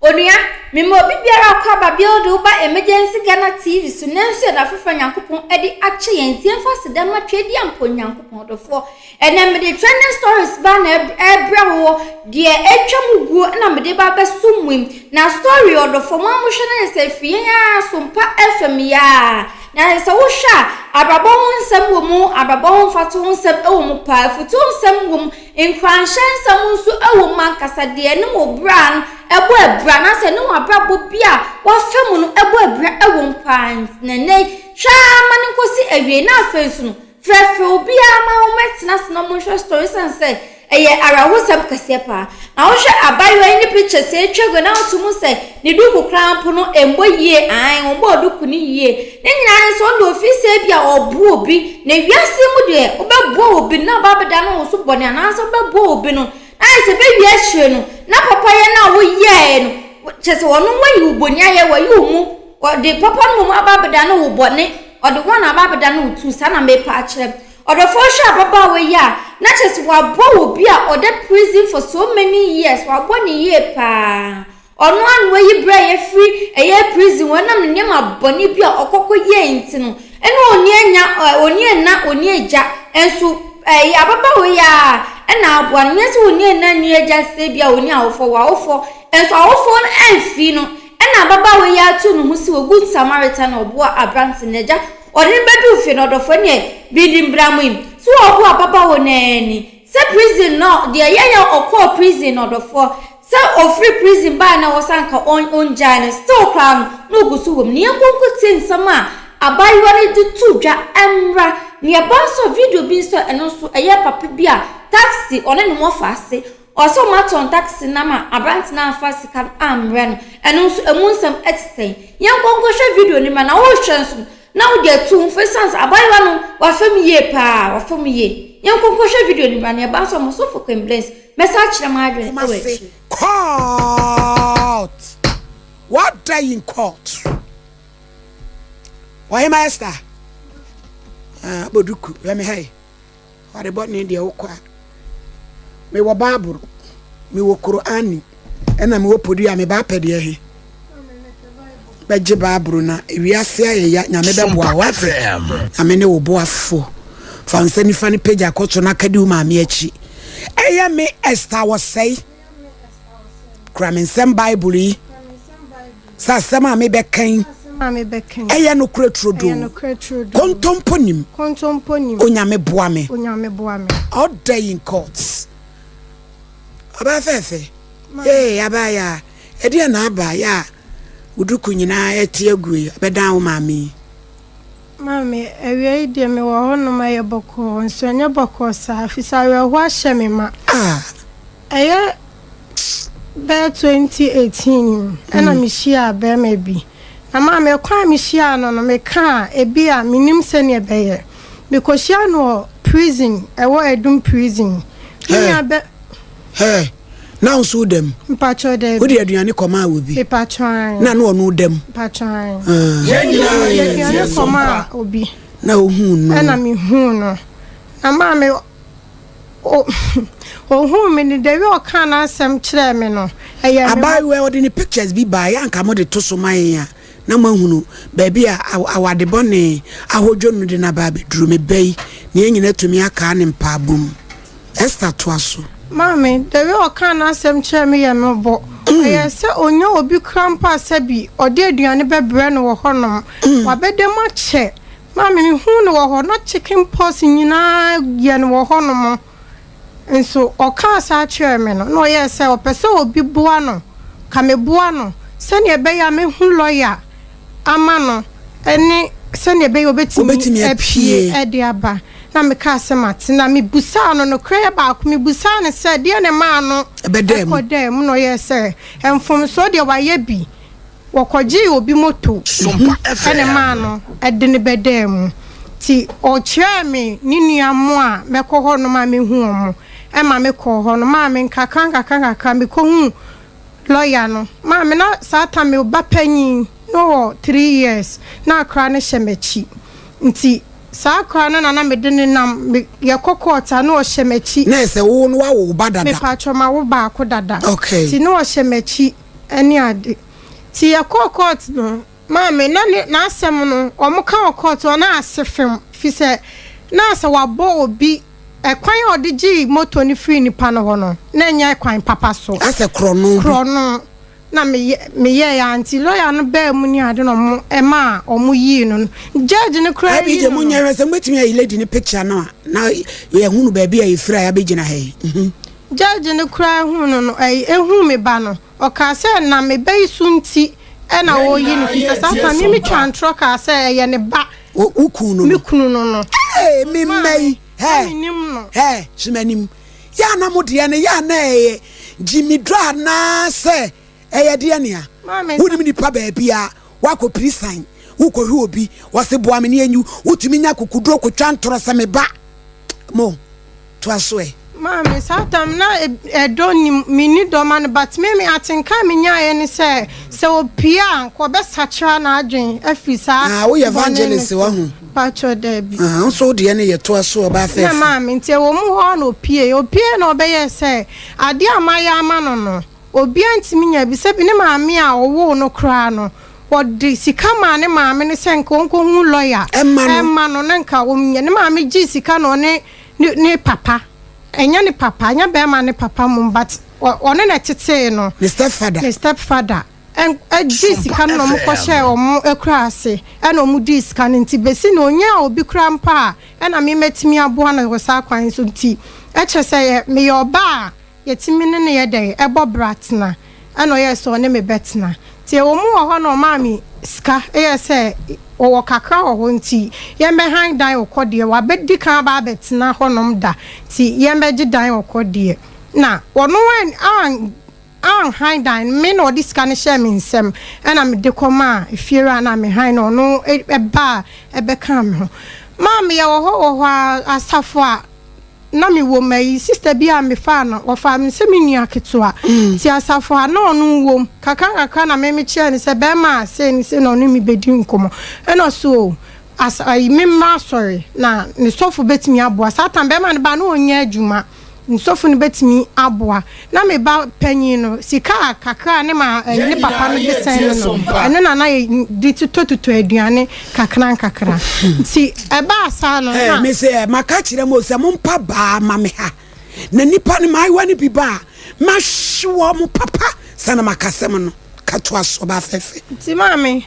Onua, mema obi biara akɔ aba biara de wo ba Emergency Ghana TV so nanso yɛ da foforɔ a Nyankopɔn de akyɛ yɛn nti yɛmfa aseda mma Tweaduampɔ Nyankopɔn ɔdɔfoɔ. Ɛnɛ mede trending stories ba na ɛbrɛ wo deɛ atwa mu guo na mede ba bɛso mu yi. Na story ɔdɔfoɔ mo a mohwɛ no yɛ sɛ ɛfiri yɛn ara so mpa FM yi ara. Na sɛ wohwɛ a abrabɔ ho nsɛm wɔ mu, abrabɔ ho mfatoho nsɛm wɔ mu paa, afutuo nsɛm wɔ mu, Nkuranhyɛ nsɛm nso wɔ mu ankasa, deɛ ɛne wo bra no bɔ abira anaasɛ ɛne w'abrabɔ bi a woafa mu no bɔ abira wɔ mu paa nti na ɛnnɛ yi, hwɛ ara ma no nkɔsi awiei na afei nso no, frɛfrɛ obiara ma wɔmmɛtena ase na wɔnhwɛ story ɛsiane sɛ ɛyɛ awerɛhosɛm kɛseɛ paa. Na wohwɛ abaayewa yi ne pictures a atwa gu na woto mu sɛ ne duku koraa mpo no ɛmmɔ yie, ae, wɔmmɔɔ duku no yie. Ne nyinaa ne sɛ ɔno deɛ ɔfiri sɛ ebia ɔreboa obi, na wiase yi mu deɛ wobɛboa obi no na aba abɛdane wo so bɔne anaasɛ wobɛboa obi no na ayɛ sɛ bɛwie akyire no na papayɛ no a woyɛɛ no kyerɛ sɛ ɔno wayi wo bɔne ayɛ wayi wo mu ɔde papa no mmom aba abɛdane wo bɔne ɔde wɔn aba abɛdane wo tu saa na mepa akyerɛ ɔdɔfoɔ hwɛ ababaawa yi a na kyerɛ sɛ waboa obi a ɔda prison for so many years waboa ne yie paa Ɔno ara na wayi berɛ a yɛfiri ɛyɛ prison hɔ ɛnam ne nneɛma bɔne bi a ɔkɔ kɔ yɛɛ nti no ɛna ɔnni anya ɔnni ɛna ɔnni agya nso ɛyɛ ababaawa yi ara ɛna aboa no nyɛ sɛ ɔnni ɛna nni agya sɛ bi a ɔnni awofoɔ wɔ awofoɔ nso awofoɔ no ɛmfii no ɛna ababaawa yi ato ne ho si wɔ good Samaritan na ɔboa aberante no agya ɔde no bɛduru fie no ɔdɔfoɔ neɛ bindi mbra mu yi so ɔboa ababaawa no ani Sɛ prison no deɛ yɛyɛ ɔkɔɔ prison no ɔdɔfoɔ sɛ ɔfiri prison baeɛ na wɔsɛ anka ɔngyae no still koraa no na ɔgu so wɔ mu na yɛnkɔ nkɔ tie nsɛm a abaayewa no de to dwa mmra na yɛba nso video bi nso ɛno nso ɛyɛ papa bi a taxi ɔne ne wɔfa ase ɔsɛ ɔmo atɔn taxi no ama aberante no amfa sika no ammrɛ no ɛno nso ɛmu nsɛm ɛte sɛn yɛnkɔ nkɔhwɛ video no mmra na wohwɛ nso Na wode atu ho fo esiane sɛ abaayewa no wafa mu yie paa, wafa mu yie. Yɛnkɔ nkɔhwɛ video no mmra na yɛba nso a Mosofo Queen Blaise mɛsan akyerɛ m'adwene wɔ Kumasi akyiri. court What day in court Ɔhema Esther ah, abɔ duku hwɛ me ha yi Ɔde bɔne deɛ wokɔ a. Mewɔ Bible, mewɔ Kor'ane, ɛna mewɔ podua, me ba apɛ deɛ he? Bɛgye Bible na ewiase ayɛ ya, Nyame bɛboa wo, wate? Nyame ne wo boafo. Fa wo nsa nifa no pagya kɔ so na ka di wo maame akyi. Ɛyɛ me Esther Wɔsɛe. Kura me nsɛm Bible yi sɛ asɛm a mebɛka yi ɛyɛ nokorɛ turodoo. Kontompo nim. Onyame boa me. Order in court. Ɔbaa fɛɛfɛ. Ee abaayaa, ɛdeɛn na aba yɛ a wo duku nyinaa ɛte agu yi abɛdan wo maame yi? Maame, awia yi deɛ mewɔ hɔnom ɛyɛ bɔkɔɔ nso ɛnyɛ bɔkɔɔ saa ɛfiri sɛ awerɛhoɔ ahyɛ me ma. Ah. Ɛyɛ bɛyɛ 2018 mu ɛna mehyiaa bɛrima bi. Na maame, ɛkwan a mehyiaa no no, meka a ebi a mennim sɛdeɛ ɛbɛyɛ. Mekɔhyiaa no wɔ prison, ɛwɔ Adum prison. Me nua bɛ. Hɛ, na wo nso woda mu? Mpakyɛw daabi. Wode aduane kɔmaa obi? Mepakyɛw ae. Na na ɔno da mu? Mpakyɛw ae. Ah. Yɛn nyinaa Mede yɛ aduane nteɛso kɔmaa mpa. obi. Na ohuu no. Ɛna mehuu no. Na maame, o, ohuu me no, the way ɔkaa n'asɛm kyerɛɛ me no, ɛyɛɛ me. Abaayewa yi, ɔde ne pictures bi baeɛ a anka mode to so ma yɛn a, na moahunu baabi a awade bɔne ahodwo no de no aba abɛduru. Me ba yi, na yɛn nyinaa atumi akaa ne mpaebɔ mu. Esther toa so. Maame, the way ɔkaa n'asɛm kyerɛɛ me yɛ me bo. Ɔyɛɛ sɛ ɔnya obi koraa mpo a sɛbi ɔde aduane bɛbrɛ no wɔ hɔnom. Wabɛda mu akyɛ. Maame, mehuu no wɔ hɔ, na chicken pox nyinaa yɛ no wɔ hɔnom. Nso ɔkaa saa kyerɛɛ me no, na ɔyɛɛ sɛ ɔpɛ sɛ obi boa no, ka meboa no sɛnea ɛbɛyɛ a mɛhu lɔya ama no ne sɛnea ɛbɛyɛ a ɔbɛtumi apue de aba. Na mekaa sɛ mate. Na mebusaa no, nokorɛ yɛ baako, mebusaa no sɛ deɛn na ɛmaa no kɔdaa mu, na ɔyɛɛ sɛ mfomsoɔ deɛ wayɛ bi. Wɔkɔgyee obi moto na ɛmaa no de no bɛdaa mu. Nti ɔkyerɛɛ me ne nua mo a mɛkɔ hɔ nom a mɛhu wɔn ma mekɔɔ hɔ no. Maa me nkakra nkakra nkakra mekɔhuu lɔya no. Maa me na saa tam me ba panyin na ɔwɔ 3 years na akora no hyɛ m'akyi. Nti saa akora no na na mede no nam, yɛkɔ court a na ɔhyɛ m'akyi. Na ɛsɛ wo no woawo wo ba dada? Mepatwɔ mawo baako dada. Okay. Nti na ɔhyɛ m'akyi. ne ade. Nti yɛkɔɔ court no, maame na ne n'asɛm no wɔn ka wɔ court hɔ na ase fem fi sɛ na sɛ wabɔ obi ɛkwan a ɔde gyee moto no firi nipa no hɔ no na ɛnyɛ kwan papa so. Asɛ korɔno bi. Korɔno. Na meyɛ meyɛɛ a nti lawyer no baa mu ne ade na ɔmo ɛmaa ɔmo yii no no judge no koraa yi no no. Abigye mo nyɛ sɛ mobɛtumi ayi lady no picture no a na yɛhunu baabi a yɛfiri a yɛabɛgyina ha yi. Mhm. Judge no koraa huu no no ɛyi ehuu me ba no ɔkaa sɛ na me ba yi so nti ɛna ɔreyi no firi sɛ saa time me metwaa ntorɔ kaa sɛ ɛyɛ ne ba. Wo wo kunu no no. Me kunu no no. Ee me mma yi hɛ hɛ hwɛ m'anim. Yɛ a na mo deɛ no yɛ a na ɛyɛ gyimidɔ anaasɛ ɛyɛ deɛ nea? Wonim nipa baabi a woakɔ pirisan wokɔhwɛ obi wɔse boa me ne yɛnyi wotumi nya akokoduro kotwa ntorɔ sɛ me ba mo toa so ɛ. Maame, saa tam na ɛdɔ nnim, menni dɔ ma no but me me atenka a menyaeɛ ne sɛ, sɛ ɔpue a nka ɔbɛsakyera n'adwene afiri saa Ah, woyɛ bɔne no evangelist so. wahu. Pakyɛ daabi. Ah, wo nso wo deɛ no yɛ toa so ɔbaa Na fɛɛfɛ. maame, nti ɛwɔ mu hɔ ara na ɔpueeɛ. Ɔpueeɛ na ɔbɛyɛɛ sɛ adeɛ a mayɛ ama no no, obiara ntumi nya bi. Sɛbi ne maame a ɔwoo no koraa no, ɔde sika maa ne maame no sɛ nka ɔnkɔhu lɔya Ɛmma no. mma no na nka ɔnya. Ne maame gyee sika na ɔne ne ne papa, ɛnyɛ ne papa, ɛnyɛ bɛrima ne papa mmom but ɔne na ɛtetee no. Ne stepfather. Ne stepfather. Gyee sika no na wɔn kɔhyɛɛ wɔn akura ase ɛna wɔn dii sika no nti besi na onyaa obi koraa mpo a ɛna me mɛtumi aboa no wɔ saa kwan so nti ɛkyerɛ sɛ yɛ meyɛ ɔbaa a yɛtumi ne no yɛ dɛn ɛbɔ bra tena ɛna ɔyɛɛ sɛ ɔne me bɛtena nti ɛwɔ mu wɔ hɔ na ɔmaa me sika ɛyɛɛ sɛ ɔwɔ kakra wɔ hɔ nti yɛmmɛhan dan wɔ kɔ deɛ wabɛdi kan aba abɛtena hɔnom da nti yɛmmɛgye dan wɔ kɔ deɛ na ɔno an anhan dan no, me na ɔde sika no hyɛɛ me nsam ɛna mede kɔmaa efiewura no a mehan no, ɔno baa bɛkaa me ho. Maame yɛwɔ hɔ wɔ hɔ ara, asafo a na mewɔ mu ayi, sista bi a mefaa no, ɔfaa me sɛ me nua ketewa, nti asafo a na ɔno wɔ mu, kakra nkakra na me mekyerɛɛ no sɛ bɛrima a sei ne sei na ɔne me bɛdi nkɔmmɔ, ɛna ɔse oo, as ayi memmra asɔre na ne sɔfo bɛtumi aboa, saa tam bɛrima no baa na ɔnyɛ adwuma. Nsɔfo no bɛtumi aboa. Na me ba panyin no, sika a kakra a ne ma ne papa no de sɛn no no, ɛno na na yɛde totɔtotɔ aduane kakra nkakra. Nti ɛbaa saa no, na. Me se, maka kyerɛ mo sɛ mompa baa ma me ha, na nnipa no mmaayewa no bi ba a, mahwe wɔn papa sɛ na maka asɛm no. Ka toa so, ɔbaa fɛfɛ. Nti maame,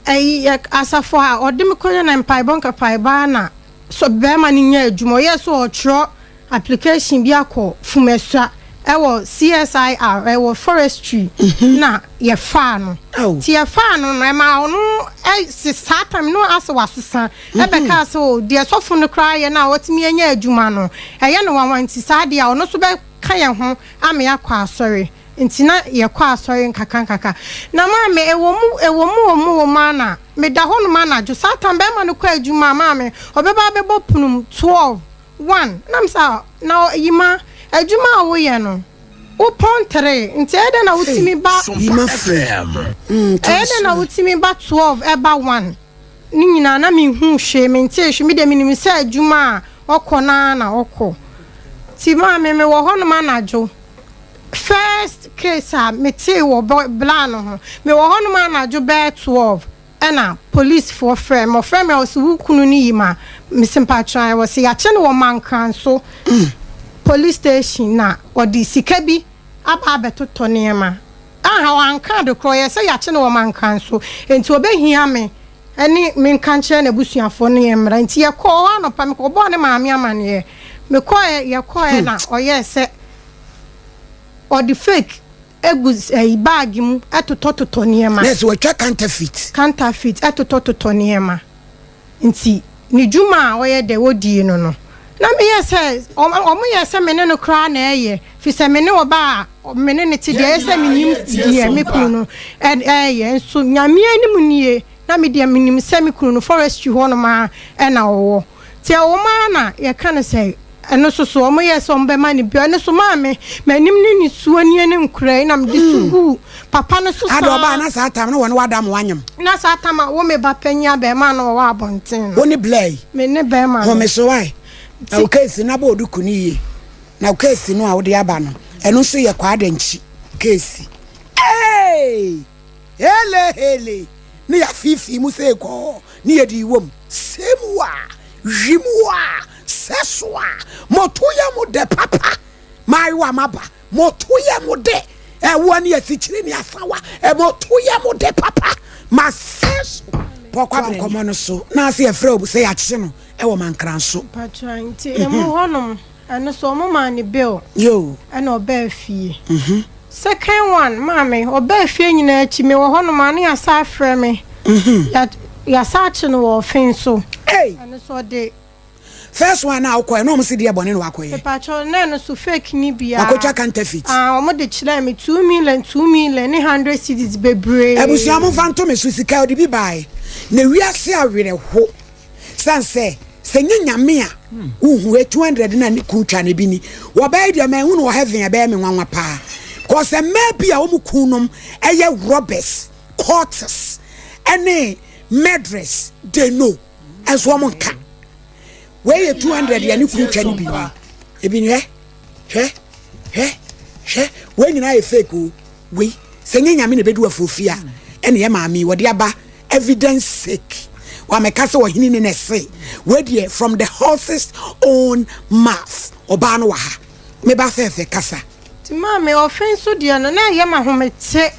ɛyi, asafo a ɔde me kɔyɛ na mpaebɔ nkapaebɔ ara na sɛ bɛrima no nya adwuma, ɔyɛɛ sɛ ɔretwerɛ application bi akɔ Fumasua ɛwɔ CSIR ɛwɔ forestry na yɛfaa no. Nti yɛfaa no no ɛma ɔno ɛse saa time no asɛ wasesa ɛbɛkaa sɛ o deɛ sɔfo no koraa yɛ no a watumi anya adwuma no ɛyɛ no nwanwa nti saa deɛ a ɔno nso bɛka yɛn ho ama yɛakɔ asɔre. Nti na yɛkɔ asɔre nkakrankakra. Na maame, ɛwɔ mu, ɛwɔ mu, wɔ mu, wɔ mu ara na meda hɔnom anadwo. Saa tam bɛrima no kɔ adwuma a, maame, ɔbɛba abɛbɔ pono mu 12, 1. Na me sɛ, ah, na Yima, adwuma a woyɛ no, wopɔn 3, nti ɛyɛ dɛn na wotumi ba, Yima frɛ. Mm, toa ɛyɛ dɛn na so. wotumi ba 12 ɛba 1? Ne nyinaa na menhuu hwee, mentee hwee. Me deɛ menim sɛ adwuma a ɔkɔ no ara na ɔkɔ. Nti maame, mewɔ hɔnom anadwo. First case a metee wɔ bla no ho, mewɔ hɔnom anadwo bɛyɛ 12 ɛna police foɔ frɛɛ me. Wɔfrɛɛ me a wɔse wo kunu no yi ma? Mese mpakyɛw ae. Wɔse yɛakye no wɔ Mankranso police station na ɔde sika bi aba abɛtotɔ nneɛma. Aha wanka ade korɔ, ɔyɛɛ sɛ yɛakye no wɔ Mankranso nti ɔbɛhia me ne menka nkyerɛ n'abusuafoɔ no yɛmmra. Nti yɛkɔɔ hɔ anɔpa, mekɔbɔɔ ne maame amaneɛ. Mekɔɛ, yɛkɔɛ na ɔyɛɛ sɛ ɔde fake gu ɛyi bag mu totɔtotɔ nneɛma. Na sɛ watwa counterfeit. Counterfeit totɔtotɔ nneɛma. Nti ne dwuma a ɔyɛ dɛ ɔdie no no, na meyɛ sɛ ɔmo yɛ sɛ me ne no koraa na ɛyɛ, firi sɛ me ne ɔbaa a me ne no te deɛ ɛyɛ sɛ menim deɛ me kunu no ɛyɛ. Nso Nyame anim nie, na me deɛ menim sɛ me kunu no forestry hɔnom ara na ɔwɔ. Nti ɛwɔ mu ara na yɛka no sɛ ɛno nso so wɔyɛɛ sɛ wɔbɛma no bi. Ɛno nso maame, m'anim ne nisuo nie ne nkoraa yi na mede su guu papa no so Ada ɔbaa saa. na saa tam no wɔne wada mo wanyem. Na saa tam a wo me ba panyin abɛɛmaa no ɔwɔ abɔnten no. Wo ne Blair yi. Me ne bɛɛma no. Home so wae. Na wo case no abɔ oduku no yie. Na wo case no a wode aba no, ɛno nso yɛ Kwadankyi case. Eeii! Hele hele! Ne yɛafeefee mu sei kɔɔ ne yɛde wom. Sɛ mu a, wi mu a, sɛ so a, moto yɛ mo dɛ papa. Maayewa maba, moto yɛ mo dɛ. Ɛwoɔ ne asikyire ne asawa, moto yɛ mo dɛ papa. Masɛ so. Pɔkɔ nkɔmmɔ no so na ase yɛfrɛ obi sɛ yɛakye no wɔ Mankranso. Mpakyɛ nti emu hɔnom Ɛno so ɔmo maa no bail Yoo. ɛna ɔbaa fie. Second one maame ɔbaa fie nyinaa akyi me wɔ hɔ nom a na yasa afrɛ me ya yasa akye no wɔ ɔfen so. Ei! Ɛno so ɔde. First one a wokɔɛ na ɔmo se deɛ bɔne na wakɔyɛ. Mepakyɛw na ɛno so fake ni biaa. Wakɔtwa counterfeit. Ah ɔmo de kyerɛɛ me 2 million 2 million ne 100 cedis bebree. Abusua momfa nto me so sika ɔde bi bae na wiase awerɛho. San sɛ, sɛ nyɛ Nyame a wohu ɛ 200 na ne kun twa no bi ni. Wɔbɛyɛ deɛ manhu no wɔ heaven ɛbɛyɛ me nwanwa paa. Cause mmaa bi a wɔn kun nom ɛyɛ robbers, cultists, ɛne murderers, they know. Ɛnso wɔn nka. Wei yɛ 200 yɛ ne kun twa no bi ni. Ebi ni hwɛ, hwɛ, hwɛ, hwɛ. Wei nyinaa yɛ fake o. Wei, sɛ nyɛ Nyame na ɛbɛdu afuofie a, ɛne yɛ maame yi wɔde aba evidence sake. Wamɛka sɛ ɔhene ni na ɛse. Wei deɛ from the horse's own mouth. Ɔbaa no wɔ ha. Me ba fɛɛfɛ kasa. Nti maame, ɔfe nso deɛ no na ɛyɛ me ahomete.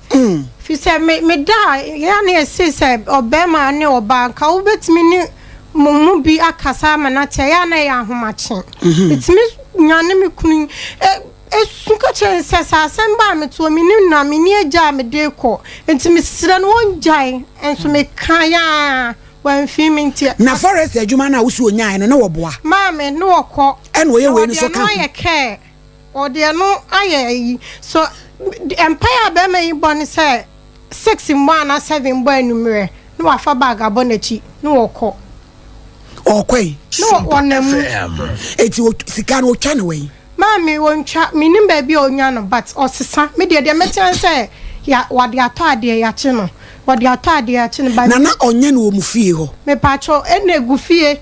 Firi sɛ me meda a, yɛ a na yɛse sɛ ɔbarima ne ɔbaa nka wobɛtumi ne mo mu bi akasa ama no ate a, ɛyɛ a na ɛyɛ ahomakye. Metumi nyane me kunu Esu ka kyerɛɛ no sɛ, Sɛ asɛm ba a metoɔ, mennim na menni agya a mede rekɔ, enti mesrɛ no ɔngyae. Nso mekaeɛ ara, wamfii me nti. Na forest adwuma no a wose ɔnyaeɛ no, na wɔboa? Maame, ne ɔkɔ. Ɛna ɔyɛ wei no Na nso ɔde ka ɛno ho. ayɛ care. Ɔde ɛno ayɛ ayi. So mpaeɛ a barima yi bɔ ne sɛ six mmɔ anaa seven mmɔ anwummerɛ, na wafa bag abɔ n'akyi, na ɔkɔ. Ɔkɔ yi. Na ɔnam mu. Eti sika no ɔtwa no wɛn? Maame ontwa, mennim baabi a onya no but ɔsesa, me deɛ deɛ mɛte ara ne sɛ ya wɔde atɔ adeɛ yakye no, wɔde atɔ adeɛ yakye no but. Nana ɔnyɛ no wɔ mo fie hɔ? Mepaakyɛw ɛna egu fie,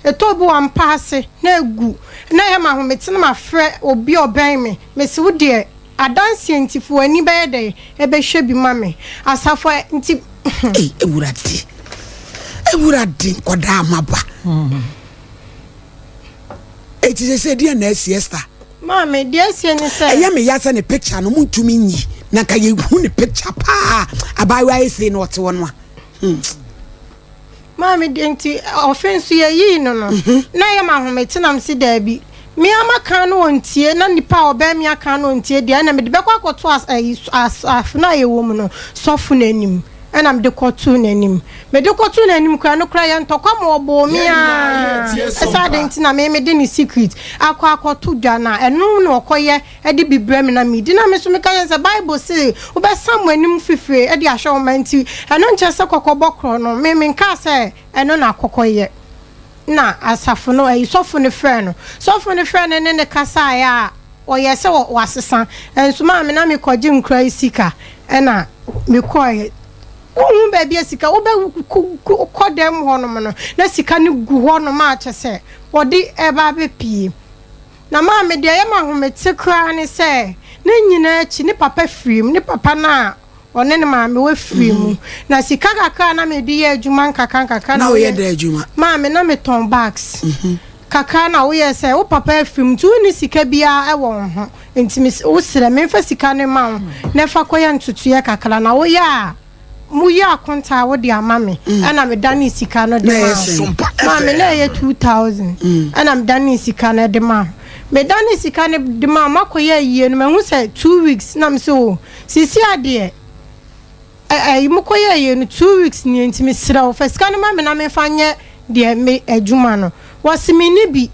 ɛtɔ bi wɔ mpa ase na egu, na ɛyɛ me ahomete na mafrɛ obi a ɔbɛn me, mese wo deɛ adanseɛ nti fa w'ani bɛyɛ dɛn ɛbɛhwɛ bi ma me, asafo a nti. Ei Awurade, Awurade nkwadaa maba. Eti sese deɛ na asi Esther? Maame, deɛ asie ne sɛ. Ɛyɛ me ya sɛ ne picture no montumi nyi na nka yɛhu ne picture paa abaayewa ayɛ sei na ɔte hɔ no a. Hmm. Maame deɛ nti ɔfe nso yɛyii no no na ɛyɛ me ahomete na mese daabi me ara maka no ɔntie na nipa a ɔbɛn me aka no ɔntie deɛ ɛna mede bɛkɔ akɔto as ayi asafo no a yɛwɔ mu no sɔfo no anim. Ɛna mede kɔtoo n'anim. Mede kɔtoo n'anim koraa, no koraa yɛ ntɔkwa ma ɔboo me ara. Sɛ adɛn nti na me mede ne secret akɔ akɔto dwa na ɛno na ɔkɔyɛ de bi brɛ me na medi. Na me nso meka kyerɛ no sɛ Bible se wobɛsam w'anim fifire de ahwɛ wo mma nti ɛno nkyerɛ sɛ kɔkɔbɔ korɔ no. Me menkaa sɛ ɛno na akɔkɔyɛ. Na asafo no, ayi sɔfo no frɛɛ no. Sɔfo no frɛɛ no ne no kasaeɛ a, Ɔyɛɛ sɛ wasesa. Nso maame na mekɔgye nkura yi sika ɛna mekɔeɛ. Wonhu baabi a sika wobɛkɔ dɛm hɔnom no na sika no gu hɔnom a kyɛ sɛ wɔde ɛreba abɛpie. Na maame deɛ ɛyɛ me ahomete koraa ne sɛ ne nyinaa akyi ne papa firii mu. Ne papa no a ɔne ne maame wafiri mu. Na sika kakra a na mede yɛ adwuma nkakra nkakra na woyɛ dɛ adwuma? Maame na metɔn bags. Kakra na woyɛ sɛ wo papa afiri mu nti wonni sika biara wɔ wo ho nti me wosrɛ memfa sika no mma wo na fa kɔyɛ ntotoeɛ kakra na woyɛ a moyɛ akontaa wode ama me ɛna medanee sika no de maa wo. Maame na ɛyɛ 2000 ɛna medanee sika no de maa wo. Medanee sika no de maa wo makɔyɛ ayie no mahu sɛ 2 weeks na mesɛ oo Seesei a deɛ ɛyi mo kɔ yɛɛ yɛ no 2 weeks nie nti mesrɛ wo fa sika no ma me na menfa nyɛ deɛ me adwuma no. Wɔse menni bi,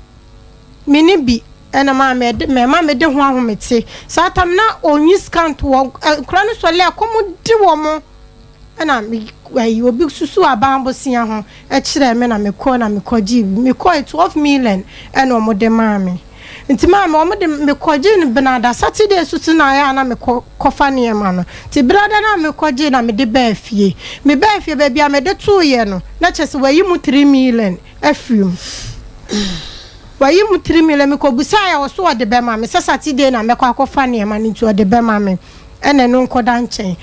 menni bi ɛna maa me ɛde mɛma mede ho ahomete. Saa tam na ɔnyi sika nto hɔ, nkwadaa no sɔle a kɔm de wɔn ɛna me ɛyi obi susu aban bosea ho kyerɛɛ me na mekɔɔ na mekɔgyee bi. Mekɔe 12 million ɛna wɔde maa me. Nti maame wɔn de me kɔgyee no benada, Saturday nso so na ayɛ a na me kɔ kɔfa nneɛma no. Nti benada no a me kɔgyee na me de baa fie. Me baa fie baabi a me de too yɛ no na kyerɛ sɛ wayi mu 3 million afiri mu. Wayi mu 3 million, me kɔ busaeɛ a ɔso ɔde bɛma me sɛ Saturday na mɛkɔ akɔfa nneɛma no nti ɔde bɛma me. Ɛna ɛno nkɔda nkyɛn.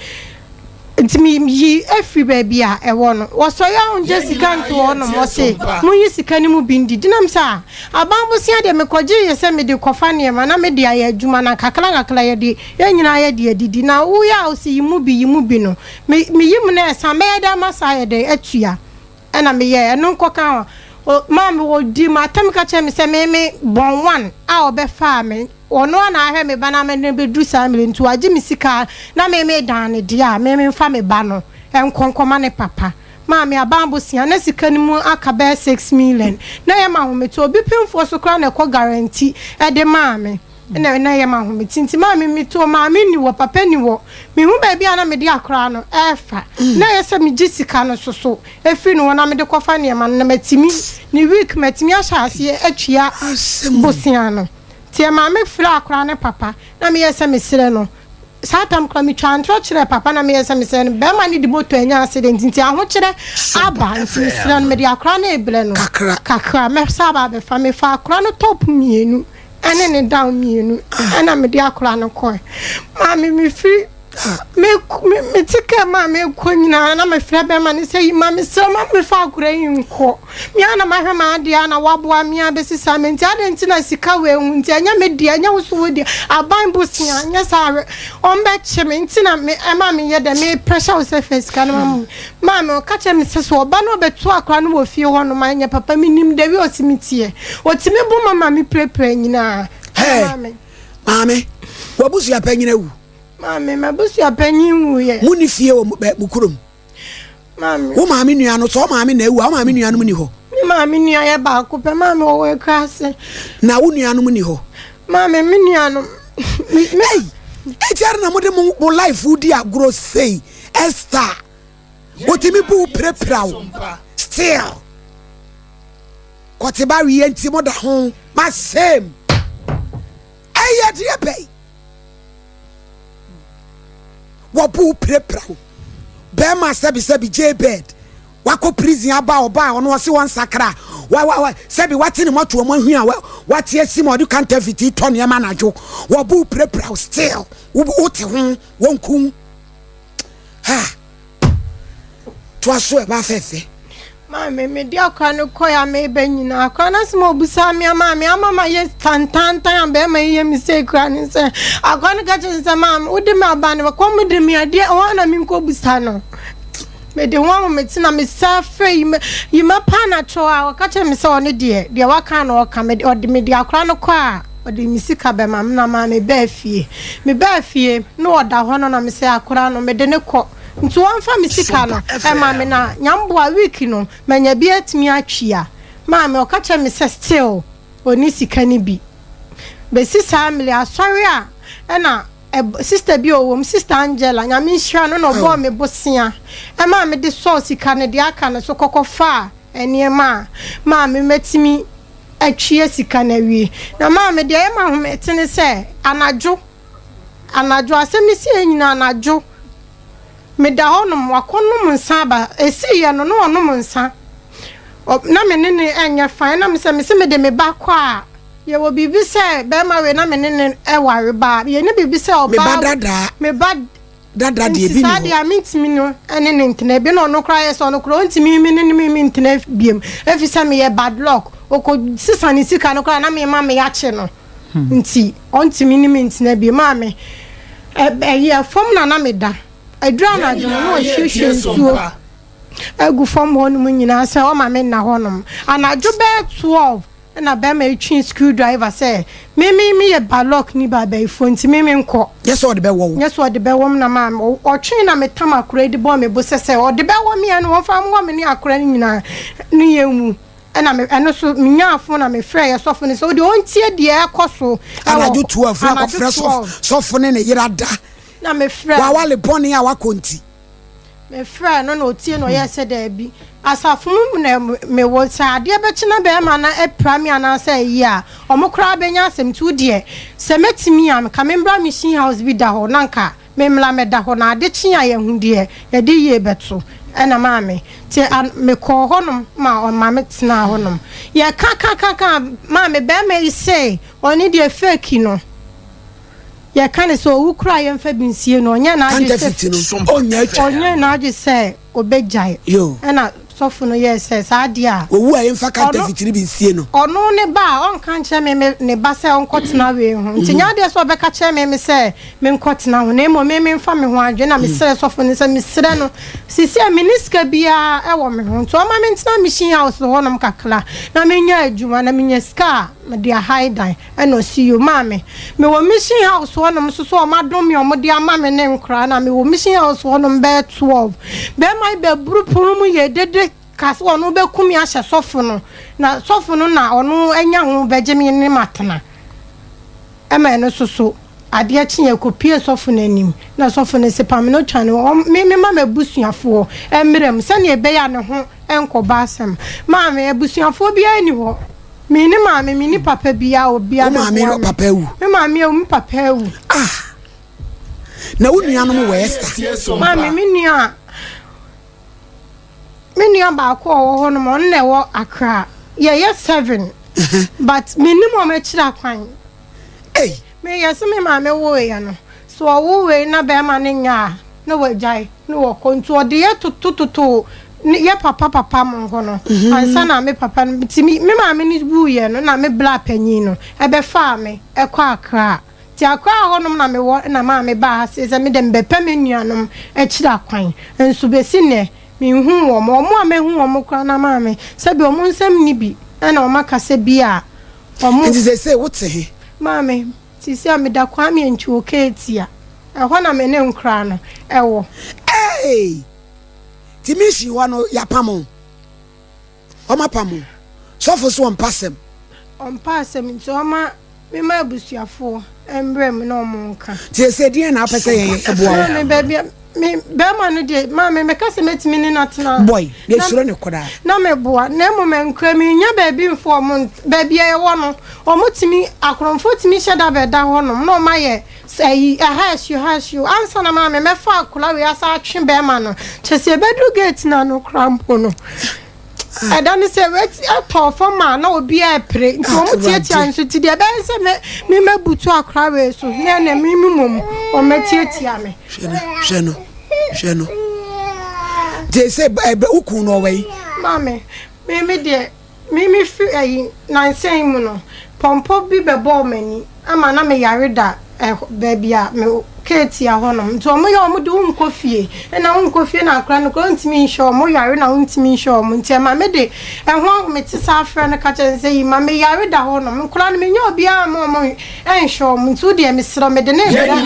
Nti me yi afiri baabi a ɛwɔ no. Wɔsɔre a ɔngye sika nto hɔ nom. Ɔse monyi sika no mu bi ndi. Denam sɛ a aban bosea deɛ mekɔgye yɛ sɛ mede kɔfa nneɛma na mede ayɛ adwuma na nkakra nkakra yɛde yɛn nyinaa yɛde adidi. Na woyɛ a wose yi mu bi yi mu bi no me meyi mu na ɛsa mɛyɛ dɛn ama saa ayɛ dɛn atua. Ɛna meyɛɛ ɛno nkɔka ho. O maame ɔdii m'atɛm ka kyerɛɛ me sɛ me me bɔn one a ɔbɛfaa me. Ɔno ara na ahwɛ me ba no ama no abɛduru saa mmerɛ yi nti wagye me sika na me medan no deɛ a, me memfa me ba no nkɔ nkɔma ne papa. Maame, aban bosea, na sika no mu aka bɛyɛ 6 million. Na ɛyɛ me ahomete. Obi pemfoɔ so koraa na ɛkɔ guarantee de maa me. Ɛna na ɛyɛ me ahomete. Nti maame metoo maame nni hɔ, papa nni hɔ. Menhu baabi a na mede akwadaa no refa. Na ɛyɛ sɛ megye sika no nso so firi ne hɔ na mede kɔfa nneɛma no na matumi, ne week matumi ahyɛ aseɛ atua bosea no. Nti ɛmaa me frɛɛ akwadaa no papa na meyɛɛ sɛ mesrɛ no. Saa tam koraa metwaa ntorɔ kyerɛɛ papa na meyɛɛ sɛ mesrɛ no. Barima no de moto anya accident nti ahokyerɛ aba nti mesrɛ no mede akwadaa no rebrɛ no kakra mɛsan aba abɛfa. Mefaa akwadaa no top mmienu ne ne down mmienu ɛna mede akwadaa no kɔe. Maame mefiri me me mete kaa mu a merekɔ nyinaa na mefrɛ bɛrima no sɛ yi ma mesrɛ ma mefa akwadaa yi nkɔ. Me ara na mahwɛ m'adeɛ a na waboa me ara bɛsi saa mmerɛ nti adɛn nti na sika wei ho nti ɛnyɛ me deɛ ɛnyɛ wo so wo deɛ aban bosea nyɛ saa a ɔmbɛkye me nti na me ɛma meyɛ dɛ me pressure wo sɛ fa sika no ma me maame ɔka kyerɛ me sɛ sɛ ɔba no ɔbɛto akora no wɔ fie hɔ nom a ɛnyɛ papa menim the way ɔsi me teɛ ɔtumi bo ma ma me pirapira nyinaa. Hey, maame w'abusua panyin awu. Maame m'abusua panyin wuiɛ. Mo ni fie wɔ mo kurom. Maame. Wo maame nua no, sɛ wo maame na awu a, wo maame nuanom ni hɔ? Me maame nua yɛ baako pɛ, maame ɔwɔ akuraase. Na wo nuanom ni hɔ? Maame, me nuanom. Me, me. Ei, eti ara na mo de mo mo life di agorɔ sei, Esther. Wotumi bu wo pirapira wo. Still. Kɔteba wie nti mo da ho. Ma same. Ɛyɛ deɛ bɛyi. Wɔbo wo pirapira wo. Bɛrima sɛbi sɛbi J-bird. Wakɔ prison aba ɔba a ɔno ɔse wɔnsakra. Wa wa wa sɛbi wate ne mɔtoɔ mu ahwi a wate asi ma ɔde counterfeit tɔ nneɛma anadwo. Wɔbo wo pirapira wo still. Wote ho wɔnku. Ha. Toa so ɛba fɛfɛ. Maame, mede akora no kɔe a mereba nyinaa, akora no asɛm a ɔbisaa me ama me ama mayɛ tantantan a bɛrima yi yɛ me sei koraa ne sɛ, akora no ka kyerɛ me sɛ, maame, wode me aba no, kɔm de me adeɛ, hwan na menkɔbisa no? Mede ho ahomete na mesan frɛ yi yi ma paa na kyɛw a ɔka kyerɛ me sɛ ɔno deɛ, deɛ waka na ɔka, mede ɔde mede akora no kɔ a, ɔde me sika bɛma me na maame baa fie. Mebaa fie, na ɔda hɔ no na mesɛ akora no, mede no kɔ. Nti wɔmfa me sika no ma me na nyamboa week no manya bi atumi atwia maame ɔka kyerɛ me sɛ still ɔnni sika no bi bɛsi saa mmere asɔre a ɛna sister bi a ɔwɔ mu sister Angela nyame nhyira no na ɔbɔɔ me bosea ɛmaa me de sɔɔ sika no deɛ aka no so kɔkɔ faa nneɛma a maame mɛtumi atwia sika no awie na maame deɛ ɛyɛ m'ahomete ne sɛ anadwo Anadwo, asɛm no siiɛ nyinaa anadwo, meda hɔnom, wakɔnom nsa aba. Ɛsiiɛ no, na ɔnom nsa. Ɔ, na me ne no nyɛ fine. Ɛna mesɛ, mese mede me ba kɔ a, yɛwɔ biribi sɛ bɛrima wei na me ne no ware ba a, yɛnni biribi sɛ Me ba ɔbaa, dadaa. me ba Dada deɛ nti ebi saa nni deɛ hɔ. a mentumi no ne no ntena bi. Na ɔno koraa yɛ sɛ ɔno koraa ɔntumi me ne no me ntena biom, ɛfiri sɛ meyɛ bad luck. Ɔkɔsesa ne sika no koraa na mema meyakye no. Nti ɔntumi ne me ntena bio. Maame, ɛyɛ fam na na meda. Ɛduru anadwo no, na ɔhwiehwie nsuo agu fam hɔnom nyinaa sɛ ɔma me nna hɔnom. Anadwo bɛyɛ 12 na bɛrima yi twee screw driver sɛ me me meyɛ balɔk ni baabayifoɔ nti me menkɔ. Nyɛ sɛ ɔde bɛwɔ wo. Nyɛ sɛ ɔde bɛwɔ me na maame ɔtwee na metam akora yi de bɔɔ me bo sɛ sɛ ɔde bɛwɔ me a na wɔmfa nwɔ me ne akora no nyinaa ne yɛnwu. Ɛna me ɛno so menyaa fon na mefrɛɛ yɛ sɔfo no sɛ ɔde ɔntie deɛ ɛkɔ so ɛwɔ Anadwo 12 na anadwo akɔfrɛ 12 sɔfo ne ne yere ada. Na mefrɛɛ no. Wawale bɔne a wakɔ nti. Mefrɛɛ no na ɔtie na ɔyɛɛ sɛ daabi asafo mu na mewɔ sɛ adeɛ bɛkye na bɛrima no apira me anaasɛ ayi a ɔmo koraa bɛnya asɛm nti wo deɛ sɛ mɛtumi a nka membra mission house bi da hɔ na nka Me mmra mɛda hɔ na ade kye a yɛahu deɛ yɛde yie bɛto ɛna maame nti an mekɔɔ hɔ nom ma ɔma me tenaa hɔ nom yɛka ka ka ka maame bɛɛma yi se ɔne deɛ fake no. Yɛka no sɛ owu koraa a yɛmfa bi nsie no, ɔnyɛɛ n'adwene sɛ Counterfeit no, ɔnyɛ atwa. Ɔnyɛɛ n'adwene sɛ ɔbɛgyae. Yoo. Ɛna sɔfo no yɛɛ sɛ saa adeɛ a. Owu a yɛmfa Ɔno, counterfeit no bi nsie no. ɔno ne ba a, ɔnka nkyerɛ me me ne ba sɛ ɔnkɔtena wei ho. Nti nyɛ adeɛ sɛ ɔbɛka kyerɛ me me sɛ menkɔtena ho, na mmom me memfa me ho adwene. Ɛna mesrɛɛ sɔfo no sɛ mesrɛ no, seesei a menni sika biara wɔ me ho, nti ɔmma mentena mission house hɔnom kakra na menyɛ adwuma, na menya sika a, mede ahae dan. Ɛna ɔse yo maame mewɔ mission house hɔ nom nso so ɔmo adom me ɔmo de ama me ne nkoraa na mewɔ mission house hɔ nom bɛyɛ 12 bɛɛma yi bɛburu pono mu yɛ dede ka sɛ ɔno bɛku me ahyɛ sɔfo no na sɔfo no na ɔno anya ho bɛgye me ne matena ɛma ɛno nso so adeɛ kye yɛ kɔpie sɔfo no anim na sɔfo no se pam no twa no me mema m'abusuafoɔ mmerɛ mu sɛdeɛ ɛbɛyɛ a ne ho nkɔba asɛm maame abusuafoɔ biara nni hɔ Me ne maame, me ni papa biara, obiara Wo maame bɛboa ne me. papa awu? Me maame awu, me papa awu. Ah! Na wo nuanom wɔ Esther? Maame, me nua, me nua baako a ɔwɔ hɔ nom, ɔno na ɛwɔ Accra. Yɛyɛ seven, but mennim wɔn akyiri akwan. Ei! Meyɛ sɛ me maame woeɛ no, sɛ ɔwo wei na bɛrima no nyɛ a, na wagyae na wɔkɔ. Nti ɔde yɛ totototoo ne yɛ papa papa mo hɔ no ansa na me papa no. Nti me me maame no wuiɛ no na me bla panyin no ɛbɛfaa me ɛkɔ Accra. Nti Accra hɔnom na mewɔ na maame baa ha sei sɛ me deɛ mebɛpɛ me nuanom akyiri akwan. Nso bɛsi nnɛ menhuu wɔn. Wɔn a mahu wɔn koraa no maame sɛbi wɔn nsam nni bi ɛna wɔn aka sɛ bi a wɔn. Nti seesei wote he? Maame, seesei a meda Kwame Antwi Oketia, ɛhɔ na me ne nkoraa no wɔ. Eei! Nti mission hɔ no yɛapam wo? Wɔapam wo? Sɔfo so ɔmpa asɛm? Ɔmpa asɛm nti ɔma mema abusuafoɔ mmerɛ mu na wɔn nka. Nti seesei deɛn na wopɛ sɛ yɛyɛ boa wo? Maame baabi a me bɛrima no deɛ maame mɛka sɛ mɛtumi ne no atena. Boy, deɛ suro ne koraa. Na meboa na mmom nkura mennya baabi mfa wɔn baabi a yɛwɔ no wɔn tumi akorɔmfoɔ tumi hyɛ da bɛda hɔ nom na wɔn ayɛ ayi ɛha ahyew ha ahyew ansa na maame mɛfa akora wei asa atwe bɛrima no kyɛ sɛ yɛbɛduru gate no ano koraa mpo no. Ɛda no sɛ ɛtɔɔ fam a na obiara repere nti wɔn tiatia nso ti deɛ ɛbɛyɛ sɛ me me mɛbutu akora wei so na ɛna me me mmom wɔn atiatia me. Hwɛ no hwɛ no hwɛ no nti sɛ ɛbɛ wokun no ɔwɔ yi. Maame me me deɛ me me fi ɛyi nansa yi mu no pɔmpɔ bi bɛbɔɔ m'ani ama na me yare da ɛhɔ baabi a me keetia hɔ nom nti ɔmo yɛ ɔmo de wo nkɔ fie ɛna wo nkɔ fie na akora no koraa ntumi nhwɛ ɔmo yare na wo ntumi nhwɛ ɔmo nti ɛma me de ɛho ahomete saa frɛ no ka kyerɛ no sɛ yi ma me yare da hɔ nom nkora no me nya obiara ma ɔmo nhwɛ ɔmo nti wo deɛ mesrɛ me de ne brɛ wo maame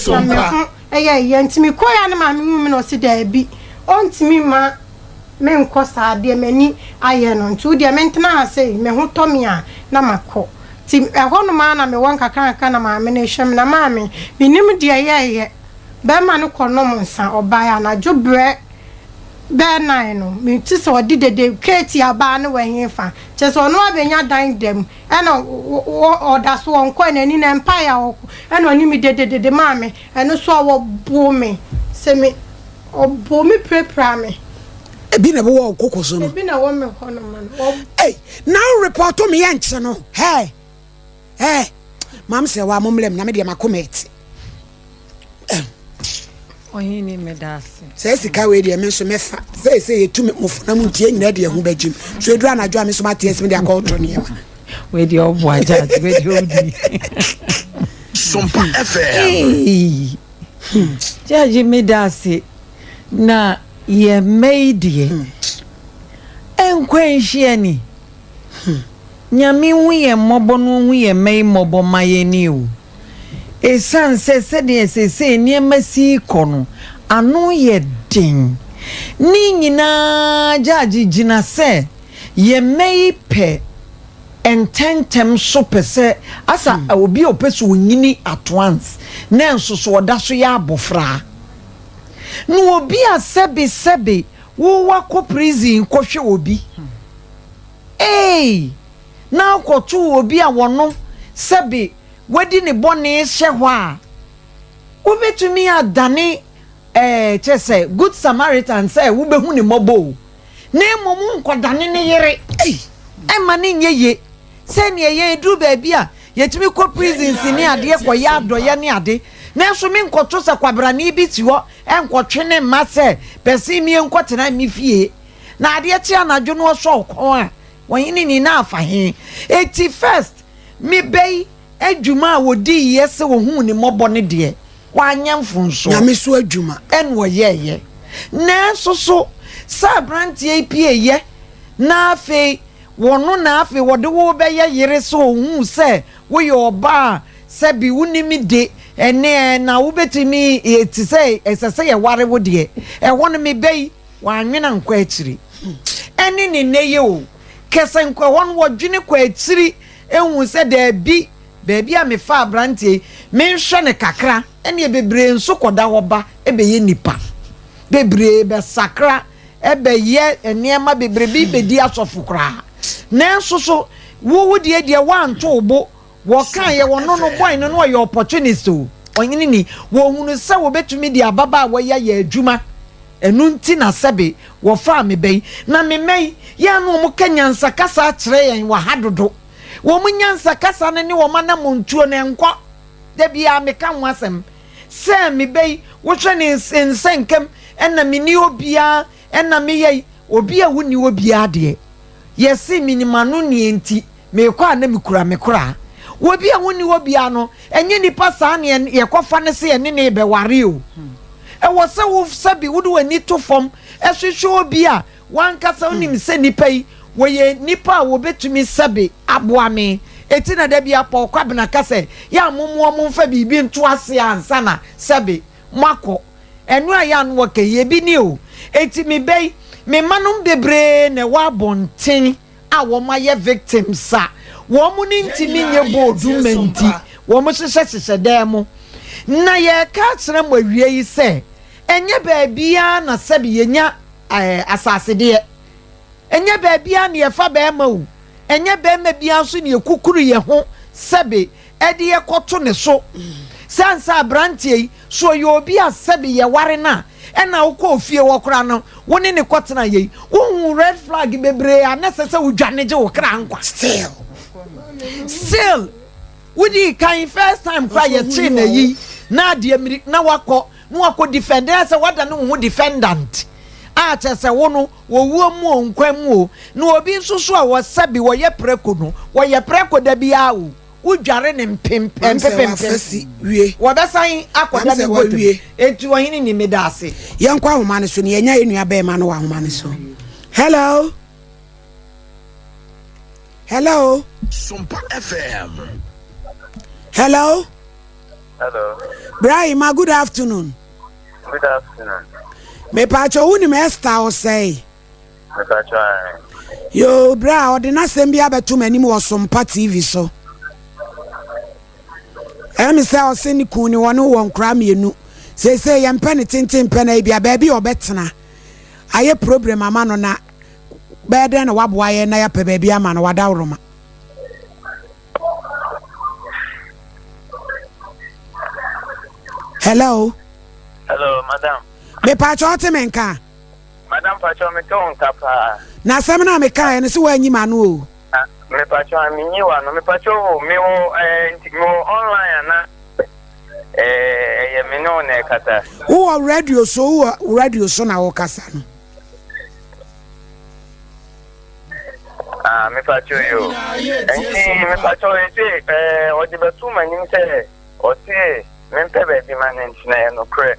na me ho ɛyɛ ɛyɛ nti me kɔ ya ne maame hu me na ɔsi daabi ɔntumi ma menkɔ saa deɛ m'ani ayɛ no nti wodeɛ mentena ha sei me ho tɔ me a na makɔ nti ɛhɔnom ara na mewɔ nkakrankakra na maame no rehwɛ me na maame mennim deɛ yɛɛyɛ bɛrima no kɔ nom nsa ɔbaeɛ anadwo berɛ bɛɛ nine no mete sɛ ɔde dede keeti abaa ne wɔ hefa kyerɛ sɛ ɔno abɛnya dan da mu ɛna ɔda so ɔnkɔɛ n'ani na mpaeɛ a ɔkɔ ɛna ɔne me dede dede maame ɛno so a wɔboo me sɛ me Ɔbɔɔ me pirapiraa me. Ebi na ɛwɔ wo koko so no. Ebi na ɛwɔ me hɔ nom no. Ei, na wo report me yɛ nkye no. Hey, hey, maam sɛ wa mo mlɛm na me deɛ makoma ɛte. Ɔhene meda ase. Sɛ sika wei deɛ me nso mɛfa. Sɛ sɛ yɛtu me mofo na mo ntie nyina deɛ ho bɛgyim. So ɛduru anadwo a me nso mate asi me de akɔtɔ nneɛma. Wei deɛ ɔboa judge, wei deɛ ɔdi. Sompa FM. Hmm judge meda ase na yɛn mma yi deɛ ɛnkɔ nhyia ni hmm Nyame hu yɛn mmɔbɔ na ɔhu yɛn mma yi mmɔbɔ ma yɛn ni o ɛsiane sɛ sɛdeɛ seesei nneɛma si rekɔ no ano yɛ den ne nyinaa judge gyina sɛ yɛn mma yi pɛ ntɛmntɛm so pɛ sɛ asa obi a ɔpɛ sɛ onyini at once na nso so ɔda so yɛ abofra. Na obi a sɛbe sɛbe wo wakɔ prison kɔhwɛ obi eei na akɔto obi a wɔno sɛbe wadi ne bɔne hyɛ hɔ a wobɛtumi adane ɛɛ kyerɛ sɛ good Samaritan sɛ wobɛhu ne mmɔbɔ o. na mmom nkɔdane ne yere. Ei, ɛmma no nyɛ ye sɛ nea yɛn duru baabi a Yɛtumi kɔ prisons ne adeɛ kɔyɛ adɔyɛ ne ade. Nanso menkɔto sɛ kwabrane bi si hɔ nkɔtwe ne mma sɛ pɛsee mie nkɔtena me fie. Na adeɛ kye anadwo no ɔsɔ wo kɔn a, ɔhene ni na afa he? Enti first me bɛ yi adwuma a wɔdiiɛ sɛ wɔhuu ne mmɔbɔ no deɛ, wanyɛ mfomsoɔ. Nyame so adwuma. Ɛna ɔyɛeɛ. Nanso so sɛ aberanteɛ yi pieeɛ na afei wɔno na afei wɔde wo rebɛyɛ yere sɛ ɔhuu sɛ woyɛ ɔbaa a sɛbi wonim de ɛne ɛ na wobɛtumi te sɛ ɛsɛ sɛ yɛware wo deɛ, ɛhɔ no me bɛ yi wannwene ankɔ akyiri. Ɛne ne nnɛ yi o, kɛsɛ nkɔ ɛhɔ no wɔdwene kɔ akyiri hu sɛ daabi, baabi a mefaa aberanteɛ yi, menhwɛ no kakra, ɛneɛ bebree nso kɔda hɔ ba bɛyɛ nnipa. Bebree bɛsakra bɛyɛ nneɛma bebree, bi bɛdi asɔfo koraa. Nanso so wo wo deɛ deɛ woanto wo bo, wɔkaeɛ wɔno no boy no na ɔyɛ opportunist o, ɔhene ni, wɔhunu sɛ wɔbɛtumi de ababaawa yi ayɛ adwuma, ɛno nti na sɛbe wɔfaa me ba yi. Na me mma yi, yɛ a na wɔka nyansa kasa kyerɛ yɛn wɔ ha dodo. Wɔn nyansa kasa no ne wɔn anammɔntuo no ɛnkɔ. Da biara meka ho asɛm sɛ me ba yi, wohwɛ ne nsɛnkam, ɛna menni obiara, ɛna meyɛ yi. Obi a wonni obiara deɛ, yɛse menim ano nneɛ nti, merekɔ a na mekura me koraa. Obi a wonni obiara no, ɛnyɛ nipa saa na yɛkɔfa no sɛ yɛne no rebɛware o. Ɛwɔ sɛ wo sɛbe wode w'ani to fam hwehwɛ obi a w'ankasa wonim sɛ nipa yi, wɔyɛ nipa a wɔbɛtumi sɛbe aboa me. Enti na da biara Paul Kwabena ka sɛ, yɛ a mommoa momfa biribi nto ase ansa na sɛbe moakɔ. Ɛno a yɛ a na wɔka yi, ebi ni o. Enti me ba yi, me mmanom bebree na ɛwɔ abɔnten a wɔayɛ victims a wɔn no ntumi nyɛ bɔɔdu mma nti wɔhyehyɛhyehyɛ dan mu. Na yɛreka akyerɛ mo awia yi sɛ, ɛnyɛ baabiara na sɛbe yɛnya eh, asasedeɛ. Ɛnyɛ baabiara na yɛfa bɛrima o. Ɛnyɛ bɛrima biara nso na yɛkukuru yɛn ho sɛbe ɛde yɛ kɔto ne so. Sɛ ansa aberanteɛ yi, so ɔyɛ obi a sɛbe yɛware no a, ɛna wokɔ ofie hɔ koraa no, wo ne ne kɔtena yei, wohu red flag bebree a na ɛsɛ sɛ wodwane gye wo kra nkwa. Still. Still, wodii kan first time koraa yɛkyee no ayi na adeɛ mmiri na wakɔ na wakɔ defend na sɛ wadane wo ho defendant a kyerɛ sɛ wo no Owuo mu o, nkwa mu o, na obi nso so a wɔsɛbe wɔyɛ prɛko no, wɔyɛ prɛko da biara o, wodware no mpem Maame sɛ mpepempem. wafa si wie. Wɔbɛsan akɔda Maame ne sɛ bɔtɔ mu. wawie. Enti ɔhene ni, meda ase. Yɛnkɔ ahoma no so na yɛnya yɛn nua bɛɛma no wɔ ahoma no so. Hello. Hello. Sompa FM. Hello. Hello. Brahima, good afternoon. Good afternoon. Mepatwa wo nim Esther Osei? Mepatwa ae. Yoo, bra ɔde n'asɛm bi abɛto m'anim wɔ Sompa TV so. Ɛmi sɛ ɔse ne kun ne wɔne wɔ nkora mmienu. Seesei yɛmpɛ ne tenten mpɛ na ebia baabi a ɔbɛtena ayɛ problem ama no na bɛyɛ dɛn na waboa yɛn na yɛapɛ baabi ama no wadaworoma. Hello. Hello, madam. Me pacho ɔte me nka. Madam pacho me te wo nka paa. Na asɛm no a me kaeɛ no sɛ woanyi m'ano o. Ah, me pacho a menyi w'ano. Me pacho o, me wɔ eh, nti me wɔ online ana eh, ɛyɛ me ne wo na ɛkasa. Wowɔ radio so, wowɔ radio so na wokasa no. Ah, me pacho yo. Nti me pacho ese eh ɔde bɛto m'anim sɛ ɔse mempɛ baabi ma no nti na yɛ nokorɛ.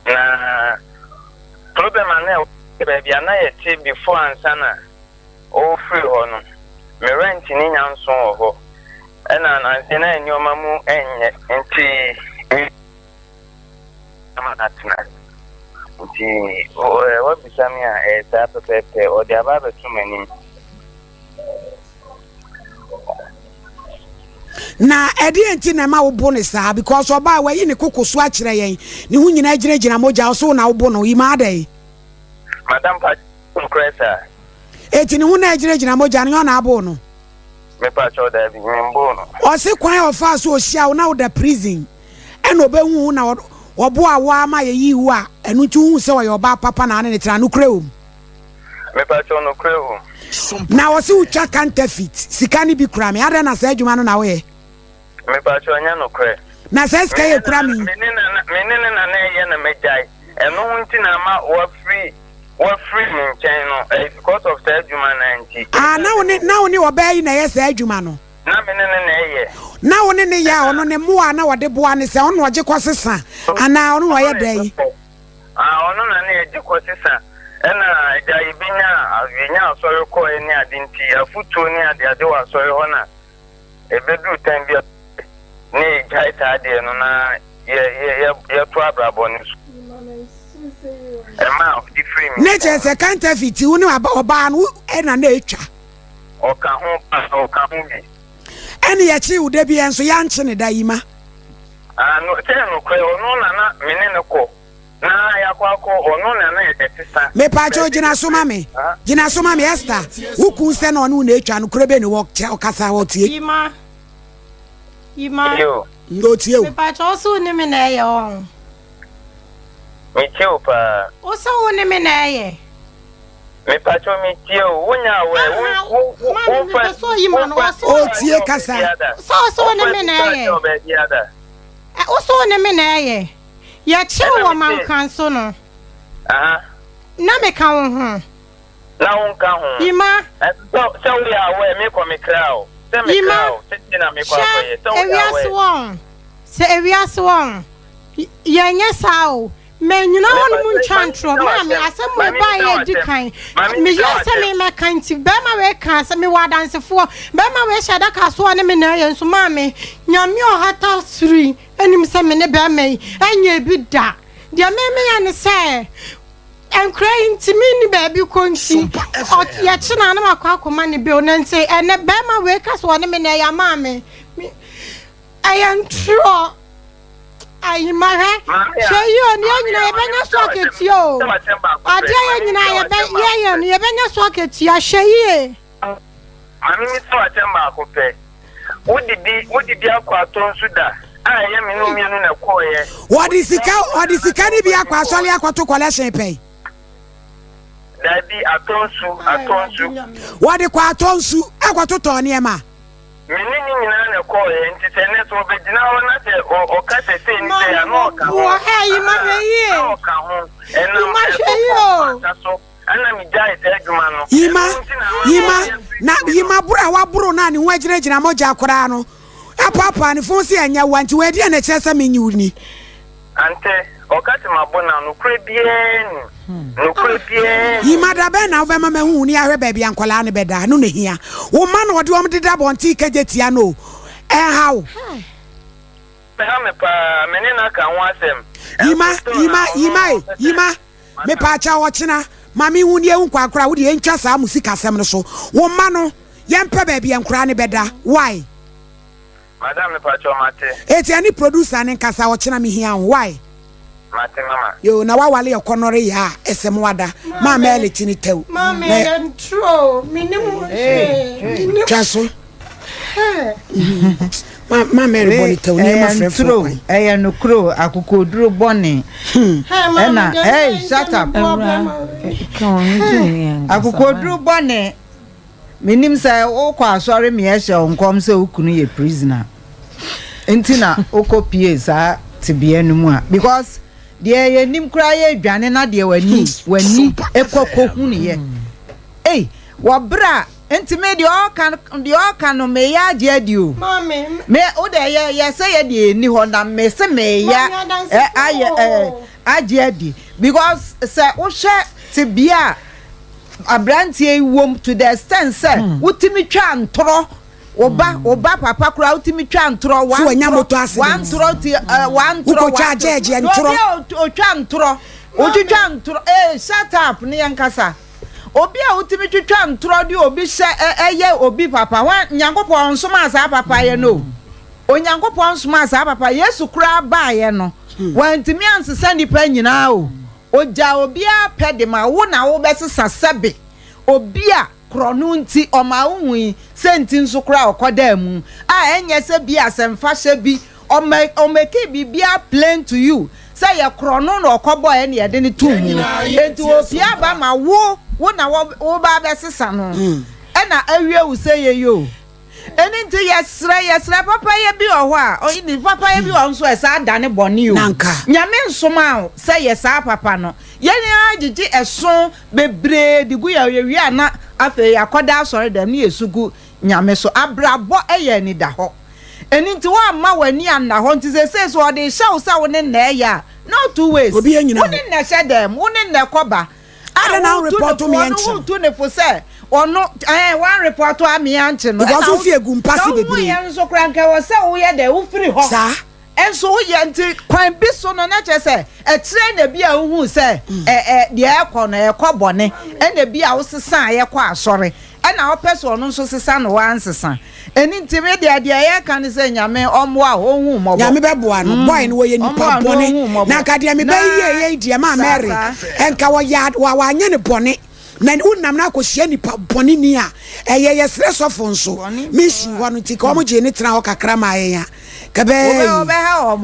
Na problem a na ɛwɔ baabi a na yɛte before ansa na ɔrefiri hɔ no, me rent ne nya nso wɔ hɔ. Ɛna nanse na nneɛma mu ɛnyɛ nti ama no atena. Nti woabisa me a, ɛyɛ saa pɛpɛɛpɛ. Ɔde aba abɛto m'anim. Na ɛdeɛ nti na ɛma wobo no saa because ɔbaa wayi ne koko so akyerɛ yɛn ne ho nyinaa gyinagyina mogya ɔso wo na wobo no yi maa dɛn. Madam pa nokorɛ saa. Eti ne ho na ɛgyinagyina mogya no nyɛ ɔna aboo no. Mepa kyɛw daabi memboo no. Ɔse kwan a ɔfaa so ɔhyia wo na woda prison ɛna ɔbɛhu wo na ɔboa wo ara ma yɛyii wo a ɛno nti wohu sɛ ɔyɛ ɔbaa papa na ane ne tena nokorɛ wɔ mu. Mepakyɛw nokorɛ wom. Na wɔse wotwa counterfeit sika no bi kura me adɛn na saa adwuma no na woyɛ? Mepakyɛw ɛnyɛ nokorɛ. Na saa sika yi ekura me yi. Me ne no na na ɛyɛ na magyae ɛno ho nti na ama wafiri wafiri me nkyɛn no ɛyɛ because of saa adwuma no ara nti. Ah na wo ne na wo ne ɔbaa yi na ɛyɛ saa adwuma no? Na me ne no na ɛyɛ. Na wo ne no yɛ a ɔno ne mmoa a na ɔde boa ne sɛ ɔno na ɔgye kɔ sesa anaa ɔno na ɔyɛ dɛn? Ah, ɔno na na yɛgye kɔ sesa. Ɛna agya yɛbɛnya yɛnya asɔre kɔɛ ne ade nti afotuo ne ade ade wɔ asɔre hɔ na ɛbɛduru tan bi a ne yɛgyae saa adeɛ no na yɛ yɛ yɛ yɛto abrabɔ no so. Ɛma ɔde firi me. Ne kyerɛ sɛ counterfeit wo ne ɔbaa no ɛna na ɛtwa. Ɔka ho paa ɔka ho bi. Ɛne yɛkyee wo da bi ɛnso yɛankye ne da yi ma. Ah no sɛ nokorɛ ɔno na na me ne no kɔ na yɛakɔ akɔ ɔno na na ɛsesa. Mepaakyɛw gyina so ma me gyina so ma me Esther wo kun sɛ na ɔne wo na etwa nokorɛ bɛ ni wɔ kyɛ ɔkasa hɔ tie. Yima Yima. Yo. Nga otie o. Mepaakyɛw wo se wo ne me na ɛyɛ ɔn. Me tie wo paa. Wo se wo ne me na ɛyɛ. Mepakyɛw me tie o, wo nya awɛ, wo wo wo fa wo fa O tie kasa. Sɛ wo se wo ne me na ɛyɛ. Wo se wo ne me na ɛyɛ. Yɛkye wo wɔ Mankranso no. Na me ka wo ho. Na wo nka ho. Yima. Sɛ sɛ wo yɛ awɛ, me kɔ me kra o. Sɛ me kra o, sɛ tie na me kɔ akɔyɛ. Sɛ wo yɛ awɛ. Hwɛ ewiase wɔn. Sɛ ewiase wɔn. Yɛnyɛ saa o. Mannyina hɔnom ntwa ntorɔ. Maame, asɛm wei baeɛ a ɛdi kan, meyɛɛ sɛ meremmɛka nti, barima wei kaa sɛ, mewɔ adansefoɔ. Barima wei hyɛɛ da kaa sɛ ɔne me na ɛyɛ nso maame, Nyame a ɔhata soro yi nim sɛ me ne barima yi nyɛɛ bi da. Deɛ me meyɛ ne sɛ, nkwadaa yi nti menni baabi kɔ nti, yɛkye no a na makɔ akɔma ne bill. Na nti ɛnnɛ barima wei ka sɛ ɔne me na ɛyɛ a, maame, ɛyɛ ntorɔ. Ahima hwɛ, hwɛ yi o, ne yɛn nyinaa yɛbɛnya so akatua o. Adeɛ yɛn nyinaa yɛbɛ yɛyɛ no yɛbɛnya so akatua, hwɛ yie. Maame mi sɛ wakyɛm baako pɛ. Wodidi wodidi akɔ atɔ nsu da a ɛyɛ me ne mmienu na ɛkɔɔyɛ. Wɔde sika wɔde sika no bi akɔ asɔre akɔto kɔlɛhyɛn pɛn. Dabi atɔ nsu atɔ nsu. Wɔde kɔ atɔ nsu akɔtotɔ nneɛma. Me ne ne nyinaa na ɛkɔeɛ, nti sɛ nnɛ sɛ ɔbɛgyina hɔ na sɛ ɔka sɛ sei ne sei a, na ɔka ho. Ahaa, na ɔka ho. Ɛnam ɛsɔfoɔ kwata so ɛna megyaee saa adwuma no. Yima, Ɛno nti na ama Yima, ɔyɛ firi na me no. Yima boro a waboro no a ne ho agyinagyina mogya koraa no, apaapaa ne fon sɛ ɛnyɛ wo a, nti wei deɛn na ɛkyerɛ sɛ menye wo ni? Ante, ɔka se mabo no a, nokorɛ biara nnim. Nokorɛ biara nnim. Yima, da bɛn na wobɛma mahu wo ne ahwɛ baabi a nkwadaa no bɛda? Ɛno na ɛhia. Wo mma na wɔde wɔn deda abɔnten kagya tia no o. Ɛnha wo? Ɛha me paa, me ne no aka ho asɛm. Yima, Ɛnso still Yima, na ɔno Yima e, ɔpɛ sɛ Yima, maka. mepaakyɛw ɔkyena ma menhu ne yɛhu kwankora a, wo deɛ yɛntwa saa mo sikasɛm no so. Wo mma no, yɛmpɛ baabi a nkwadaa no bɛda. Why? Madam mepakyɛw mate. Eti ɛne producer no nkasa ɔkyena mehia wo why. Mate mama. Yoo na wawale ɔkɔnɔre yaa ɛsɛ mo ada maa mɛɛle ti ne tɛw. Maame ɛyɛ ntoro o menim ho hwee menim. Twa so. Ma ma mɛɛle bɔ ne tɛw nneɛma frɛfrɛ kwan. Ɛyɛ nokorɛ o akokoduro bɔne ɛna hey shut up akokoduro bɔne. Menim sɛ wokɔ asɔre meɛ hyɛ wo nkɔm sɛ wo kunu yɛ prisoner nti na wokɔ pie saa tebea no mu a because deɛ yɛnim koraa yɛ dwane na deɛ w'ani w'ani kɔ kɔhunuiɛ ei wɔ berɛ a nti me deɛ ɔka deɛ ɔka no meyɛ agye adi o me wo deɛ yɛ yɛ sɛ yɛ deɛ ɛni hɔ na me se meyɛ ayɛ agye adi because sɛ wohwɛ tebea a aberanteɛ yi wom to the extent sɛ hmm. wotumi twa ntorɔ wo ba hmm. wo ba papa koraa wotumi twa ntorɔ wa ntorɔ wa ntorɔ ti ɛ wa ntorɔ wa ntorɔ obi a otwa ntorɔ otwitwa ntorɔ ee shut up ne yɛn kasa obi a wotumi twitwa ntorɔ de obi hyɛ ɛyɛ obi papa wɔn nyankopɔn nsoma saa papa yɛ no onyankopɔn nsoma saa papa yesu koraa baayɛ no hmm. wɔntumi ansesa nipa nyinaa o. Ogyaa obiara pɛ de ma wo na wobɛsesa sɛbe obi a korɔno nti ɔmaa wo hui sɛ nti nso koraa ɔkɔdaa mu a ɛnyɛ sɛ bi asɛmfahyɛ bi ɔmɛ ɔmɛkii biribiara plain to you sɛ. Sɛ yɛ korɔno na ɔkɔbɔeɛ na yɛde no too mu. Enti ɔpie aba ma wo, wo na woba abɛsesa no. Ɛna awie wo sɛ yei o. Ɛno nti yɛsrɛ, yɛsrɛ papayɛ bi wɔ hɔ a, ɔyi papayɛ bi wɔ hɔ nso a ɛsaa dane bɔne o. Nyame nsomaa wo sɛ yɛ saa papa no. Yɛn ara gyegye ɛso bebree de gu yɛn ho, yɛwie a na afei yɛakɔda asɔre dɛm na yɛsu gu Nyame so. Abrabɔ yɛ anidahɔ. Ɛno nti woamma w'ani anna hɔ nti seesei sɛ ɔde rehyɛ wo sɛ wo ne nnɛ ɛyɛ a, no two ways. Wo ne nnɛ hyɛ dɛm, wo ne nnɛ kɔba. A woretu ne fo, ɔno woretu ne fo sɛ ɔno ɛɛ woanrepɔto a me ankye no. Because wofi egu mpase bebree. Na woyɛ nso koraa nka ɛwɔ sɛ woyɛ dɛ wofiri hɔ. Saa. Nso woyɛ nti kwan bi so no na kyerɛ sɛ ɛkyerɛ na bi a wohu sɛ ɛ ɛ deɛ ɛkɔ no ɛkɔ bɔne ɛna bi a wosesa a yɛkɔ asɔre ɛna wopɛ sɛ ɔno nso sesa no wansesa ɛno nti me deɛ deɛ yɛka ne sɛ Nyame ɔmmoa wo ɔnhu wo mmɔbɔ. Nyame bɛboa no boy no wɔyɛ nipa bɔne na nka deɛ me bɛ yie yei deɛ maa Mary nka wɔyɛ wanyɛ no bɔne na wonam no akɔhyia nipa bɔne ni a ɛyɛ yɛsrɛ sɔfo nso mission hɔ no nti ka wɔn gyee ne tena hɔ kakra maa yɛn a kɛbɛɛ yi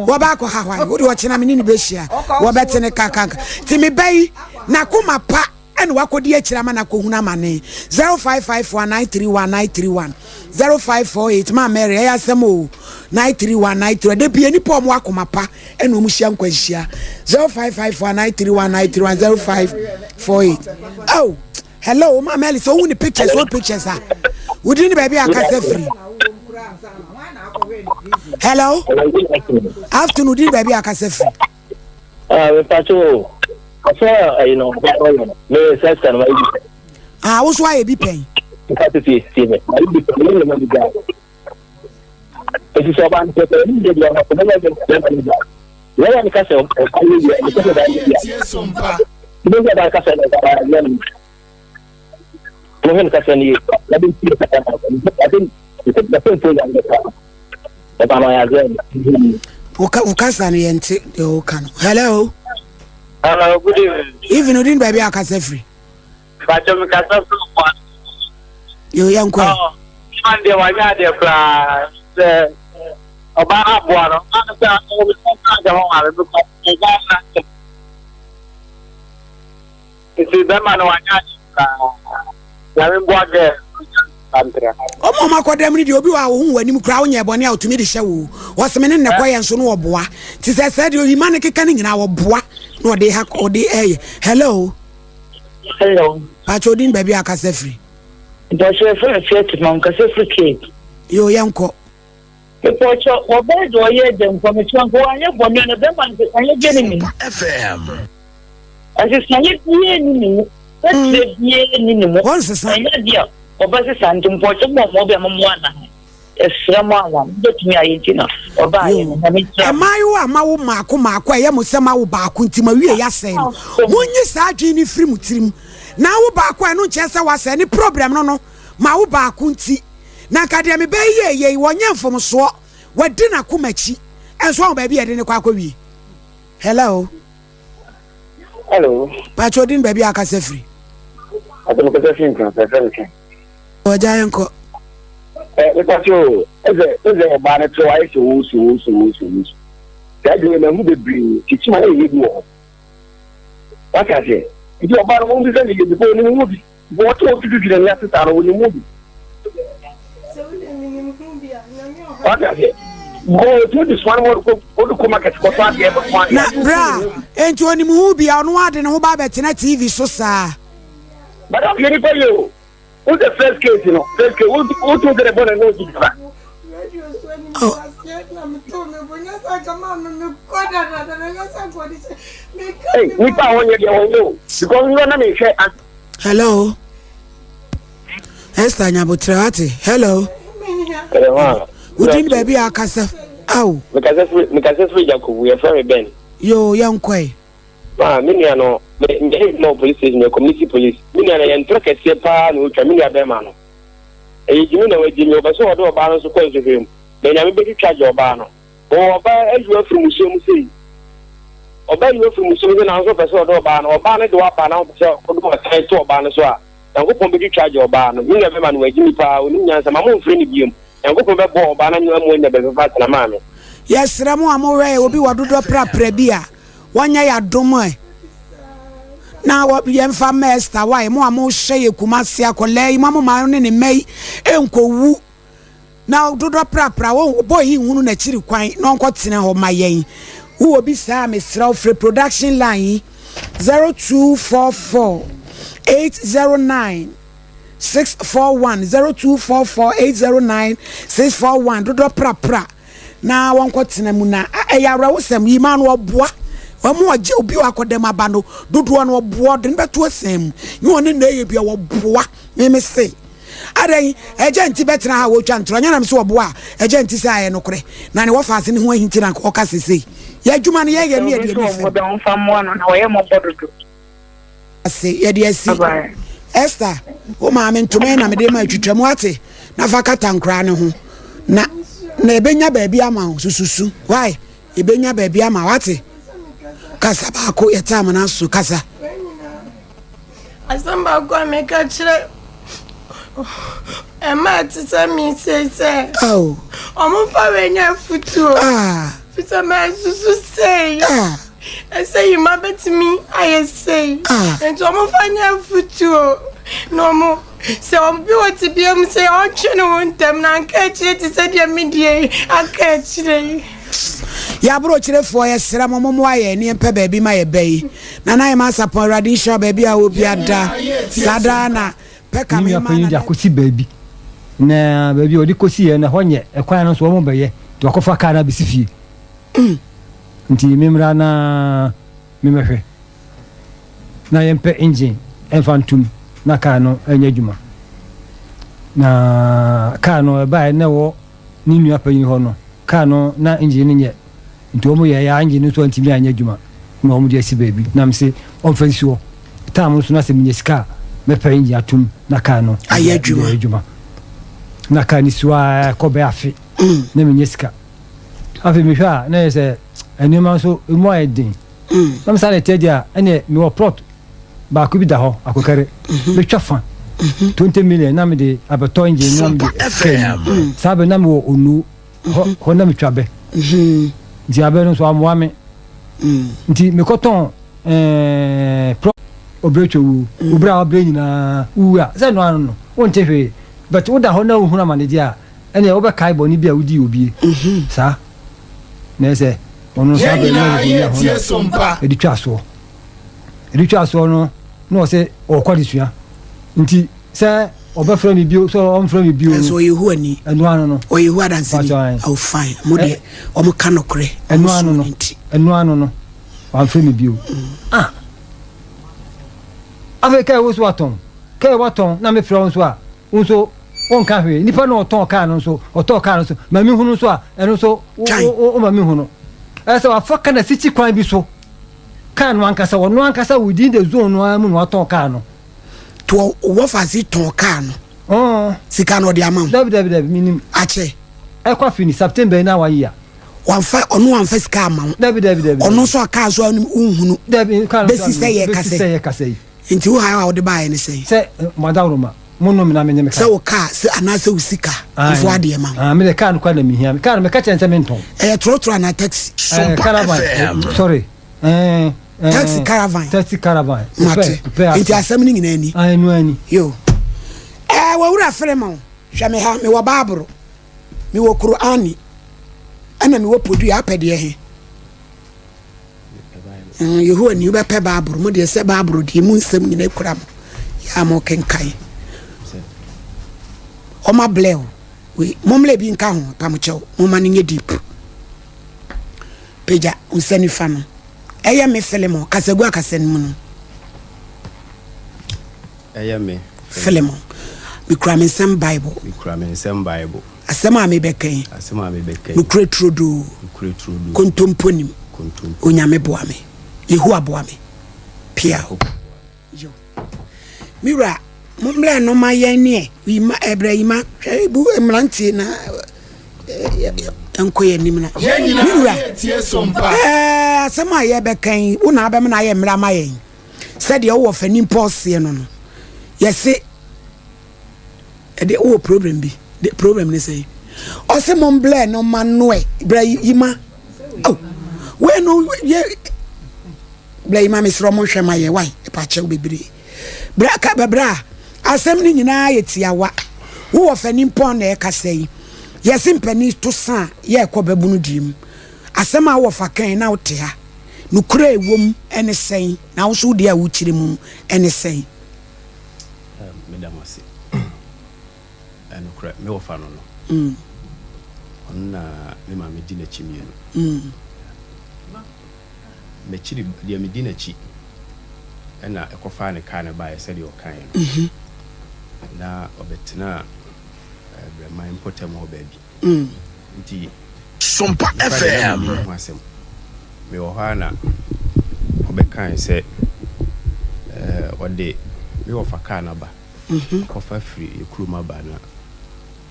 wɔbɛ akɔ ha hwan wode ɔkyena me ne ne bɛhyia wɔbɛte ne kakanka nti me bɛ yi nakoma pa ɛna wakɔdi akyire ama no akɔhunu amane 0554931931 0548 maa Mary ɛyɛ asɛm o 93193 ɛda bia nipa ɔmo akoma pa ɛna ɔmo hyia nkwanhyia 0554931931 0548 oh hello maa Mary sɛ wohu ne pictures old pictures a wodin ne baabi a akasa firi hello afternoon wodin ne baabi a akasa firi Ah, me pacho. Ɔsɛ ɛyi no, ɔyɛ no. Me sɛ sɛ no ma yi bi pɛ. Ah, wo so ayɛ bi pɛn. Nka tete tie me. Ma yi bi pɛ, me ne ma bi gya. Eti sɛ ɔba no pɛ, ɛni de deɛ ɔno ɔbɛyɛ de bɛma no gya. Yɛyɛ no kasɛ ɔka yɛ yɛ, ɛsɛ sɛ ɔba no bi a. Ebi sɛ ɔba no kasɛ no ɔba no yɛ no. Mo hwɛ no kasɛ no yɛ, na bi nti kasɛ no ɔba no. Wo kasa no yɛnte deɛ woka no. Hello. Hello, good evening. Evening, odin baabi a kasa firi. Bàtchɛ mi kasa firi kwa. Yo, yɛn kɔ. Ɔ, man deɛ wanyɛ adeɛ koraa sɛ ɔbaa no aboa no. Ɔbaa no sɛ ɔbɛ sɛ ɔbɛ ɔbɛ ɔbaa no. Nti bɛma no wanyɛ ade koraa. Nyame mboa girl no ɔnya nsantra. Ɔmo a ɔmo akɔ dɛm no deɛ obi wɔ hɔ a ohu w'anim koraa wonyɛɛ bɔne a otumi de hyɛ wo o. Ɔse me ne no na ɛkɔyɛ nso no ɔboa. Nti sɛ sɛɛ deɛ oyima no keka no nyinaa ɔboa na ɔde ha ɔde ɛyɛ. Hello. Hello. Pakyɛ odin baabi a akasa firi. Mpakyɛ yɛfrɛ me Fiat ma mekasa firi Cape. Yoo yɛnkɔ. Mepɔkyɛ ɔbaa deɛ ɔyɛ dɛ mpa mekyerɛ nka wanyɛ bɔne a na bɛrima no nsesaeɛ bia ne ne mu nsesaeɛ bia ne ne mu sɛkyerɛ bia ne ne mu ɛnyɛ deɛ a ɔbɛsesa nti mpɔkyɛ mo ɔmo bɛ mo mo ana ɛsrɛ mo ana mobɛtumi ayɛ nti na ɔbaa yɛ no na mekyerɛ Mmaayewa a moawo mmaako mmaako a ɛyɛ mo sɛ moawo baako nti moawie yɛ asɛe no, monyi saa adwene no mfiri mo tirim. Na awo baako a ɛno nkyerɛ sɛ woasɛe ne problem no no ma wo baako nti. Na anka deɛ mebɛyɛ yie yei, wɔnyɛ mfomsoɔ, wadi n'akoma akyi, nso wahu baabi a yɛde no kɔ akɔwie. Hello. Hello. Pakyɛ odin baabi a akasa firi. Ate mo kasa firi nkran fɛfɛ no kɛn. Ɔgya yɛn kɔ. Ɛ mepakyɛ o ɛsɛ ɛsɛ ɔbaa no to ayɛ sɛ owusu owusu owusu owusu. Saa adwuma yi mahu bebree kyikyima na yɛyɛ bi wɔ hɔ. Wate aseɛ nti ɔbaa no wɔn bisa ne yɛ bi kɔ onim ho bi. Wɔte wɔn twitwitwi n'ani ase saa no, wɔnim ho bi. Wate aseɛ? Wɔtumi de soma no ma wɔde kɔ market kɔtɔ adeɛ bɛko adeɛ. Na bra, enti onim ho bi a ɔno ade ne ho ba abɛtena TV so saa. But ɔyɛ nipa yie o. Wo sɛ first case no, first case, wo wo tún sɛ de bɔ na n'o di kaba. Oh. Hey, nipa a wɔnyɛ deɛ wɔnyɛ o. Because nua na mehwɛ. Hello. Esther Nyabotrɛ wate. Hello. Wodin baabi a akasa. Aw. Mekasa firi mekasa firi Jakobu yɛfrɛ me Ben. Yoo yɛnkɔe. Ma me nua no me me yɛ adwuma wɔ police station yɛ community police me nua no yɛ ntorɔ kɛseɛ paa na ɔtwa me nua bɛrima no ɛyɛ gyimi na wagyimi ɔpɛ sɛ ɔde ɔbaa no nso kɔ nsɔhwɛ mu na nyame bɛtwitwa gye ɔbaa no. Ɔwɔ ɔbaa ayi wo afiri musuo mu sei. Ɔbaa ayi wo afiri musuo mu sei nanso ɔpɛ sɛ ɔdɔ ɔbaa no. Ɔbaa no de wo aba na wopɛ sɛ wode ɔtan to ɔbaa no so a, Nyankopɔn bɛtwitwa agye ɔbaa no. Me nua bɛma no wagyimi paa, ɔnim nyansa. Ma momfrɛ no biom. Nyankopɔn bɛboa ɔbaa no ama moanya baabi papa atena. Maame. Yɛsrɛ mo a mowɛn obi wɔ dodɔ prapra bi a, Wɔnyɛ yɛ adom ɛ. Na yɛmfa mma Esther wae, mo a mohwɛ yɛ Kumasi akwadaa yi, mo a mo ma ne ne mma yi nkɔwu na dodɔ prapra wo boy yi nhunu n'akyiri kwan na ɔnkɔtena hɔ ma yɛn. Wowɔ bi saa a mesrɛ wo frɛ production line yi 0244 809 641 0244 809 641 dodɔ prapra na wɔnkɔtena mu na ɛyɛ awerɛhosɛm yi maa no ɔboa wɔn a ɔgye obi a wakɔda mu aba no dodoɔ no ɔboa ɔde no bɛto asan mu ne ɔne na ɛyɛ bi a wɔboa meme se adɛn ɛgya nti bɛtena ha wɔtwa ntorɔ nyɛ nam sɛ ɔboa a ɛgya nti sɛ ayɛ nokorɛ na ne wɔfa ase ne ho ahinti na nka ɔka sesei yɛ adwuma no yɛyɛ ne yɛde ani fam ase yɛde asi Esther wo maame ntoma na mede ma atwitwa mu ate na fa kata nkoraa no ho na na ebenya baabi ama wo sususu why ebenya baabi ama wo ate kasa baako yɛte amana so kasa. Asɛm baako a meka kyerɛ ɛma ɛte sɛ me sei sɛ ɔmomfa wei nyɛ afotuo ah. fi sɛ mansusu sei ah. ɛsɛ yi ma bɛtumi ayɛ sei ah. nti ɔmomfa nyɛ afotuo na ɔmo sɛ ɔbi wɔ tebea mu sɛ ɔntwe ne ho ntɛm na anka akyire te sɛ deɛ medie aka akyire yi Yɛ aborɔkyerefoɔ yɛsrɛ mo mommoa yɛn ne yɛmpɛ baabi ma yɛ bɛ yi. Nana Ahemaa Sarpong Awurade nhyira wo baabi a wɔ bia da. Saa daa na pɛ ka Ne me nua ma panyin de Nana. akɔsi baabi, na baabi a ɔde kɔsiiɛ no, ɛhɔ nyɛ, ɛkwan no nso wɔbɛyɛ, nti wakɔfa kaa no abɛsi fie. Nti memmra na memmɛhwɛ na yɛmpɛ engine mfa ntom na kaa no nyɛ adwuma. Na kaa no ɛbaeɛ na ɛwɔ ne nua panyin hɔ no, kaa no na engine no nyɛ, nti wɔn yɛɛ a engine no nso antumi anyɛ adwuma na wɔn de asi baabi na mese ɔmfa nsi hɔ. Time nso na sɛ menya sika a mɛpɛ engine atom na kaa no ayɛ adwuma. adwuma. Na kaa no si hɔ a ɛkɔ bɛyɛ afe na menya sika. Afei mehwɛ a na yɛ sɛ nneɛma nso emu ayɛ den. Na me saa na ɛteɛ deɛ a ɛneɛ mewɔ plot baako bi da hɔ akokɛre metwa fa 20 million na mede abɛtɔ engine na mede sika mu saa bɛ na mewɔ onuo hɔ hɔ na metwa bɛ nti abɛ no nso amoa me nti mekɔtɔn ɛɛ plot obrɛ twa wuo obrɛ a wabrɛ nyinaa wuwu a sɛ no ano no wonte hwee but woda hɔ na wohunu amane deɛ a ɛneɛ wobɛkae bɔne bi a wodii obie saa na ɛsɛ ɔno saa bɛ na ɛde hɔ na ɛde twa soɔ Ɛde twaa soɔ no, na ɔsɛ ɔrekɔ adesua. Nti sɛ ɔbɛfrɛ me bio, sɛ ɔmfrɛ me bio no. Ɛnso ɔyɛ Yehowa ni. Ɛno ano no. Ɔyɛ Yehowa danseni. Oh fine. Mo deɛ, wɔn ka nokorɛ. Ɛno ano no. Ɛno ano no. Wamfrɛ me bio. Ah. Afei kaa wo so atɔn. Kaa watɔn na mefrɛ wo nso a, wo nso wonka hwee. Nipa na ɔtɔn kaa no nso, ɔtɔɔ kaa no nso, ma mehu no nso a, ɛno nso wo ma mehu no. Ɛsɛ sɛ wafa ka na sikyi kwan bi so. Car no ankasa, ɔno ankasa within the zone no ara mu na watɔn car no. To wɔ faase tɔn car no. Ɔɔ. Sika no ɔde ama wo. Dabi dabi dabi mi nim. Akyɛ. Ɛkɔ afi ni September yi na wayi a. Wamfa ɔno wamfa sika ama wo. Dabi dabi dabi. Ɔno nso a car nso a nhunu. Dabi car no nso a besi sɛ yɛ kasa. Besi sɛ yɛ kasa yi. Nti wo haw a wode baeɛ ne sɛn? Sɛ mo adaworoma mo nnome na menye me car. Sɛ wo car sɛ anaasɛ wo sika mfo adeɛ ma wo. Ah, me de car no kora na mehia. Car no meka kyerɛ sɛ mentɔn. Ɛyɛ trɔtrɔ anaa taxi? Eh, caravan. Eh, sorry. Eh, eh, taxi caravan. Taxi caravan. Mate. Nti asɛm no nyinaa ni. Ah, ɛno ani. Yo. Eh, wɔwura Filemon, hwɛ me ha, mewɔ Baaboro, mewɔ Kur'ani, ɛna mewɔ podua apɛdeɛ he. Mm, Yehowa ni wobɛpɛ Bible mo deɛ sɛ Bible deɛ mu nsɛm nyina kura mo yɛ a mokenkan ɔma blɛ o wei mommlɛ bi nka ho pamokyɛw momma no nyɛ deep pagya nsa nifa no ɛyɛ me Filemon kasagu akasa no mu no ɛyɛ me Filemon mekura me nsɛm Bible mekura me nsɛm Bible Asɛm a mebɛka yi. Asɛm a mebɛka yi. Nokorɛ turodoo. Nokorɛ turodoo. Kontompo nnim. Kontompo. Onyame boa me. Yehowa boa me. Piaw. Yo. Me wura, mommrɛ no ma yɛn neɛ. Yima, ɛbrɛ yima. Hwɛ ebu mmerantie na nkɔ yɛn anim na. Yɛn Me wura, nyinaa yɛtie sompa. ɛɛ asɛm a yɛbɛka yi, wo na abɛma no ayɛ mmerɛ ama yɛn. Sɛdeɛ wowɔ fani mpɔɔseɛ no no, yɛse ɛde wowɔ problem bi de problem ne sɛn ɔse mo mblɛ no ma noɛ brɛ yi ma oh wei no yɛ. Bra yi ma mesrɛ mo nhwɛ ma yɛ wai mepakyɛw bebree. Bra ka bra asɛm no nyinaa yɛ tiawa. Wo wɔ fɛ nimpɔn na ɛkasa yi. Yɛse mpanin to sa a yɛɛkɔ babunu deɛ mu. Asɛm a wo wɔfa kae na wote ha. Nokorɛ a ɛwɔ mu ne sɛn na wo nso wo deɛ a wokyerɛ mu ne sɛn? Meda mo ase. Nokorɛ me wɔfa no no. Ɔno na me maame di n'akyi mmienu. M'akyiri, deɛ medi n'akyi na ɛkɔfaa ne kaa no baeɛ sɛdeɛ ɔkaeɛ no. Na ɔbɛtenaa Brɛman mpɔtam hɔ baabi. Nti, Sompa me koraa deɛ na FM. mennim ho asɛm. Mewɔ hɔ ara na ɔbɛkae sɛ ɔde me wɔfa kaa no aba. Ɔkɔfa firi yɛn kurom aba na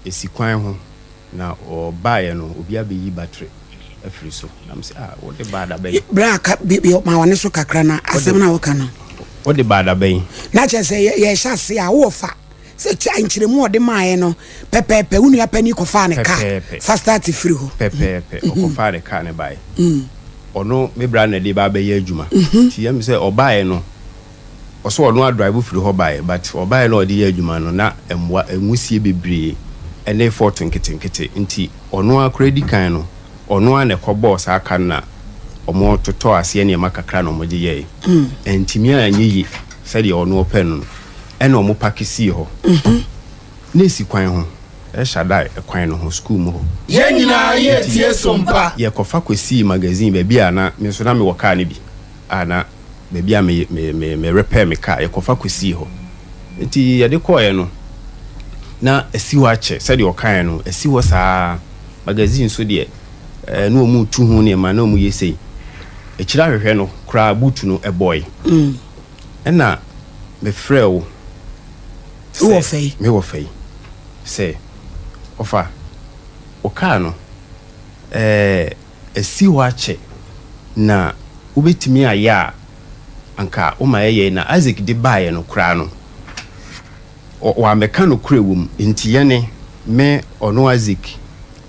ɛsi kwan ho. Na ɔbaeɛ no, obi abɛyi battery afiri so. Na mese, ah, wode baa da bɛn? Bra ka, bi, bi, ma w'ani so kakra na asɛm no a woka no. Wode baa da bɛn? Na kyerɛ sɛ yɛ, yɛhyɛ ase a, wowɔ fa. Sɛ kyɛ, nkyerɛmu a ɔde maaeɛ no, pɛpɛɛpɛ, wo nua panin kɔfaa ne kaa. Pɛpɛɛpɛ. Fa start firi hɔ. Pɛpɛɛpɛ, ɔkɔfaa ne kaa no baeɛ. Ɔno, me bra na ɛde ba abɛyɛ adwuma. Nti ɛm sɛ ɔbaeɛ no, Ɔsɛ ɔno a drive firi hɔ baeɛ but ɔbaeɛ na ɔde yɛ adwuma no na mmoa nwusie bebree ne fault nketenkete nti ɔno ara koraa di kan no ɔno ara na ɛkɔ bɔɔ saa ka no na ɔmo totɔɔ aseɛ nneɛma kakra na ɔmo de yɛɛ antumi anyɛ yie sɛdeɛ ɔno ɔpɛ no no ɛna ɔmo pake sii hɔ na esi kwan ho Shaddai kwan no ho sukuu mu hɔ. Yɛn nyinaa yɛ Nti tie so mpa. yɛkɔfa kɔsii magazine baabi a na me nso na mewɔ kaa no bi a na baabi a me me me me repair me car yɛkɔfa kɔsii hɔ nti yɛde kɔɔeɛ no na asi hɔ akyɛ sɛdeɛ ɔkaeɛ no asi hɔ saa magazine nso deɛ ɛɛ na wɔn retu ho nneɛma na wɔn yɛ sei akyire ahwehwɛ no koraa boot no ɛbɔe ɛna mefrɛ wo Wowɔ fɛ yi. Mewɔ fɛ yi sɛ ɔfa wo car no ɛɛ. Asi hɔ akyɛ, na wobɛtumi ayɛ a, anka woma yɛyɛe. Na Isak de baeɛ no koraa no, wammɛka nokorɛ wɔ mu. Enti yɛne, me, ɔno Isak,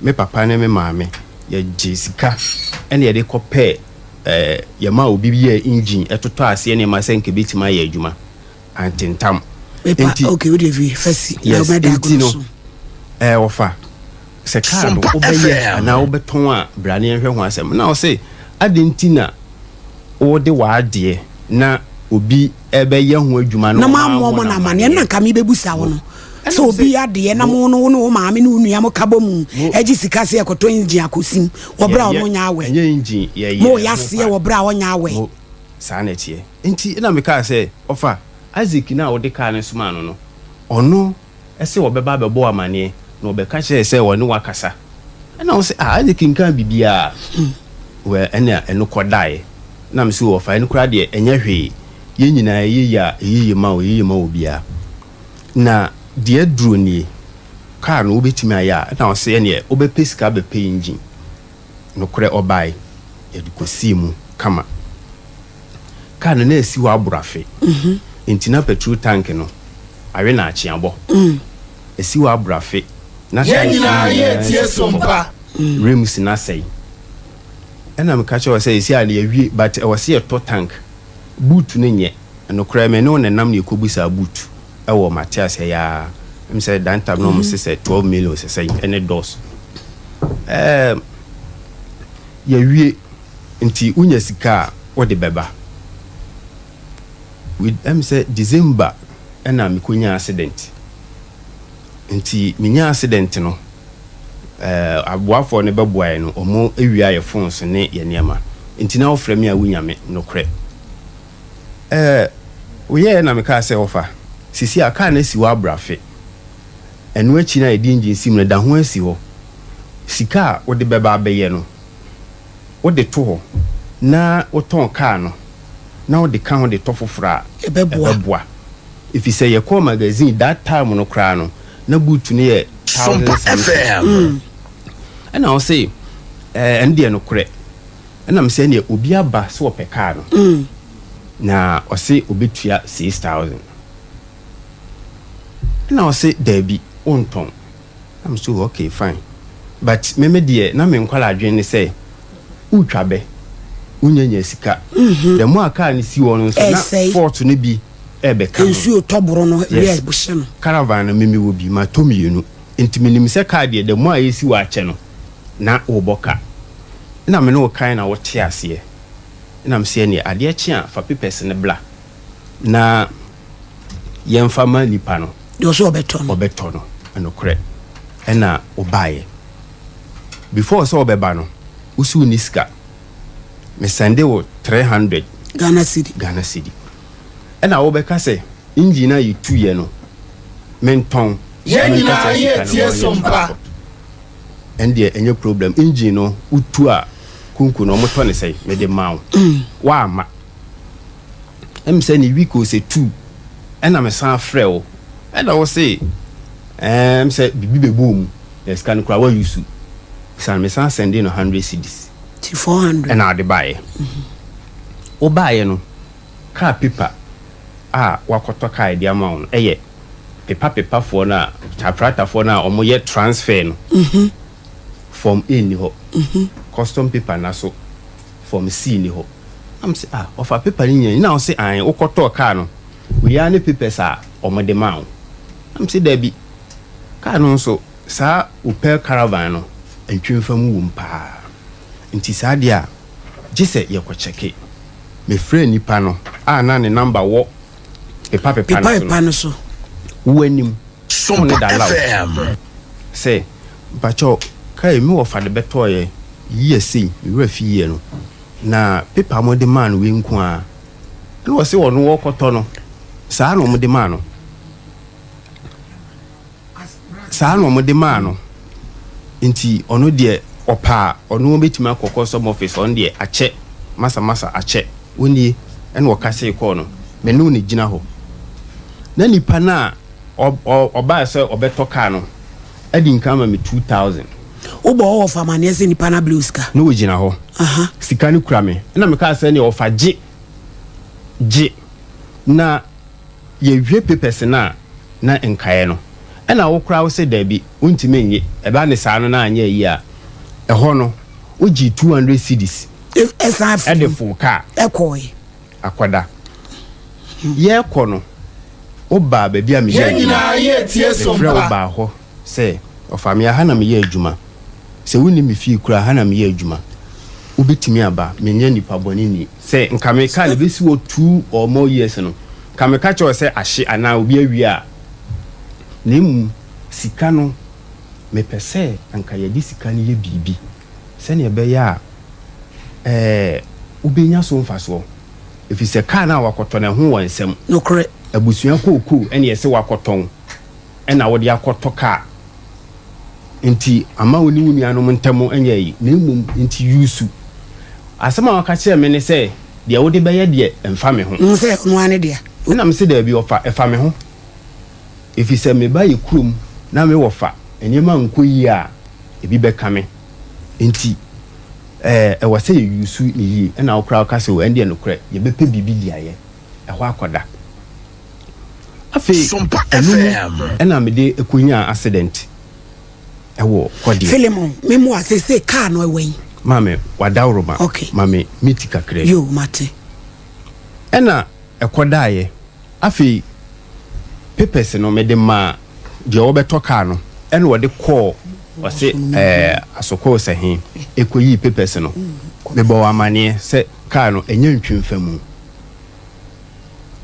me papa ne me maame, yɛgyee sika na yɛde kɔpɛɛ, yɛmaa obi yɛɛ engine totɔɔ aseɛ nneɛma sɛ anka ɛbɛtumi ayɛ adwuma. Antentam. Mepa, Enti, okay, wode fi, fa si, na yes, wobɛda enti agono no, so. ɛɛ, wɔfa, sɛ kaa no Sompa wobɛyɛ FM. anaa wobɛtɔn a, bra na yɛnhwɛ ho asɛm. Na ɔse, adɛn nti na wode w'adeɛ na obi ɛbɛyɛ ho adwuma na Na ɔma moammɔ mo mo no no amanneɛ, amanneɛ? na nka mebɛbusa wo Mo. no, Ɛna sɛ ɔse, obi adeɛ na mo, mo no, wo ne wo maame ne wo nua mo ka bɔ mu mo, agye sika sɛ yɛkɔtɔ engine akɔsim wɔ berɛ a yɛyɛ, ɔno nyɛ awɛ. ɛnyɛ engine, yɛyɛ Moyɛ ho aseɛ part. wɔ berɛ a ɔnyɛ awɛ. Mo, saa na ɛteɛ. Enti ɛna mekaa sɛ, Ɔfa, Isak no a wode kaa no somaa no no, ɔno se ɔbɛba abɛbɔ wo amanneɛ, na ɔbɛka kyerɛɛ sɛ ɔne wo akasa. Ɛna ɔse, Ah, Isak nkaa biribiara. Well, ɛnna ɛno kɔdaeɛ. Ɛna mese, O ɔfa, ɛno koraa deɛ, ɛnyɛ hwee. Yɛn nyinaa, ɛyɛ yie a, ɛyɛ yie ma wo, ɛyɛ yie ma obiara. Na deɛ aduro nie, kaa no wobɛtumi ayɛ a? Ɛna ɔse, Ɛnneɛ, wobɛpɛ sika abɛpɛ engine. Nokorɛ ɔbae, yɛde kɔsii mu kama. Kaa no na asi hɔ aboro afe, enti na petrol tank no awe na akyeabɔ. Asi hɔ aboro afe, na Yɛn tanks no nyinaa nyinaa yɛretie sisi so fam, mpa. rims no asɛe. Ɛna meka kyerɛɛ wɔ sɛ seesei a no yɛawie but ɛwɔ sɛ yɛtɔ tank. Boot no nyɛ. Nokorɛ me ne wo na ɛnam na yɛkɔbisaa boot wɔ mate aseɛ yi ara. Ɛm sɛ that time na wɔn se sɛ 12 million sɛ sɛn ɛne doors. Ɛɛm yɛawie. Nti wonya sika a wode bɛba. Ɛm sɛ December ɛna mekɔnyaa accident. Nti menyaa accident no, ɛɛ aboafoɔ no bɛboaeɛ no, wɔn awia yɛ phones ne yɛ nneɛma. Nti na wofrɛ me a wonya me, nokorɛ. Ɛɛ woyɛɛ na mekaa sɛ wɔfa, sisi a kaa no asi hɔ abrafe. Ɛno akyi no a yɛde engine si mu no, da ho asi hɔ. Sika a wode bɛba abɛyɛ no, wode to hɔ na wotɔn kaa no na wode ka ho de tɔ foforɔ a, ɛbɛboa. Ɛfiri sɛ yɛkɔɔ magazine that time no koraa no, na boot no yɛ thousand Sompa something. FM. Ɛna ɔse, ɛɛ ɛno deɛ nokorɛ. Ɛna mese ɛneɛ obi aba sɛ ɔpɛ kaa no, na ɔse ɔbɛtua 6000. Ɛna ɔse daabi, wontɔn. Na me so okay fine but me me deɛ na me nkwadaa adwene ne sɛ wotwa bɛ. Wonya nya sika. The more a car no si hɔ no nso na fault no bi ɛrebɛka ho. Nsuo tɔ boro no yes hyɛ no. Caravan no me mewɔ bi matɔ mienu nti menim sɛ car deɛ the more a ɛsi hɔ akyɛ no na wobɔ ka. Ɛna me ne wo kae na wote aseɛ. Ɛna mese ɛneɛ adeɛ kye a fa papers no bla na yɛmfa ma nipa no. Deɛ ɔsɛ ɔbɛtɔ no. Ɔbɛtɔ no nokorɛ ɛna wobaeɛ. Before sɛ wobɛba no wose wonni sika. Me sɛnde wo 300. Ghana cedi. Ghana cedi. Ɛna wobɛka sɛ engine a yɛtuiɛ no mentɔn. Yɛn na memfa nyinaa saa yɛ sika no tie ma so ɔnyɛ mpa. transport. Ɛndeɛ ɛnyɛ problem. Engine no wotu a konko no wɔtɔ no sɛn? Mede maa wo. Woamma. Ɛm sɛ ne week o sɛ two ɛna mesan frɛ wo ɛna wo se ɛɛm sɛ biribi bɛbɔɔ mu na sika no koraa woayusu. San mesan sɛnde no 100 cedis. Ti 400. Ɛna ɔde baeɛ. Wobaeɛ no car paper a woakɔtɔ car de ama wo no ɛyɛ pepa pepafoɔ no a typewriterfoɔ no a wɔyɛ transfer no form A nni hɔ, custom paper na so form C nni hɔ. Na mese ah ɔfa paper no nyinaa na ɔse ae wokɔtɔɔ car no wei ara ne papers a wɔde maa wo. Na mese dabi car no nso saa Opel Caravan no ntwemfa mu wom paa nti saa deɛ a gye sɛ yɛkɔ kyɛke. Mefrɛɛ nipa no a na ne number wɔ pepa pepa no so Pepa no so. Wo anim phone no Sompa da loud FM. sɛ mpakyɛw kai me wɔfa de bɛtɔɔyɛ year sei me werɛ fi year no na paper a wɔde maa no wei nko ara ɛna ɔse ɔno ɔkɔtɔ no saa na wɔde maa no saa na wɔde maa no nti ɔno deɛ ɔpɛ a ɔno ɔbɛtumi akɔ custom office ɔno deɛ akyɛ masa masa akyɛ ɔnie ɛna ɔka sei kɔɔ no me ne wo na gyina hɔ na nipa no a ɔbaa sɛ ɔbɛtɔ kaa no adi nkan ama me 2000. Wobɔ hɔ wɔfa amaneɛ sɛ nipa no abrɛ wo sika? Na ɔgyina hɔ sika no kura me ɛna mekaa sɛ neɛ ɔfa gye gye na yɛwie papers no a na nkaeɛ no ɛna wo koraa wo sɛ daabi wontumi nnye ɛba ne saa no na anyɛ ayi a ɛhɔ no wogyee 200 cedis ɛde foo kaa ɛkɔɔe akɔda yɛkɔ no wobaa baabi a meyɛ Yɛn adwuma nyinaa yɛ tie so mefrɛ wo mpa. baa hɔ sɛ ɔfa me a ha na meyɛ adwuma sɛ wonni me fie koraa ha na meyɛ adwuma wobɛtumi aba menyɛ nipa bɔne ni Sɛ nka me car no bɛsi hɔ two or more years no, nka meka kyerɛ wo sɛ ahye anaa obi awia a. Na mmom sika no, mepɛ sɛ anka yɛde sika no yɛ biribi sɛdeɛ ɛbɛyɛ a ɛɛ wobɛnya so mfasoɔ. Ɛfiri sɛ car no a wakɔtɔ no, ɛho wɔ nsɛm. Nokorɛ. Abusua kookoo ɛna yɛse wakɔtɔn ɛna wode akɔtɔ car. Nti ama wo ne wo nuanom ntam nyɛ ayi, na mmom nti use. Asɛm a waka kyerɛɛ me ne sɛ, deɛ wode bɛyɛ deɛ ɛmfa me ho. Hu sɛ ɔno ara ne dea. Ɛna mese daabi ɔfa, ɛfa me ho. Ɛfiri sɛ meba yɛ kurom na me wɔfa nneɛma nkɔ yie a, ebi bɛka me. Nti ɛɛ ɛwɔ sɛ yɛ use no yie. Ɛna wo koraa woka sɛ o ɛndeɛ nokorɛ yɛbɛpɛ biribi de ayɛ. Ɛhɔ akɔda. Afei Sompa ɛno mu FM. ɛna mede kɔnyaa accident ɛwɔ kɔdeɛ. Philemon, me mmoa, seesei car no ɛwɔ yi? Maame, w'adaworoma, Okay. ma me me ti kakra bi. Yoo, mate. Ɛna ɛkɔdaeɛ. Afei papers no mede maa deɛ ɔbɛtɔ car no ɛna ɔde kɔɔ ɔse ɛɛ Asokoo sɛ he ɛkɔyii papers no. Mebɔɔ wo amaneɛ sɛ car no ɛnyɛ ntwemfamu.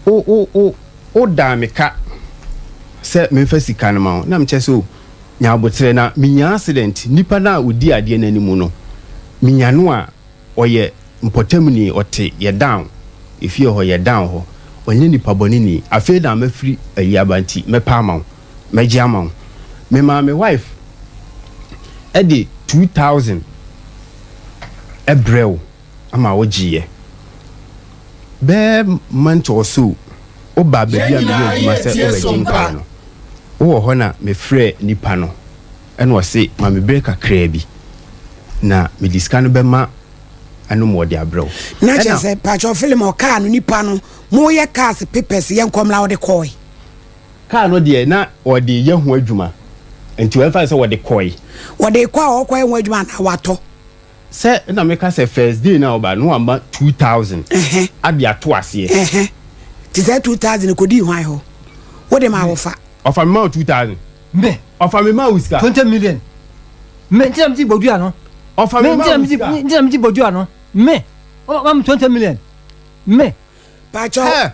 Wo wo wo wodaa me ka sɛ memfa sika no ma wo na mekyɛ sɛ o nya aboterɛ na menya accident nipa no a ɔdi adeɛ no anim no menya no a ɔyɛ mpɔtamni ɔte yɛ down efie hɔ yɛ down hɔ ɔnyɛ nipa bɔne ni afei na mafiri ayi aba nti mɛpɛ ama wo mɛgye ama wo memaa me wife ɛde 2000 ɛbrɛ wo ama wogyeeɛ. Bɛyɛ month or so, wobaa baabi a meyɛ adwuma sɛ wobɛgye nkaeɛ no. Wowɔ hɔ na mefrɛɛ nipa no ɛna ɔse ma me berɛ kakraa bi na mede sika no bɛma ɛno ma ɔde abrɛ wo. Na kyerɛ Ɛna. sɛ pakyɛw Philemon car no nipa no moyɛ cars papers yɛ nkɔmla ɔde kɔɔe. Car no deɛ na ɔde yɛ ho adwuma nti ɛmfa sɛ ɔde kɔɔe. Ɔde kɔ a ɔkɔyɛ ho adwuma anaa watɔ? Sɛ na meka sɛ first day na ɔba no wama 2000 ade ato aseɛ. Te sɛ 2000 kɔdii hwan hɔ? Wode ma wɔfa. Ɔfa me ma wo 2000. Me. Ɔfa me ma wo sika. 20 million. Me nti na medi bodua no. Ɔfa me ma wo sika. Me nti na medi bodua no. Me. Ɔma me 20 million. Me. Pacho, eh,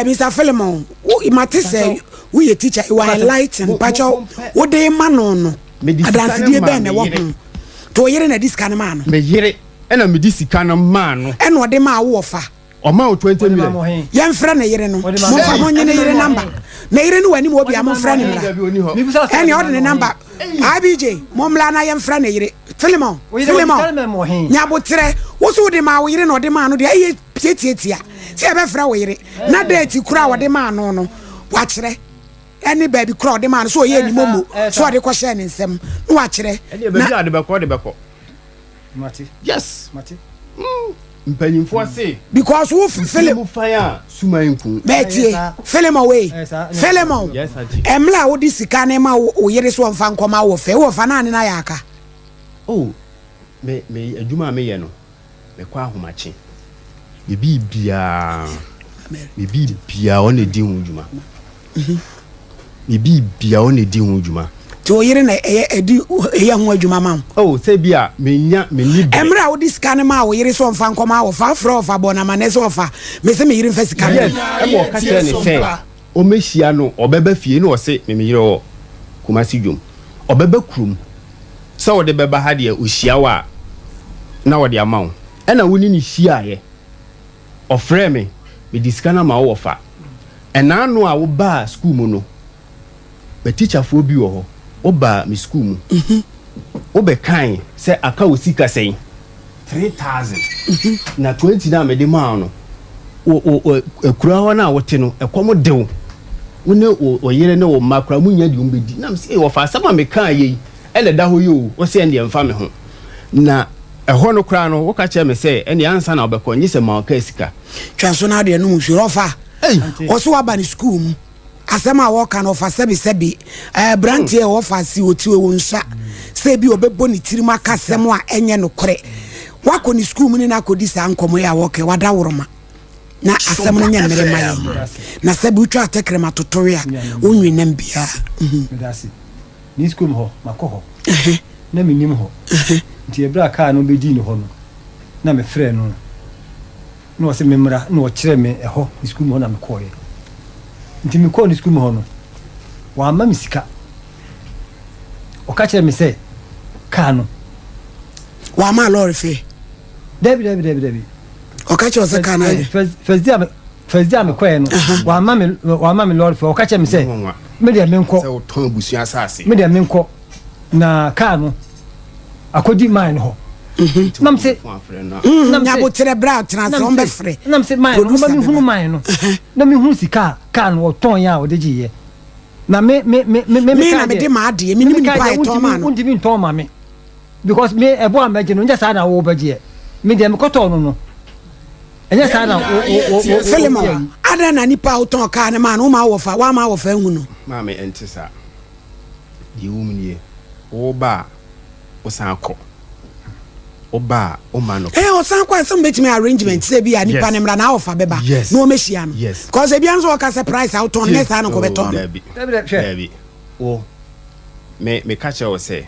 Mr. Philemon, wo mate sɛ woyɛ teacher, you are enlightened. Pacho, wo de ma no no. Adansedie bɛn na ɛwɔ ho? To yere na di sika no maa no. Me yere ɛna me di sika no maa no. Ɛna ɔde maa wo wɔfa. Ɔma wo 20 million. Yɛmfrɛ ne yere no. Momfa monye ne yere namba. Ne yere no wɔ anim hɔ bia momfrɛ ne mmra. Ɛne ɔde ne namba. IBJ, mommra na yɛmfrɛ ne yere. Philemon, Philemon, nyabotrɛ. Wo so wode maa wo yere na ɔde maa no deɛ ɛyɛ tiatiatia sɛ yɛbɛfrɛ wo yere na date koro a wɔde maa no no wakyerɛ ɛne baabi koro a ɔde maa no so ɔyɛ animomo so ɔde kɔhyɛɛ ne nsam na wakyerɛ. Ɛdeɛ baabi a ɔde bɛkɔ ɔde bɛkɔ. Mate. Yes. Mate. Mm. Mpanyinfoɔ se. Because wo Philip. Mu fan a suman nku. Bɛtie Philemon wei. Philemon. Yes auntie. Ɛmla a wode sika ne ma wo yere so ɔmfa nkɔma wɔ fɛ wɔ fa na ne na yɛ aka. Oh me me adwuma a meyɛ no mekɔ ahomakye. Me biribiara, me biribiara ɔna edi ho dwuma. Me biribiara ɔna edi ho dwuma. Nti wo yere na ɛyɛ ɛdi ɛyɛ ho adwuma ma wo? Oh, sɛ bi a menya menni brɛ. Mmerɛ a wode sika no maa wo yere sɛ ɔmfa nkɔma ɔfa, wofrɛ ɔfa bɔ no amanneɛ sɛ ɔfa, mese me yere mfa sika no. Yes, ɛma ɔka kyerɛɛ no sɛ ɔmmɛhyia no, ɔbɛba fie, na ɔse me me yere wɔ Kumasi dwom, ɔbɛba kurom. Sɛ wode bɛba ha deɛ ɔhyia wo a na ɔde ama wo. Ɛna wo ne no hyiaeɛ. Ɔfrɛɛ me, mede sika no ama wo wɔfa. Ɛna ano a wobaa sukuu mu no, m'atikyafoɔ bi wɔ hɔ, wobaa me sukuu mu, wobɛkae sɛ aka wo sika sɛn? 3000. Na 20 no a mede maa wo no, wo, wo, wo, akuraa hɔ no a wote no, ɛkɔm de wo. Wo ne wo, wo yere ne wo mma koraa monnya deɛ wɔbɛdi. Na mese, wɔfa asɛm a mekaeɛ yi ɛna ɛda hɔ yi o. Wose ɛndeɛ mfa me ho. Na ɛhɔ no koraa no, woka kyerɛɛ me sɛ ɛndeɛ ansa na wobɛkɔ, nye sɛ ma wo kaa sika. Twa so na adeɛ nom nsuo. Ɔfa, ɔse waba ne sukuu mu. Asɛm a wɔka no ɔfa sɛbi sɛbi. Ɛɛ branteɛ ɔfa si ɔti wɔ nsa sɛ ebi ɔbɛbɔ ne tirim aka asɛm a ɛnyɛ nokorɛ. Wakɔ ne sukuu mu ne no akɔdi saa nkɔmmɔ yi a wɔka yi, wada woroma. Na asɛm no nyɛ mmere ma yɛn. Na sɛbi wotwa atɛkrɛma totowe a, wonwe nam biara. Medase. Ne sukuu mu hɔ, makɔ hɔ. Na mennim hɔ. Nti ɛberɛ a kaa no bɛdii ne hɔ no, na mefrɛɛ no. Na ɔse memmra, na ɔkyerɛɛ me ɛhɔ, ne sukuu mu hɔ na mekɔeɛ. Nti mekɔɔ ne sukuu mu hɔ no, wamma me sika. Ɔka kyerɛɛ me sɛ kaa no. Wamma lɔre fare? Dabi, dabi, dabi, dabi. Ɔka kyerɛ wo sɛ kaa no ayɛ dɛ? First, first day a, first day a mekɔeɛ no, wamma me, wamma me lɔre fare. Ɔka kyerɛɛ me sɛ, me deɛ menkɔ. Sɛ wotɔn abusua asase. Me deɛ menkɔ, na kaa no. akɔdi man no hɔ. Mhm. Nam se mm, nyaboterɛ berɛ a tena ase ɔmbɛfrɛ nam se man no ɔma mehunu man no na mehunu sika a kaa no ɔtɔn yɛ a ɔde gyeeɛ na me me me me me na mede maa adeɛ menim nipa a ɛtɔn maa no wontumi ntɔn ma me because me ɛbɔ a mɛgye no nyɛ saa na wobɛgyeɛ me deɛ mekɔtɔɔ no no ɛnyɛ saa na wo wo wo Philemon adɛn na nipa a wotɔn kaa no maa no woma wɔfa woama wɔfa ahu no maame ɛnte saa Deɛ ɛwɔ mu nie, woba a, wosan kɔ. Woba a, woma no. Ɛɛ ɔsan kɔ a sɛ mobɛtumi arrangement sɛ bi a nipa no mmra na awɔfa bɛba na wɔmɛhyia no. Because ebia nso wɔka sɛ price a wotɔn no nyɛ saa na nkɔbɛtɔn no. Dabi, dabi. Wo, me, meka kyerɛ wo sɛ,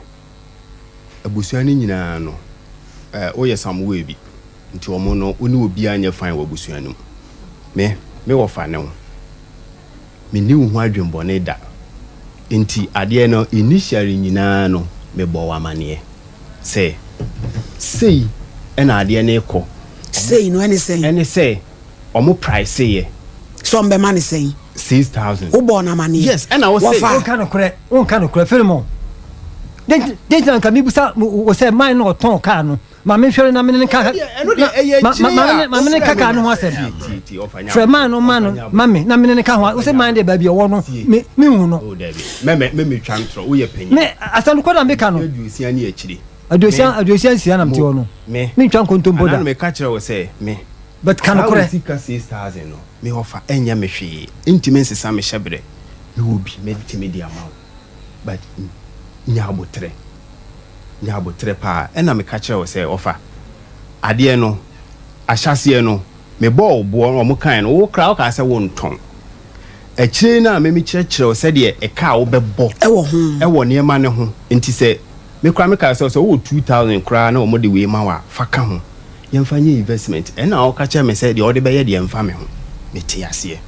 abusua no nyinaa no, ɛɛ, woyɛ some way bi. Nti wɔn no, wo ne obiara nyɛ fine wɔ abusua no mu. Me, me wɔfa ne wo. Menni wo ho adwenbɔne da. Nti adeɛ no initially nyinaa no mebɔɔ wo amaneɛ sɛ sei na adeɛ no rekɔ. Sei no ɛne sɛn? Ɛne sɛ ɔmo priceeɛ. Sɛ ɔmo bɛma no sɛn? 6000. Wobɔɔ no amaneɛ? Yes, ɛna wo se. Wɔfa. Wonka nokorɛ, wonka nokorɛ, Philemon. Dɛn nti na nka mebisa wo sɛ man no ɔtɔn kaa no Ma me nhwɛ no na me ne no nka ma me ne nka kaa no ho asɛm. Frɛ man no ma no ma me na me ne no ka ho asɛm. Man deɛ baabi ɔwɔ no me me hu no. Me asɛm kɔ na meka no. Aduosia 60 na mete hɔ no. Me ntwa nkontompo da. Meka kyerɛ wo sɛ me. But ka nokorɛ. Sika 6000 no me ɔfa ɛnyɛ me hwee. Ntumi nsesa me hyɛbrɛ. Me wɔ bi mɛtumi de ama wo but nya abotrɛ. Nya aboterɛ paa. Ɛna meka kyerɛɛ wo sɛ, Ɔfa, adeɛ no, ahyɛaseɛ no, mebɔɔ wo boɔ na wɔkaeɛ no, wo koraa wokaa sɛ wontɔn. Akyire no a me mekyerɛkyerɛ wo sɛdeɛ ɛka a wobɛbɔ wɔ nneɛma no ho nti sɛ, me koraa mekaa sɛ, sɛ wowɔ 2000 koraa na wɔde wei ma wo a, fa ka ho. Yɛmfa nyɛ investment. Ɛna woka kyerɛɛ me sɛ deɛ wode bɛyɛ deɛ ɛmfa me ho. Mete aseɛ.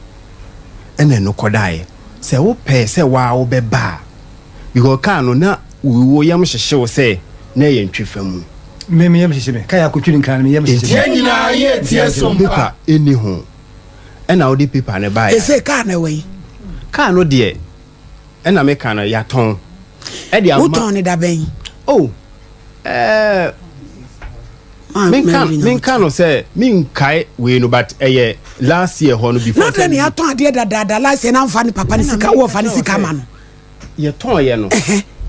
Ɛna ɛno kɔdaeɛ. Sɛ wopɛɛ sɛ wo ara wobɛba a, Because car no na wo yam hyehye wo sɛ na ɛyɛ ntwe fa mu. Me me yam hyehye me. Car yɛ akotwi ne nkran no me yam hyehye me. Yɛn nyinaa yɛ tie so mpa. Paper nni ho. Ɛna wode paper no baeɛ. Sese car no ɛwɔ he? Car no deɛ ɛna me ka no yɛatɔn ɛde ama. Wotɔn no da bɛn? Oh ɛɛ. Menka menka no sɛ menkae wei no but ɛyɛ last year hɔ no before. Na dɛn na yɛatɔn adeɛ dadaada last year na nfa ne papa ne sika wɔ fa ne sika ma no. Yɛtɔn yɛ no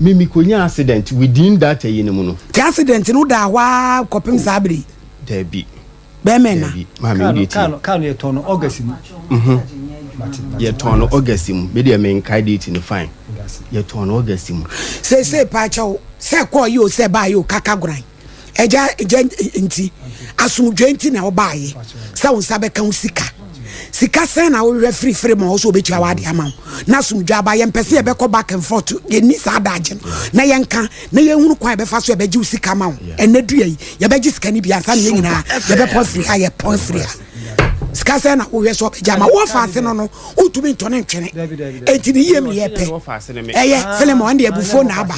me me kɔnya accident within that ayi no mu no. Ti accident no wodaa hɔ ara kɔpem saa bere yi. Dabi. Bɛmɛ na. Dabi maame wo deɛ tie. Car no yɛtɔn no August mu. Yɛtɔn no August mu me deɛ menkae date no fine yɛtɔn no August mu. Seesei paakyɛw sɛ kɔɔ yi o sɛ baa yi o kaka goran. Agya, agya nti, asomdwoe nti na wobaeɛ sɛ wo nsa bɛka wo sika. Sika sɛn na wohwehwɛ firi firi ma hɔ sɛ wɔbɛtua w'ade ama wo na asomdwoe aba. Yɛmpɛ sɛ yɛbɛkɔ back and forth, yɛnni saa adagye no na yɛnka na yɛnhunu kwan a yɛbɛfa so yɛbɛgye wo sika ma wo. Ɛnnɛ dua yi, yɛbɛgye sika no bi ansa na yɛn nyinaa yɛbɛpɔn firi ha, yɛpɔn firi ha. Sika sɛn na wohwɛ sɛ ɔbɛgye ama wo? Wɔfa ase no no, wontumi ntɔ ne ntwene. Enti ne yie mu yɛpɛ. Ɛyɛ, Philemon, ɛnde abufuo na aba.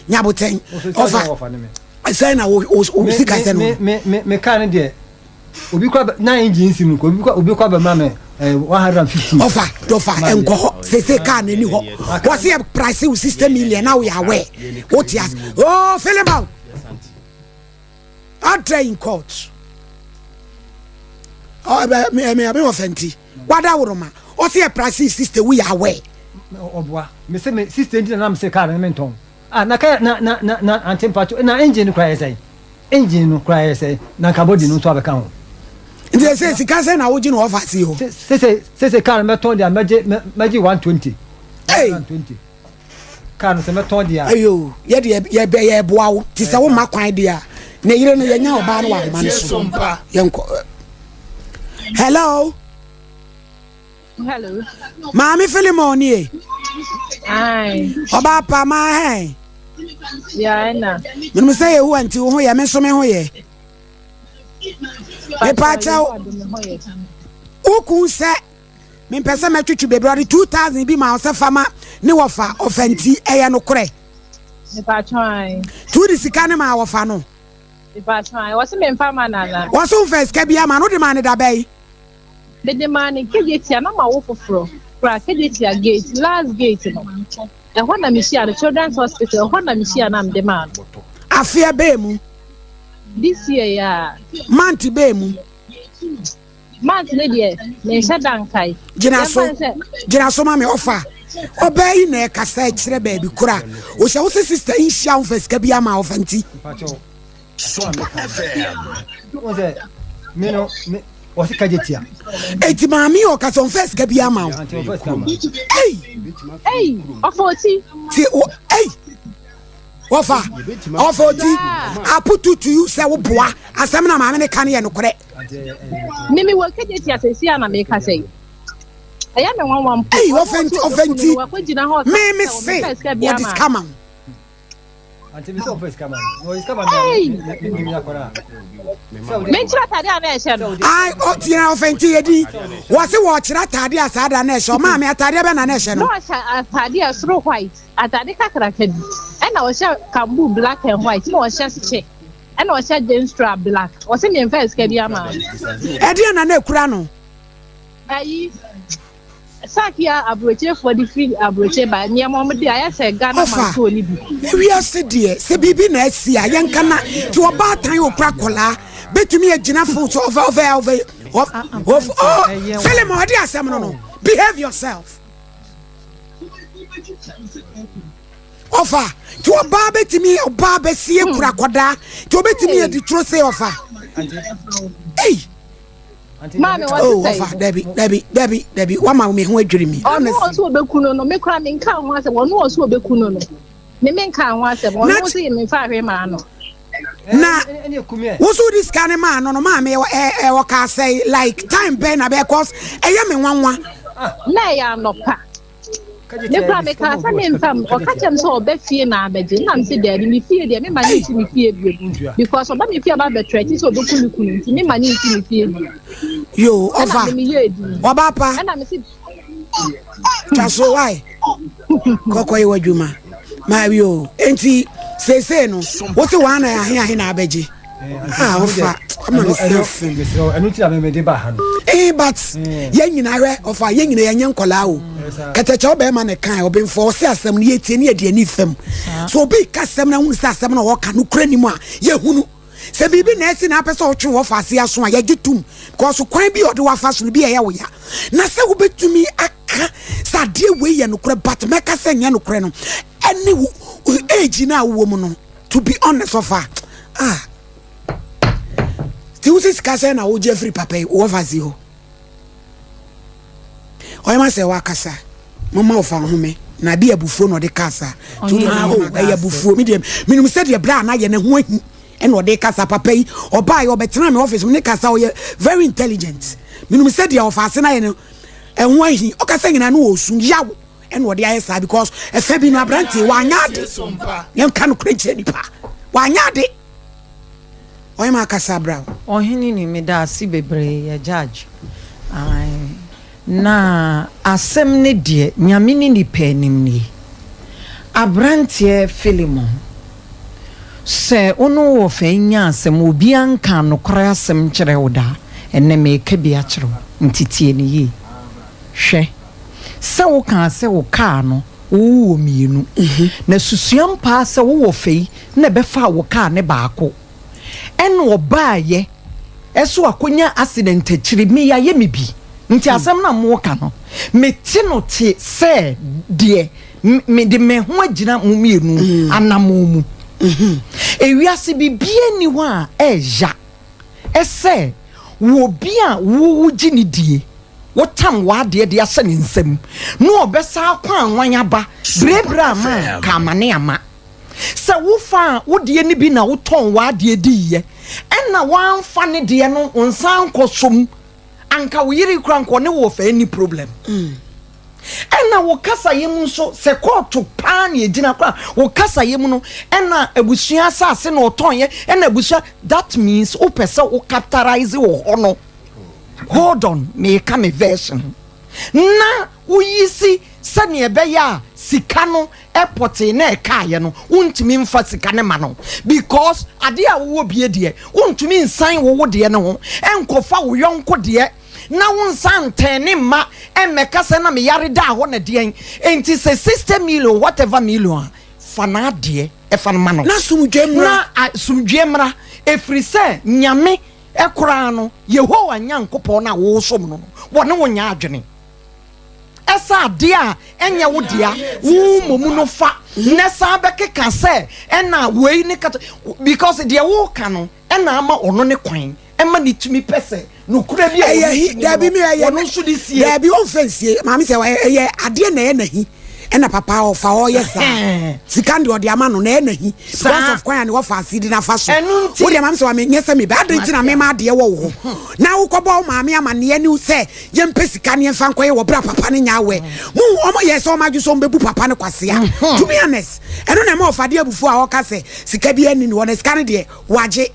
Nyabotɛn, ɔfa. Sɛn na wo wo wo sika sɛ no. Me me me me car no deɛ obi kɔ na engine nsi mu obi kɔ obi kɔ abɛma me eh, 115. Ɔfa dɔfa nkɔ hɔ sese car no ani hɔ wɔsi yɛ price wo 60 million na woyɛ aware wote ase oh Philemon ɔdɛ in court ɔbɛ me me me wɔ fɛnti wada woroma ɔsi yɛ price 60 woyɛ aware. Ɔboa me se me 60 nti na na me se car no me ntɔn. Ah na ka na na na na ante mpacho na engine no koraa yɛ sɛn engine no koraa yɛ sɛn na nka body no nso abɛka ho. Nti ɛsɛ sika sɛn na wogye no ɔfa ase hɔ. Sese sese car no mɛtɔn deɛ mɛgye mɛgye 120. Hey. 120. Car no sɛ mɛtɔn deɛ. Ayo yɛ deɛ yɛ bɛ yɛ boa wo ti sɛ wo ma kwan deɛ a ne yere no yɛnya ɔbaa no wɔ ahoma no so yɛnkɔ. Hello. Hello. Maame Philemon nie. Aye. Ɔbaa pa maa hɛn. Yeah, ɛna. Menim sɛ Yehowa nti wo ho yɛ, me nso me ho yɛ. Mepa kyɛw. Wo kun sɛ mempɛ sɛ mɛtwetwe bebree ɔde 2000 bi ma wo sɛ fama ne wɔfa ɔfa nti ɛyɛ nokorɛ. Mepa kyɛw ae. Nti wode sika ne maa wɔfa no. Mepa kyɛw ae. Wɔse memfa ma nana. Wɔse womfa sika bi ama no wode maa ne da bɛn? Mede maa no Kejetia na mawo foforɔ koraa Kejetia gate last gate no ɛhɔ na mehyia no Children's Hospital ɛhɔ na mehyia no a mede maa no. Afeɛ bɛɛ mu? This year yi a. Month bɛɛ mu? Month no deɛ menhyɛ da nkae. Gyina so gyina so ma me ɔfa ɔbaa yi na ɛkasa kyerɛ baabi kora ɔhyɛ wo sɛ sister yi nhyia wo mfa sika bi ama ɔfa nti. Sompa FM. Wọ́n sɛ mi no mi wɔsi kagye tia. Eti maame yi ɔka sɛ ɔnfɛ sika bi ama wo. Ei. Ei ɔfɔ oti. Ti o ei wɔfa ɔfɔ oti aputu to you sɛ wo boa asɛm na maame ne ka no yɛ nokorɛ. Mimi wɔ kagye tia sɛ si a na mi ka sɛ. Ɛyɛ mi nwanwa mpo. Ei ɔfɛ nti ɔfɛ nti mi mi se wɔde sika ma wo. Menkyerɛ atade a na ɛhyɛ no. Ai ɔtiɛ ɔfɛnti yɛ di. Wɔse wɔkyerɛ atade a saa da na ɛhyɛ. Ɔmaa me atadeɛ bɛ na na ɛhyɛ no. Na ɔhyɛ atade a soro white, atade kakraka bi. Ɛna ɔhyɛ kambu black and white, na ɔhyɛ kyɛ. Ɛna ɔhyɛ jeans strap black. Ɔse memfa sika bi ama no. Ɛdeɛn na na ɛkura no? Ayi. Sack yi a aburokyerefoɔ de firi aburokyire ba nneɛma wɔn de ayɛ sɛ Ghana mantuo no bi. Ewiase deɛ sɛ biribi na asi a yɛnka na nti ɔbaatan a okura akwadaa bɛtumi agyina fon so ɔfɛ ɔfɛ ɔfɛ ɔfɛ oh Philemon ɔde asɛm no no behave yourself ɔfa nti ɔbaa bɛtumi ɔbaa bɛsie kura akwadaa nti ɔbɛtumi adi turo se ɔfa ei. Maame wɔte Oh, sɛn? ɔfa dabi dabi dabi dabi wama me ho adwiri mi. Ɔno ɔso ɔbɛku no no me koraa menka ho asɛm ɔno ɔso ɔbɛku no no. Me menkaa ho asɛm. Ɔno se memfaa hwee maa no. Na wo so wode sika no maa no no maame ɔkaa sɛe like time bɛn na bɛyɛ cause ɛyɛ me nwanwa. Na ɛyɛ anɔpa. Me kora mekaa sɛ memfa m ɔka kyerɛ me sɛ ɔba fie na abɛgye na mese daabi me fie deɛ mema ne nsi me fie bio because ɔba me fie aba abɛtrɛte sɛ ɔbɛku me kunu nti mema ne nsi me fie bio. Yo ɔfa ɔba pa. Ɛna mese twa so why kɔkɔ yɛ w'adwuma maa o enti seesei no wote wɔn na ahe ahe na abɛgye a ɔfa ama me sɛ fam eh but yɛn nyinaa hwɛ ɔfa yɛn nyinaa yɛnyɛ nkɔlaa o kɛtɛkyɛ ɔbɛrima ne kan ɔbɛnfo ɔsɛ asɛm no yɛtie ne yɛde ani fam so obi ka asɛm na hunu sɛ asɛm na ɔka no kura nim a yɛhunu Sɛ biribi na asi na apɛ sɛ ɔtwe wɔ fa ase aso a, yɛgye tom because kwan bi a ɔde wafa so no bi a ɛyɛ wo ya. Na sɛ wobɛtumi aka sɛ adeɛ wei yɛ nokorɛ but mɛka sɛ nyɛ nokorɛ no ɛne wo age no a wowɔ mu no to be honest ɔfa ah ti wo sɛ sika sɛ na wogye afiri papa yi wɔ fa ase hɔ. Ɔyɛ ma sɛ wakasa mama ɔfa nhome na bi abufuo na ɔde kasa to de ma o ɛyɛ abufuo mi deɛ menim sɛ deɛ bra na yɛ ne ho ahi ɛna ɔde kasa papa yi ɔbaa yɛ ɔbɛtena me office mu ne kasa ɔyɛ very intelligent menim sɛ deɛ ɔfa ase na yɛ ne ɛho ahi ɔkasa nyinaa no wɔ osu yaw ɛna ɔde ayɛ saa because ɛfɛ bi no aberante wanya ade yɛnka no korɛ nkyerɛ nipa wanya ade Ɔhema akasa bra o. Ɔhene ni medaase bebree yɛ judge ae na asɛm no deɛ nyame ne nipa anim nie abranteɛ Philemon sɛ wo ne wo wɔfa nya asɛm obia nkaa nokorɛ asɛm nkyerɛ wo da ɛnɛ meka bi akyerɛ wo nti tie no yie hwɛ sɛ wo kaa sɛ wo kaa no wo wɔ mienu na susuam paa sɛ wo wɔfa yi na ɛbɛfaa wo kaa ne baako ɛna ɔbaayɛ ɛso akonya accident akyiri me yayɛ me bi nti asɛm na mo ka no me te no te sɛ deɛ me de me ho agyina mo mienu anamon mu ewiase bibia ni hɔ a ɛya ɛsɛ wɔ bi a wo wo gye ne die wo tam w'adeɛ de ahyɛ ne nsam na ɔbɛsa akɔ anwan aba berebere ama ka amane ama. Sɛ wofaa wo deɛ no bi na wotɔn w'adeɛ diiɛ ɛna w'anfa ne deɛ no wo nsa ankɔ so mu anka wo yere kura nka ɔne wo ɔfɛ nni problem. Ɛna wo kasayɛ mu nso sɛ kɔɔto paa na ɛgyina koraa wo kasayɛ mu no ɛna abusua asase na ɔtɔnyɛ ɛna abusua that means wopɛ sɛ wo capitalize wɔ hɔ no. Hold on meka me version na woyi si sɛnea ɛbɛyɛ a sika no pɔtee na ɛkaeɛ no wontumi mfa sika no ma no because adeɛ a wowɔ bie deɛ wontumi nsan wo wo deɛ no ho nkɔfa wo yɔnko deɛ na wonsan ntɛn ne mma mmɛka sɛ na meyare daa hɔ na deɛn nti sɛ 60 million whatever million a fa n'adeɛ ɛfa no ma no na sumdwe mmra na sumdwe mmra ɛfiri sɛ Nyame koraa no Yehowa Nyankopɔn no a wosom no no wɔne wo nyɛ adwene. Ɛsɛ adeɛ a ɛnyɛ wo dea, wo mmom no fa na san bɛkeka sɛ ɛna wei ne kata because deɛ woka no ɛna ama ɔno ne kwan ɛma ne tumi pɛ sɛ nokorɛ bi a ɛyɛ hi dabi mi ɛyɛ ɔno nso de sie. Dabi ɔnfɛ nsie maame sɛ ɛyɛ adeɛ na ɛyɛ n'ahi ɛna papa ɔfa ɔyɛ saa sika deɛ ɔde ama no na ɛyɛ n'ahi because of kwan a ne wɔfa ase di n'afa so wo deɛ maame sɛ wame nyɛ sɛ mebɛ adi nti na mema adeɛ wɔ wo hɔ na wokɔbɔ wo maame amaneɛ ne sɛ yɛmpɛ sika ne yɛmfa nkɔyɛ wɔ berɛ a papa no nya awɛ mo ɔmo yɛ sɛ ɔmo adwe sɛ ɔmo bɛbu papa no kwasea to be honest ɛno na ɛma ɔfa de abufuo a ɔka sɛ sika bi ani ne hɔ na sika no deɛ wagye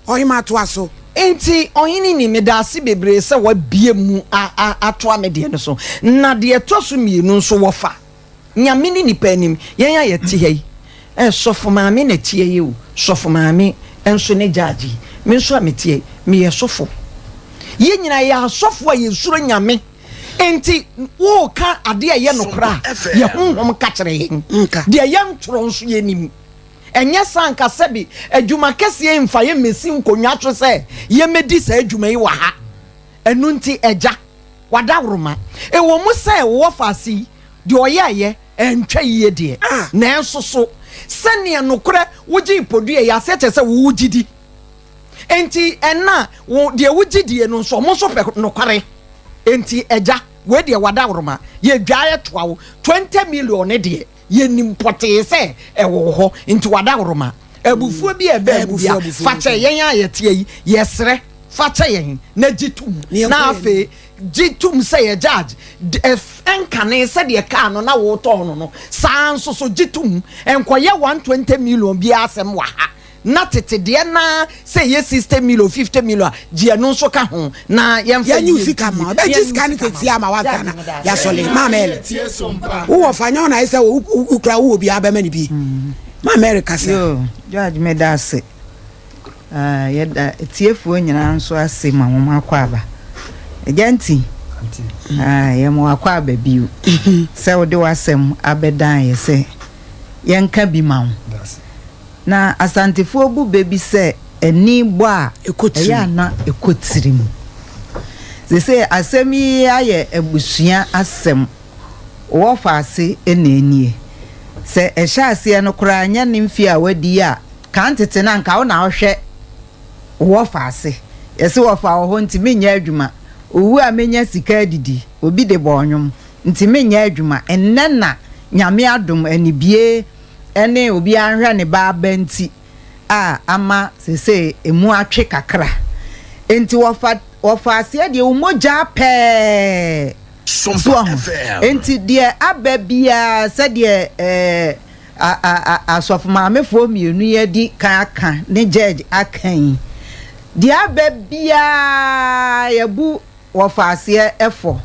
ɔhema atoa so. Enti ɔhene ni, medaase bebree sɛ wabue mu atoa me deɛ no so. Na deɛ ɛtɔ so mienu nso wɔfa Nyame ne nipa anim, yɛn a yɛte ha yi, eh, sɔfo maame na ɛteɛ yi o, sɔfo maame nso ne judge yi, me nso a meteɛ yi, meyɛ sɔfo. Yɛn nyinaa yɛ asɔfo a yɛsuro Nyame. Enti woreka adeɛ a ɛyɛ nokorɛ a, yɛ honhom ka kyerɛ yɛn. Deɛ ɛyɛ ntorɔ nso yɛnim. Ɛnyɛ saa anka sɛbe adwuma kɛseɛ yi mfa yɛn mmɛsi nkonnwa so sɛ yɛmmɛdi saa adwuma yi wɔ ha. Ɛno nti, Agya, w'adaworoma, ɛwɔ mu sɛ wowɔ faase yi, deɛ ɔyɛeɛ antwa yie deɛ, nanso so sɛdeɛ nokorɛ wogyee podua yi aseɛ kyerɛ sɛ wogye di. Enti ɛna wo deɛ wogye die no nso, wɔn nso pɛ nokware. Enti Agya, wei deɛ w'adaworoma, yɛdwaeɛ toa wo, 20 million no deɛ. Yɛnim pɔtee sɛ ɛwɔ wo hɔ, nti w'adaworoma. Abufuo bi a ɛbaa mu bia, fa kyɛ yɛn a yɛteɛ yi, yɛsrɛ, fa kyɛ yɛn na gye tom. Na afei gye tom sɛ yɛ judge, ɛnkane sɛdeɛ kaa no na wotɔn no no, saa nso so gye tom, ɛnkɔyɛ 120 million biara asɛm wɔ ha. Na tete deɛ na sɛ ɛyɛ 60 million, 50 million a, gye ɛno nso ka ho na yɛmfa Yɛnyi wo yie sika nti ma wo. yie. Bɛgye Yɛnyi wo sika no sika ma tete wo. ama wo ansa na Judge meda ase. yɛasɔle. Maa Mary, wowɔ fa nyɛ wo na ayɛ sɛ wo wo kura wowɔ biara bɛma no bi. Maa Mary kasa. Yoo, Judge meda ase. Ah, yɛda atiefoɔ nyinaa nso ase ma wɔn akwaaba. Agya Nti, ah, yɛma w'akwaaba bio sɛ wode w'asɛm abɛdan yɛ sɛ yɛnka bi ma wo. Na Asantefoɔ bu bɛ bi sɛ ani bɔ a ɛyɛ a na ɛkɔ tirim. Seesei asɛm yi ayɛ abusua asɛm, wɔfa ase na ɛnie. Sɛ ɛhyɛ aseɛ no koraa nyɛ ne mfeɛ a wadi yi a, kan tete no anka wo na wohwɛ wo wɔfa ase. Yɛse wɔfa wɔ hɔ nti menyɛ adwuma, owu a mɛnya sika adidi, obi de bɔɔ nnwom nti menyɛ adwuma. Nnɛ na Nyame adom anibue ne obiara nhwɛ ne ba aba nti a ama seesei emu atwe kakra. Enti wɔfa wɔfa aseɛ deɛ wo mogya pɛɛ so ahu. Enti deɛ aba biara sɛdeɛ ɛɛ a a a asɔfo maamefoɔ mmienu yi adi kan aka ne judge aka yi, deɛ aba biara yɛbu wɔfa aseɛ fɔ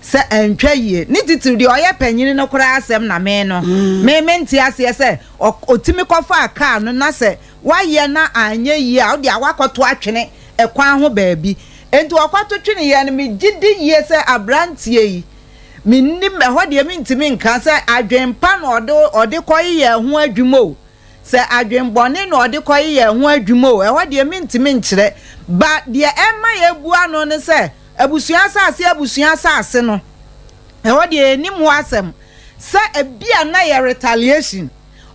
sɛ antwa yie, ne titiriw deɛ ɔyɛ panyini no koraa asɛm na me no me mente aseɛ sɛ ɔtumi kɔfaa kaa no na sɛ wayɛ na anyɛ yie a wode a wakɔto atwene ɛkwan ho baabi enti ɔkɔto tweneeɛ no megye di yie sɛ abranteɛ yi mennim ɛhɔ deɛ mentumi nka sɛ adwen pa na ɔde ɔde kɔyeyɛɛ ho adwuma o Sɛ adwenbɔne na ɔde kɔyeyɛɛ ho adwuma o, ɛhɔ deɛ mentumi nkyerɛ. Ba deɛ ɛma yɛbu ano ne sɛ, abusua asase abusua asase no, ɛhɔ deɛ yɛnnim ho asɛm. Sɛ ebia na ɛyɛ retaliation,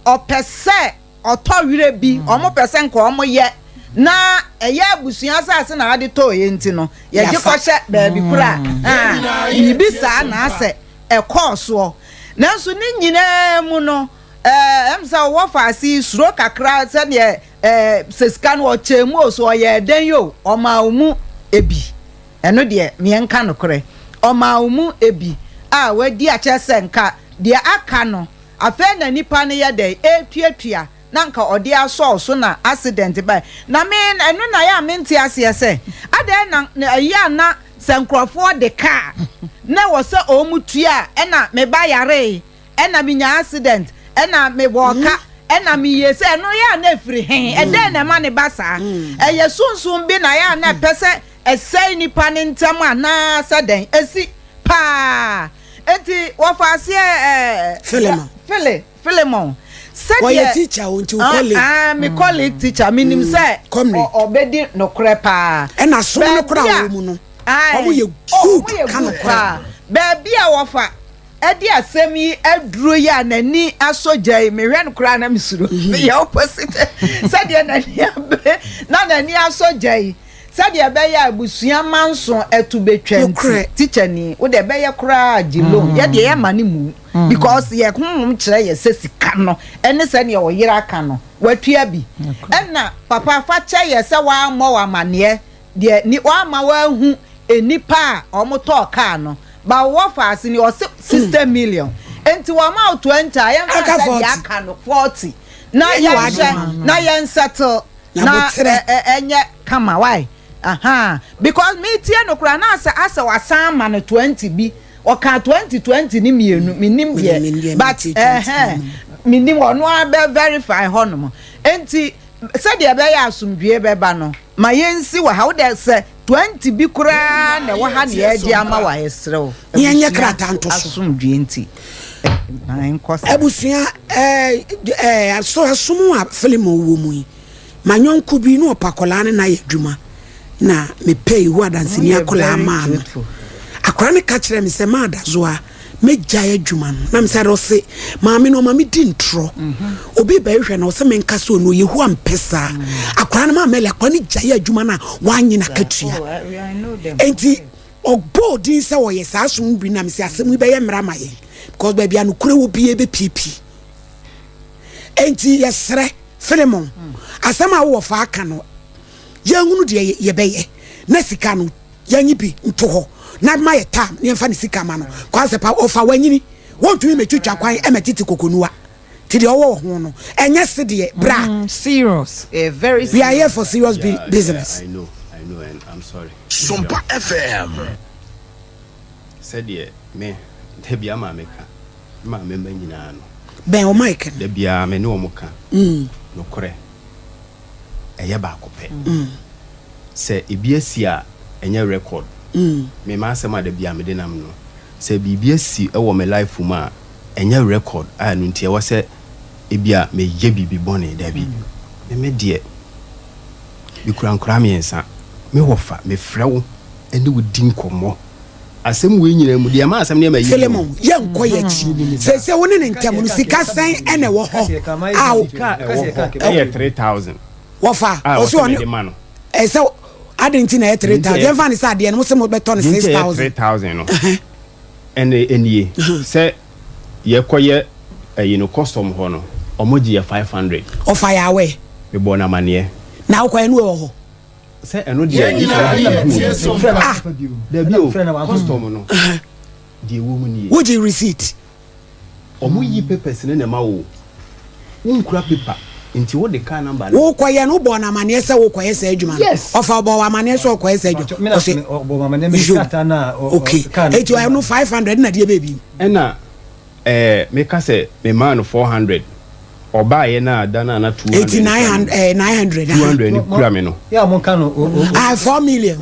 ɔpɛ sɛ ɔtɔ werɛ bi, wɔpɛ sɛ nka wɔyɛ na ɛyɛ abusua asase na ade tɔeɛ nti no, yɛgye kɔhyɛ baabi koro a, biribi saa na asɛ ɛkɔɔ soɔ. Nanso ne nyinaa mu no, Ɛɛ, ɛm sɛ ɔwɔ faase yi suro kakra sɛdeɛ ɛɛ sɛ sika no ɔkyɛɛ mu o, so ɔyɛɛ dɛn o, ɔmaa wo mu ebi. Ɛno deɛ meɛ nka nokorɛ. Ɔmaa wo mu ebi a wadi akyerɛ sɛ nka deɛ aka no afei na nipa no yɛ dɛn ɛretuatua na nka ɔde asɔ wo so na accident bae. Na me ɛno na ɛyɛ a mente aseɛ sɛ adɛn na ɛyɛ a na sɛ nkorɔfoɔ de kaa na ɛwɔ sɛ wɔn tua a ɛna me ba yaree ɛna menya accident, ɛna mebɔɔ ka, ɛna meyie sɛ ɛno yɛ a na ɛfiri he? Ɛdɛn na ɛma ne ba saa? Ɛyɛ sunsum bi na ɛyɛ a na ɛpɛ sɛ ɛsɛe nipa no ntɛm anaa sɛ dɛn? Ɛsi paa. Enti wɔfa aseɛ ɛɛ Philemon. Phile, Philemon. Sɛdeɛ Ɔyɛ teacher o, nti wo colleague. Ah, me colleague teacher, menim sɛ ɔbɛdi nokorɛ paa. Ɛna som no koraa a wɔwɔ mu no, wɔn yɛ good ka nokorɛ. Baabi a wɔfa Ɛde asɛm yi aduro yi a n'ani asɔ gya yi, mehwɛ no koraa na mesuro. Mhm. Meyɛ opposite. Sɛdeɛ n'ani abere na n'ani asɔ gya yi, sɛdeɛ ɛbɛyɛ a abusua manso ɛto bɛtwa nti, tikyani, wo deɛ ɛbɛyɛ koraa gye loan. Mm. Yɛ deɛ yɛma no mu. Mm. Because yɛ honhom kyerɛ yɛ sɛ sika no ɛne sɛdeɛ ɔyere aka no, watua bi. Ɛna papa fa kyɛ yɛ sɛ wammɔ wɔ amaneɛ deɛ ni wama wahu nnipa a wɔtɔɔ kaa no ba wɔ faase ni ɔse 60 million nti wɔma wo 20 a yɛmfa Aka sɛ 40. deɛ aka no 40 na Yɛnyɛ yɛnhwɛ w'adwuma. na yɛn settle Na na boterɛ. ɛ- ɛ- ɛnyɛ kama why aha because metie no koraa na asɛ asɛ wasan ama no 20 bi ɔka 20 20 ne mmienu menim Menim deɛ deɛ but metie 20 ɛhɛn menim ɔno ara bɛ verify hɔnom nti sɛdeɛ ɛbɛyɛ asomdwie bɛba no Ma yɛnsi wɔ ha. Wo deɛ sɛ 20 bi koraa na ɛwɔ ha na yɛregye ama wo a, yɛsrɛ wo. Ne yɛnyɛ krataa nto so. Asomdwoeɛ nti, ma ɛnkɔ saa. Abusua, ɛɛ, ɛɛ, aso asom a Philemon wɔ mu yi, ma nyɔnko bi na ɔpɛ akwadaa ne no ayɛ adwuma, na mepɛ Yehowa Danseni akwadaa maa no. Akwadaa no ka kyerɛɛ me sɛ, Maa Dazoa, mɛgyae adwuma no. Na mesɛ, ɔse, maame no ɔma medi ntorɔ. Obi bɛhwehwɛ no, ɔsɛ menka sɛ ɔno Yehowa mpɛ saa. Akwadaa no maa mɛlɛ, akwadaa no gyae adwuma no a wannye n'akatua. Enti ɔbɔɔ din sɛ ɔyɛ saa som bi na mesɛ asɛm yi bɛyɛ mmara ma yɛn because baabi a nokorɛ wɔ biara bɛpiepie. Enti yɛsrɛ Philemon, asɛm a wowɔ fa aka no, yɛnhunu deɛ yɛbɛyɛ na sika no yɛnyi bi nto hɔ na ma yɛ tam na yɛmfa ne sika ma no. Kwasɛ pa ɔfa wanyini, wɔntumi mɛtwitwa kwan ɛmɛ tete kokonuwa. Ti deɛ ɔwɔ wɔ ho no, ɛnyɛ se deɛ bra. Mm, serious. Eh, very serious. We are here for serious yeah, business. Yeah, I know, I know, and I'm sorry. Sompa FM. Sɛdeɛ me, da bi ama meka. Me maame mma nyinaa no. Bɛn wo mic no. Da biara me ne wɔn ka. Nokorɛ, ɛyɛ baako pɛ. Sɛ ebi asi a, ɛnyɛ record. Me m'asɛm a da biara mede nam no, sɛ biribi asi wɔ me life mu a, ɛnyɛ record a ɛno nti ɛwɔ sɛ ebia meyɛ biribi bɔne. Dabi. Me me deɛ, mekura nkwadaa mmiɛnsa. Me wɔfa, mefrɛ wo ne wo di nkɔmmɔ. Asɛm wei nyinaa mu, deɛ ɛma asɛm no yɛ ma yie. Philemon, yɛnkɔ yɛn akyi. Seesei wo ne ne ntam no, sika sɛn na ɛwɔ hɔ a. Sika a ɛwɔ hɔ yɛ 3000. Wɔfa, a ɔsɛ ɔsɛ ɔne mede ma no. Ɛsɛ adi nti na ɛyɛ 3000. Yɛmfa ne sɛ adeɛ no mo sɛ mobɛtɔ no Deɛ nti a ɛyɛ 6000. 3000 no, ɛne ɛnie, sɛ yɛkɔyɛ ɛyi no custom hɔ no, wɔgye yɛ 500. Ɔfa yɛ awɛ. Mebɔɔ no amaneɛ. Na wokɔyɛ no wɔ hɔ. Sɛ ɛno deɛ gye sɛ wode kɔhu obi. Ah! Dabi o, custom no, deɛ ɛwɔ mu nie. Wogye receipt? Wɔn yi papers no na ɛma wo o. Wonkura paper, nti wode car number no. Wokɔyɛ no, wobɔɔ no amaneɛ sɛ wokɔyɛ saa adwuma no? Yes! Ɔfa ɔbɔɔ wo amaneɛ sɛ ɔkɔyɛ saa adwuma? Ɔse, yo, okay. Enti ɛno 500 na deɛ bɛɛ bi? Ɛna Eh me ka sɛ me maa no 400 ɔbaayɛ no a da no a na 200 Eti kura me eh, 900 no 200 no kura me no. Yeah, mo ka no. Ah, 4 million.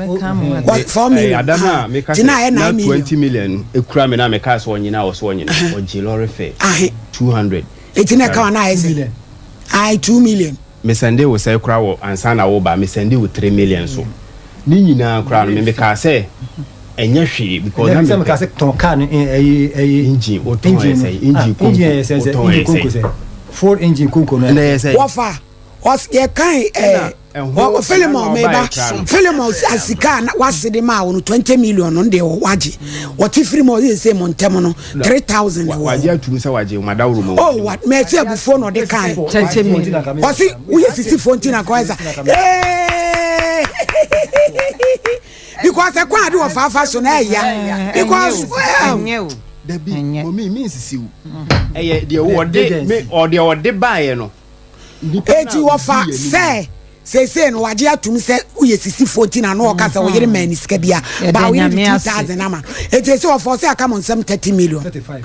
What 4 million? Eh, ada no a me ka sɛ na 20 million ekura me na me ka sɛ ɔnyina ɔsɛ ɔnyina ɔgye lorry fare 200. Eti na ɛka wa na ayɛ sɛ. Ai 2 million. Me sɛnde wo sɛe koraa wɔ ansa na wo ba me sɛnde wo 3 million so ne nyinaa koraa no me me kaa sɛ ɛnyɛ hwee because na me pɛ. Sɛ tɔn car no ɛyi ɛyi engine wo tɔn yɛ sɛ engine konko engine yɛ sɛ sɛ engine konko sɛ Ford engine konko no ɛna yɛ sɛ. Wɔfa ɔs yɛ kan ɛɛ wɔ Philemon meba Philemon sika a wase de maa wo no 20 million no deɛ wagye wɔte firi mu ɔyɛ sɛ mo ntɛm no 3000 wɔ wagye atum sɛ wagye madaworo mu oh wa mɛti abufuo na ɔde kan ɔse woyɛ sisifoɔ nti na kɔɛ sa because ɛkwan ade wɔ faafa so na ɛya because well dabi mɔmi mi nsisi wo ɛyɛ deɛ ɔde me ɔdeɛ ɔde baayɛ no Eti wɔfa sɛ seesei no wagye atum sɛ woyɛ sisifoɔ nti na ano ɔka sɛ ɔyere maa ne sika bia ba ɔyere de 2000 ama no. Eti esi wɔfa ɔsɛ aka mo nsɛm 30 million. 35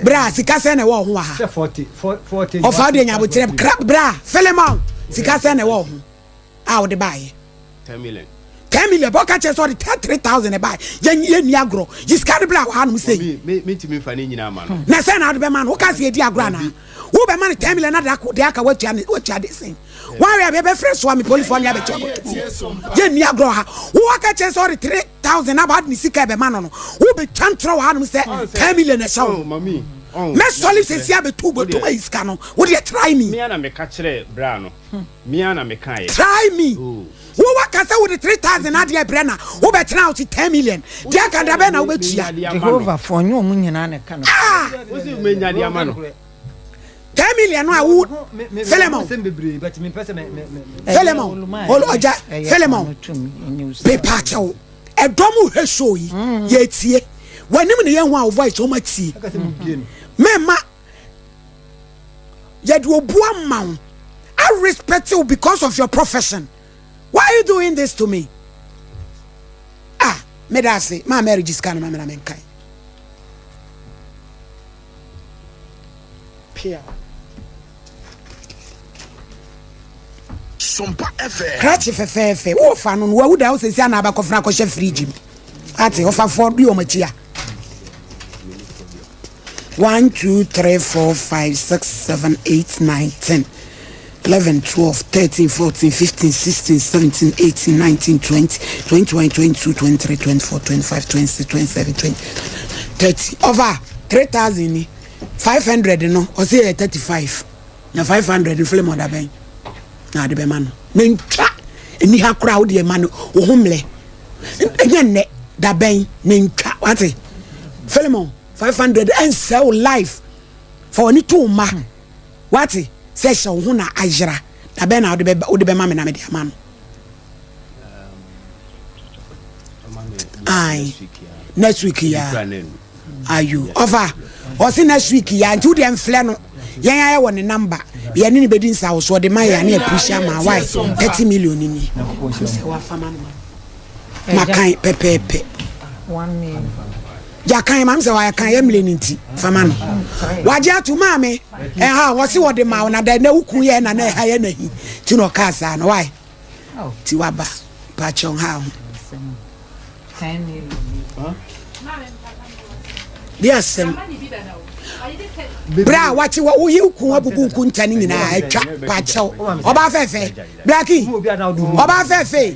bra sika sɛn na ɛwɔ ho wɔ ha. Ɔfa ɔde nya abokyerɛ bra Philemon sika sɛn na ɛwɔ ho. a wode baeɛ. 10 million. 10 million bɔ ka kyerɛ sɛ ɔde 3000 ɛbaeɛ yɛn yɛn ni agorɔ yi sika no bla wɔ hanom sei. Me me ntumi nfa ne nyinaa ma no. Na sɛ na wode bɛma no woka sɛ yɛdi agorɔ anaa wo bɛma no 10 million na de aka watua ne watua de sɛn wɔn awɛ bɛfrɛ soa me polifoɔ ne abɛkyɛ akɔto yɛn ni agorɔ ha wo aka kyerɛ sɛ ɔde 3000 aba ade ne sika ɛbɛma no no wo bɛtwa ntorɔ wɔ hanom sɛ 10 million ɛhyɛ wo mɛsɔle sɛsi abɛtu bɛtum ayi sika no wo deɛ try me. Me ana meka kyerɛ bra no Me ara na me kaeɛ. Try me. Wo waka sɛ wode 3000 adeɛ brɛ na wobɛtena house 10 million. Deɛ aka da bɛn na wobɛtua? Jehovah fo ɔnyɛ ɔmo nyinaa na ɛka no. Ah! Wo se menya de ama no. 10 million no a wo Philemon. Philemon. Ɔgya Philemon. Pepa kyɛw. Ɛdɔm hwɛ show yi. Yɛtie. W'anim ne yɛn ho a wo voice wɔn atie. Mɛma yɛde obu ama wo I respect you because of your profession why are you doing this to me ah meda ase maa Mary gye sika no ma me na menkae pia Sompa FM. Krakye fɛfɛɛfɛ wowɔ fa no no wawu da wo sɛsi anaa abakɔfena akɔhyɛ fridge mu ate ɔfafoɔ bi wɔn akyi a 1 2 3 4 5 6 7 8 9 10 11 12 13 14 15 16 17 18 19 20 21 22 23 24 25 26 27 20 30 over 3000 ni 500 no ɔsɛ yɛ 35 na 500 no film ɔda bɛn na ade bɛma no mentwa ɛni ha koraa wode ɛma no wo ho mmerɛ ɛnyɛ nnɛ da bɛn mentwa wate Philemon 500 ɛnsɛ wo life fa w'ani to wo mma. Wate? Sɛ hyɛ wo ho na ayera. Da bɛn na wode bɛba wode bɛma me na mede ama no? Ae. Next week ya. Ayo. Ɔfa. Ɔse next week ya nti wodeɛ mflɛ no. Yɛn ayɛ wɔ ne number. Yɛne ne bɛdi nsawo so ɔde ma yɛn ne appreciate ma why 30 million ni. Sɛ wafa ma no. Makan pɛpɛɛpɛ. Gyakan maame sɛ wayɛ kan yɛ mmerɛ no nti fama no wagye ato maame ɛha wɔse wɔde ma wo na da na wo kun yɛ na na ɛha yɛ nahi nti na ɔkaa saa no wae nti waba pakyɛw ha ho de asɛm berɛ a wakye wɔ woyi wo kun abubu nku nta no nyinaa atwa pakyɛw ɔbaa fɛfɛ blaki ɔbaa fɛfɛ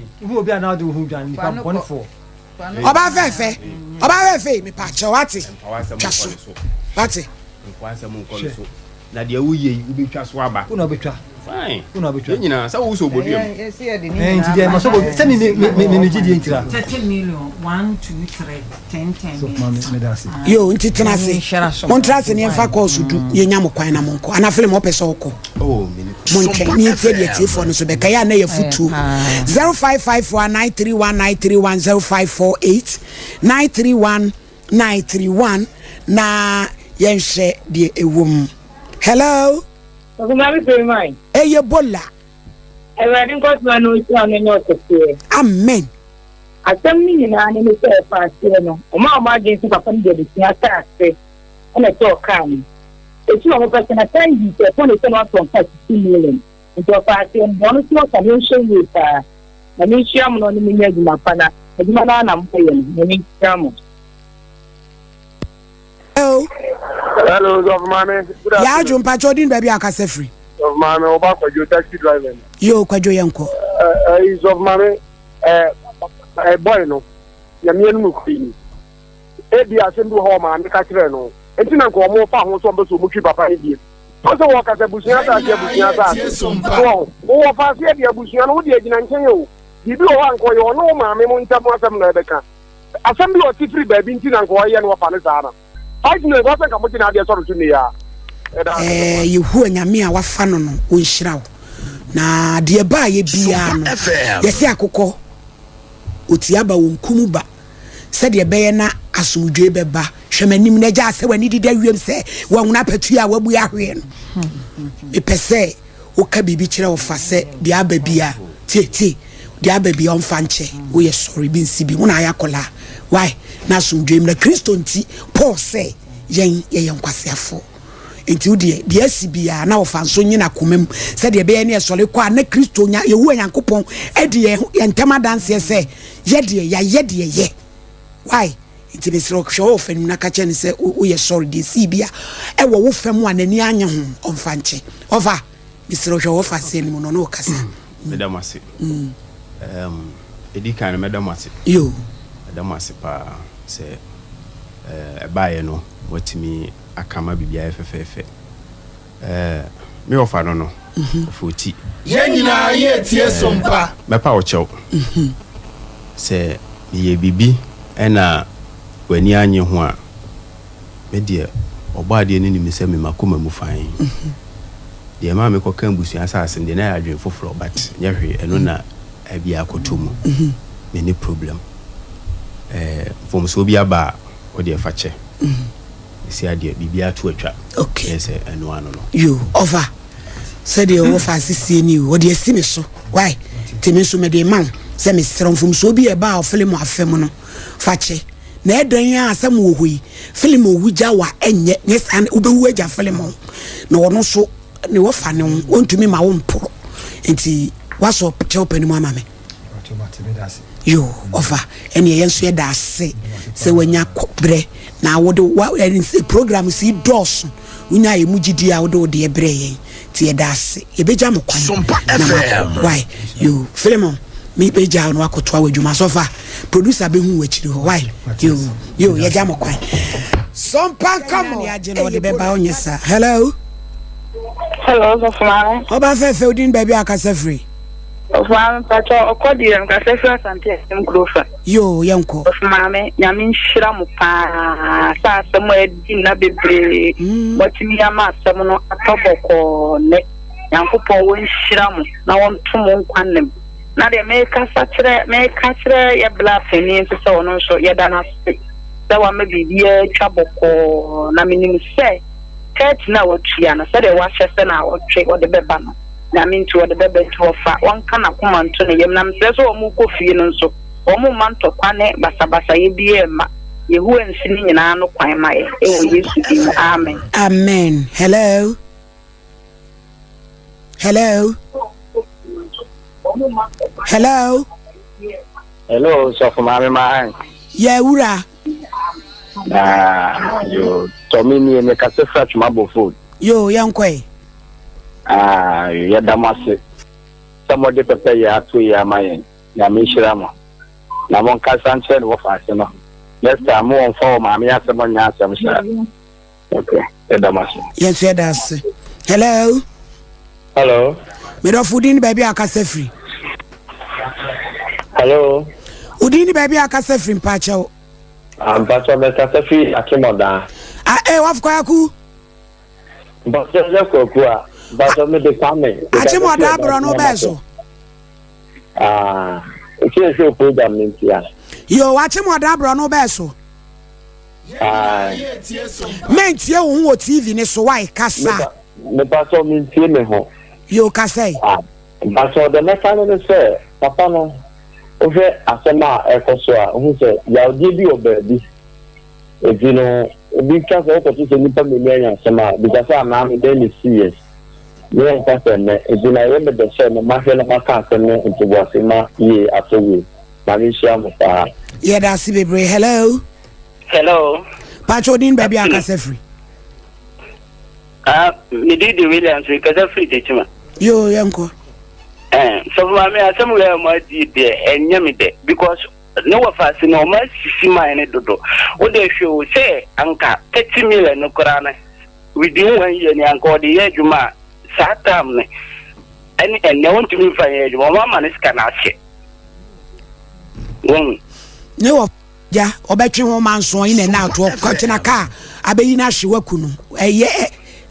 Ɔbaa fɛɛfɛ, ɔbaa fɛɛfɛ, mepa kyɛw wate, twa so, wate. Nkoa nsɛm nkɔ no so. Na deɛ woyɛ yi wobɛtwa so aba. Wo na wobɛtwa. Fine. Wo na wobɛtwa. Yɛn nyinaa sɛ wo sɛ obodua mu. Ɛɛ nti deɛ ma sɛ obodua sɛ me me me me gye die ntira. 30 million, 1, 2, 3, 10, 10 So maame meda ase. Yo nti tena ase. Montra ase ne yɛmfa kɔɔso du yɛnya mo kwan na monkɔ. Ana film ɔpɛ sɛ ɔkɔ. Montwɛn ne yɛntie deɛ atiefoɔ no nso bɛka. Yɛ a na yɛ afotuo. 0554 931 931 0548 931 931 na yɛnhwɛ deɛ ɛwɔ mu. Hello. Ɛyɛ Bola. Awurade nkɔsoɔ no nhyira no nyɛ ɔkɛseɛ. Amen. Asɛm no nyinaa ne ne sɛ ɛfa aseɛ no, wɔn a wɔn adwene sɛ papa no de abusua asase ɛna ɛtɔɔ kaa no. Eti wɔn pɛ sɛ na tan bi sɛ ɛtɔ ne sɛ na watɔn kaa 60 million. Nti ɔfa aseɛ no deɛ ɔno nso ɔka no yɛnhwɛ yie paa. Nyame nhyira mo na ɔne mo nyɛ adwuma pa na adwuma no ara na moyɛ no. Nyame nhyira mo. Hello. Hello, Sɔfo Maame. Good Yaa afternoon. adwo mpakyɛ odin baabi a akasa firi. Sɔfo Maame, wo ba Kwadwo, taxi driver ni. Yoo Kwadwo yɛnkɔ. Ɛ ɛ Sɔfo Maame, ɛ ɛ boy no, Nyame anim nokorɛ ni. Ebi asɛm bi wɔ hɔ a ɔmaame ka kyerɛɛ no. Nti na nka wɔn fa ho sɛ wɔn pɛ sɛ wɔn twi papa no biem. Wɔn sɛ wɔkasa abusua asase abusua asase. So wɔn wɔ fa aseɛ deɛ abusua no wo deɛ gyina nkyɛn o. Biribi wɔ hɔ a nka ɔyɛ ɔne wo maame mo ntam asɛm na ɛbɛka. Asɛm bi a ɔte firi baabi nti na nka ɔyɛ no wɔfa no saa na. 5 million kɔ sɛ nka mogye n'adeɛ sɔre so nnɛ yi ara. Ɛda ase Ɛɛ Yehowa Nyame a wafa no no ɔnhyira wo. Na deɛ ɛbaayɛ biara no yɛse akokɔ ɔtia ba ɔnkum ba. Sɛdeɛ ɛbɛyɛ na asomdwoe bɛba. Hwɛ m'anim na gyaa sɛ w'ani deda wiem sɛ woahunu apatua a woabue ahweɛ no. Mepɛ sɛ woka biribi kyerɛ ɔfa sɛ deɛ aba bia, tie, tie, deɛ aba bia ɔmfa nkyɛ. Woyɛ sɔre bi nsi bi, wo na ayɛ akwadaa. Why? Na asomdwoe mmra. Kristo nti, Paul sɛ yɛn yɛyɛ nkwaseafoɔ. Enti wo deɛ, deɛ asi biara, na ɔfa nso nye n'akoma mu, sɛdeɛ ɛbɛyɛ ne ɛsɔre kɔ a, na Kristo nya, Yehowa Nyankopɔn adi yɛn, yɛn ntam adanseɛ sɛ, yɛ deɛ, yɛayɛ deɛ yɛ. Why? Enti mesrɛ wo, hwɛ wɔ ɔfa no mu na ka kyerɛ no sɛ woyɛ sɔre, deɛ ɛsii bi a ɛwɔ wo fa mu a n'ani annye ho, ɔmfa nkyɛ. Ɔfa, mesrɛ wo, hwɛ wɔ ɔfa aseɛ no mu na ɔne wo kasa. Meda mo ase. Um, ɛdi kan no, mɛda mo ase. Yo. Mɛda mo ase paa sɛ ɛbaeɛ no, moatumi aka ma biribi ayɛ fɛfɛɛfɛ. Ɛɛ, me wɔfa no no, ɔfa oti. Yɛn nyinaa yɛretie so mpa. Mɛpa wo kyɛw. Sɛ meyɛ biribi na w'ani annye ho a, me deɛ, Ɔbɔadeɛ no nim sɛ me m'akoma mu fann. Deɛ ɛmaa mekɔkaa abusua asase no deɛ, na ɛyɛ adwene foforɔ, but nyɛ hwee, ɛno na ebia akɔtɔ mu. Menni problem. Ɛɛ, mfomsoɔ bi aba a, wo deɛ fa kyɛ. Ɛsi adeɛ biribiara to atwa. Okay. Yɛ sɛ ɛno ano no. Yo, ɔfa sɛdeɛ ɔwɔ fa asesie ni o, ɔde asi me so. Why? Nti me nso mede ma wo sɛ mesrɛ mfomsoɔ bi a ɛbaa ɔfele mu afe mu no, fa kyɛ. Na ɛdɛn a asɛm wɔ hɔ yi, fele mu owu gya wa ɛnyɛ, nyɛ saa wobɛwu agya fele mu. Na ɔno nso ne wɔfa ne ho, ɔntumi ma wo mporo. Nti wasɔ kyɛw pɛ no mu ama me. Yo, ɔfa ɛneɛ yɛn nso yɛda ase sɛ wanya berɛ na wode wa program si dɔɔso wonya yɛ mu gyidie a wode wo deɛ brɛ yɛn nti yɛda ase yɛbɛgya mo kwan na makɔ why yo Philemon mebɛgya no akɔtoa w'adwuma sɔfa producer bɛhu w'akyiri hɔ why yo yo yɛgya mo kwan sɔmpa nkɔmɔ agye na ɔde bɛba ɔnyɛ saa hello hello sɔfo maame ɔba fɛfɛ wodin baabi akasa firi. Ɔfo maame mpakyɛ ɔkɔ deɛ nkasa firi asante asɛm kuro fa. Yoo yɛnkɔ. Ɔfo maame nyame nhyira mo paa sɛ asɛm a adi nna bebree mm. moatumi ama asɛm no atɔ bɔkɔɔ nnɛ nyankopɔn wɔnhyira mo na wɔnto mo nkwa nnam na deɛ mekasa kyerɛ meka kyerɛ yɛ bla panin nso sɛ ɔno nso yɛda no ase sɛ wama biribiara atwa bɔkɔɔ na menim sɛ 30 no a watua no sɛdeɛ wahyɛ sɛ na ɔtwe ɔde bɛba no Nyame nti wɔde bɛba nti wɔfa wɔnka n'akoma nto ne yam na mesrɛ sɛ wɔn rekɔ fie no nso wɔn mma ntɔkwa ne basabasayɛ biara mma Yehowa nsi ne nyinaa ano kwan ma yɛn ɛwɔ Yesu din mu amen. Amen hello hello hello. Hello sɔfo maame maa. Yɛ wura. Ah, yo, tɔmi nie me kasa fira twuma bɔ phone. Yo, yɛn kɔɛ. Ah, yɛda mo ase sɛ mode pɛpɛ yɛ ato yi ama yɛn. Nyame nhyira mo. Na mo nkasa nkyerɛ no wɔ faase no. Next time mo wɔmfa wɔ maame asɛm nyɛ asɛm saa. Okay, yɛda mo ase. Yɛn nso yɛda ase. Hello. Hello. Medɔfo din ne baabi a akasa firi. Hello. Odin ne baabi a akasa firi mpakyɛw. Ah, mpakyɛw mɛkasa firi Akemɔdaa. Ah, eh, wafo kwaku. Mpakyɛw sɛ kwaku a, mpakyɛw mede Kwame. Akemɔdaa borɔ no bɛɛ so. Ah, nti ɛsɛ program no nti a. Yo, Akemɔdaa borɔ no bɛɛ so. Aye. Mentie wo ho wɔ TV ne so why kasa. Mepakyɛw mentie me ho. Yo kasa yi. Ah, mpakyɛw deɛ mɛka no ne sɛ papa no wohwɛ asɛm a ɛkɔ so a wohu sɛ yawdeɛ bi wɔ baabi nti no obi ka sɛ wokɔto sɛ nnipa mmienu anya asɛm a bisa sɛ anaa no dɛn ne siiɛ ne yɛnka sɛ nnɛ nti na ɛyɛ me dɛ sɛ no mahwɛ na maka asɛm no ntoboase ma yie atɔ yie. Nyame nhyira mo paa. Yɛda ase bebree. Hello. Hello. Pacho odin baabi a akasa firi. Ah, me din de Williams, me kasa firi Tekyima. Yo, yɛnkɔ. Eh, sɔfo maame asɛm wei a mo adi deɛ ɛnyɛ me dɛ because ne wɔfa ase no ɔmo asisi man ne dodo. Wo de hwɛ o sɛ anka 30 million no koraa no within one year ni anka ɔde yɛ adwuma a saa time no ɛne ɛnɛ wɔntumi mfa nyɛ adwuma ɔmo ama ne sika no ahyɛ. Wɔn. Ne wɔ gya ɔbɛtwe ho ma nsoɔ yi na ɛna atoɔ kɔkyena kaa abɛyi no ahye waku no ɛyɛ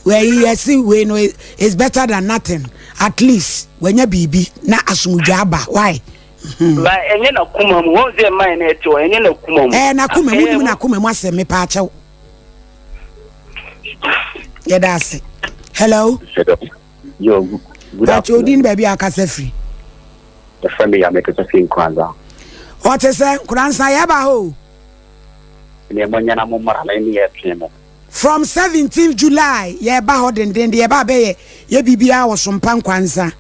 ɛyi yɛsi wei no is better than nothing at least wanya biribi na asomdwa aba why. Hmm. Ba ɛnyɛ na kuma mu wɔn sɛ mman na ɛte hɔ ɛnyɛ na kuma mu. Ɛɛ na kuma mu nim na kuma mu asɛm mepa akyɛw yɛda ase hello. Yo, good Pacho afternoon. odin baabi a akasa firi. Yɛfrɛ me Yame kasa firi Nkoranza. Ɔte sɛ Nkoranza yɛba hɔ o. Neɛ monyɛ na mommra na ɛne yɛtwee mo. From 17th July yɛba hɔ dendenden yɛba abɛyɛ yɛ biribiara wɔ Sompa Nkwanza.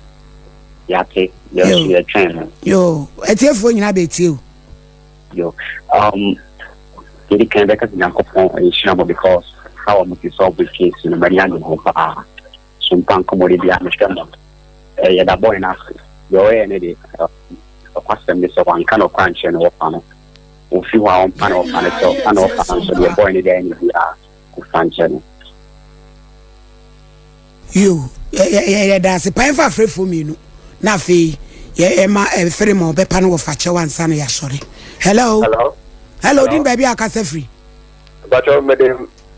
Yɛate, yɛn nso yɛtwɛn mo. Yo, atiefoɔ nyinaa bɛtie o. Yo, um, yɛdi kan bɛka sɛ Nyankopɔn nhyira mo because how a mo ti solve this case no m'ani agye ho paa. So mpa nkɔmmɔde biara mehwɛ mo. Eh, yɛda boy no ase. Deɛ ɔyɛɛ no de, ɔkwasɛm ne sɛ wanka nɔkorɛ ankyerɛ ne wɔfa no. Ɔfi hɔ a ɔmpa ne wɔfa no kyɛw, ɔmpa ne wɔfa no nso deɛ boy no de ayɛ no biara ɔmfa nkyɛ no. Yo, yɛda ase paa. Yɛmfa afrɛfoɔ mmienu na afei yɛma ɛfere ma ɔbɛpa no wɔfa kyɛw ansa na yɛasɔre. Hello. Hello. Hello, din baabi a akasa firi. Bacho mede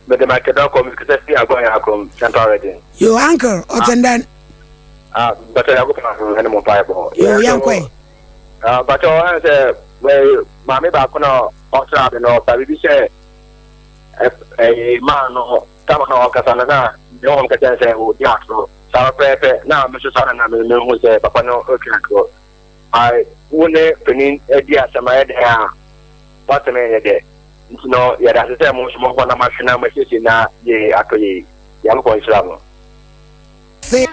mede ma kedo kom kasa firi agwan ya kom Central Region. Yo, uncle, ɔten dɛn? Ah, bacho ya ko pa ho ne mo pa bo. Yo, yɛnkɔe. Ah, bacho ɛn sɛ maame baako na ɔsra me no ɔka biribi sɛ ɛɛ maa no Tam a na ɔrekasa no, na me honhom ka kyerɛ no sɛ ɔredi atoro. Saa pɛpɛɛpɛ na me nso saa na na mehu sɛ papa no retwe atoro. Ae, wo ne panin di asɛm ayɛ dɛn a, w'asɛm nyɛ dɛ. Nti no, yɛda ase sɛ mo nso moakɔ na moahwɛ na moasiesie na yei atɔ yei. Nyankopɔn nhyira mo. Se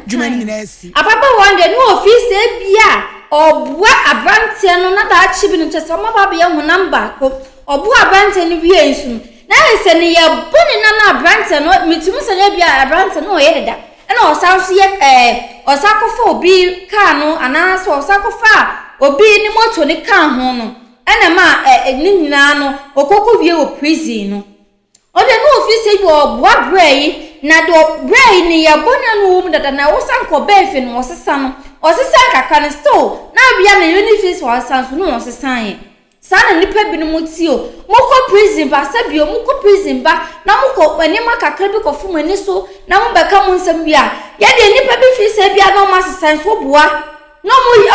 dwuma no nyinaa asi. Ababaawa no deɛ na ɔfii sɛ ebia ɔreboa aberanteɛ no na daakye bi no kyerɛ sɛ wɔaba abɛyɛ honam baako. Ɔboa aberanteɛ no wiei nso no, na ayɛ sɛ ne yɛ bɔne na na aberanteɛ no metumi sɛ na ebia aberanteɛ no ɔyɛ deda ɛna ɔsan nso yɛ ɛɛ ɔsan kɔfa obi kaa no anaasɛ ɔsan kɔfa obi ne moto ne kaa ho no ɛna ma ɛ ne nyinaa no ɔkɔkɔ wie wɔ prison no. Ɔde no ofi sɛ bi ɔboa brɛ yi na de brɛ yi ne yɛ bɔne no wɔ mu dada na wosan kɔ bɛɛ fi no ɔsesa no. Ɔsesaa kakra no still na bia ne yere no feel sɛ wasesa nso na ɔnsesaeɛ. Saa na nnipa binom te o. Mokɔ prison ba, sɛbi o, mokɔ prison ba na mokɔ nneɛma kakra bi kɔfo mo ani so na mobɛka mo nsɛm wie a, yɛ deɛ nnipa bi feel sɛ bia na wɔn asesa nso woboa na wɔn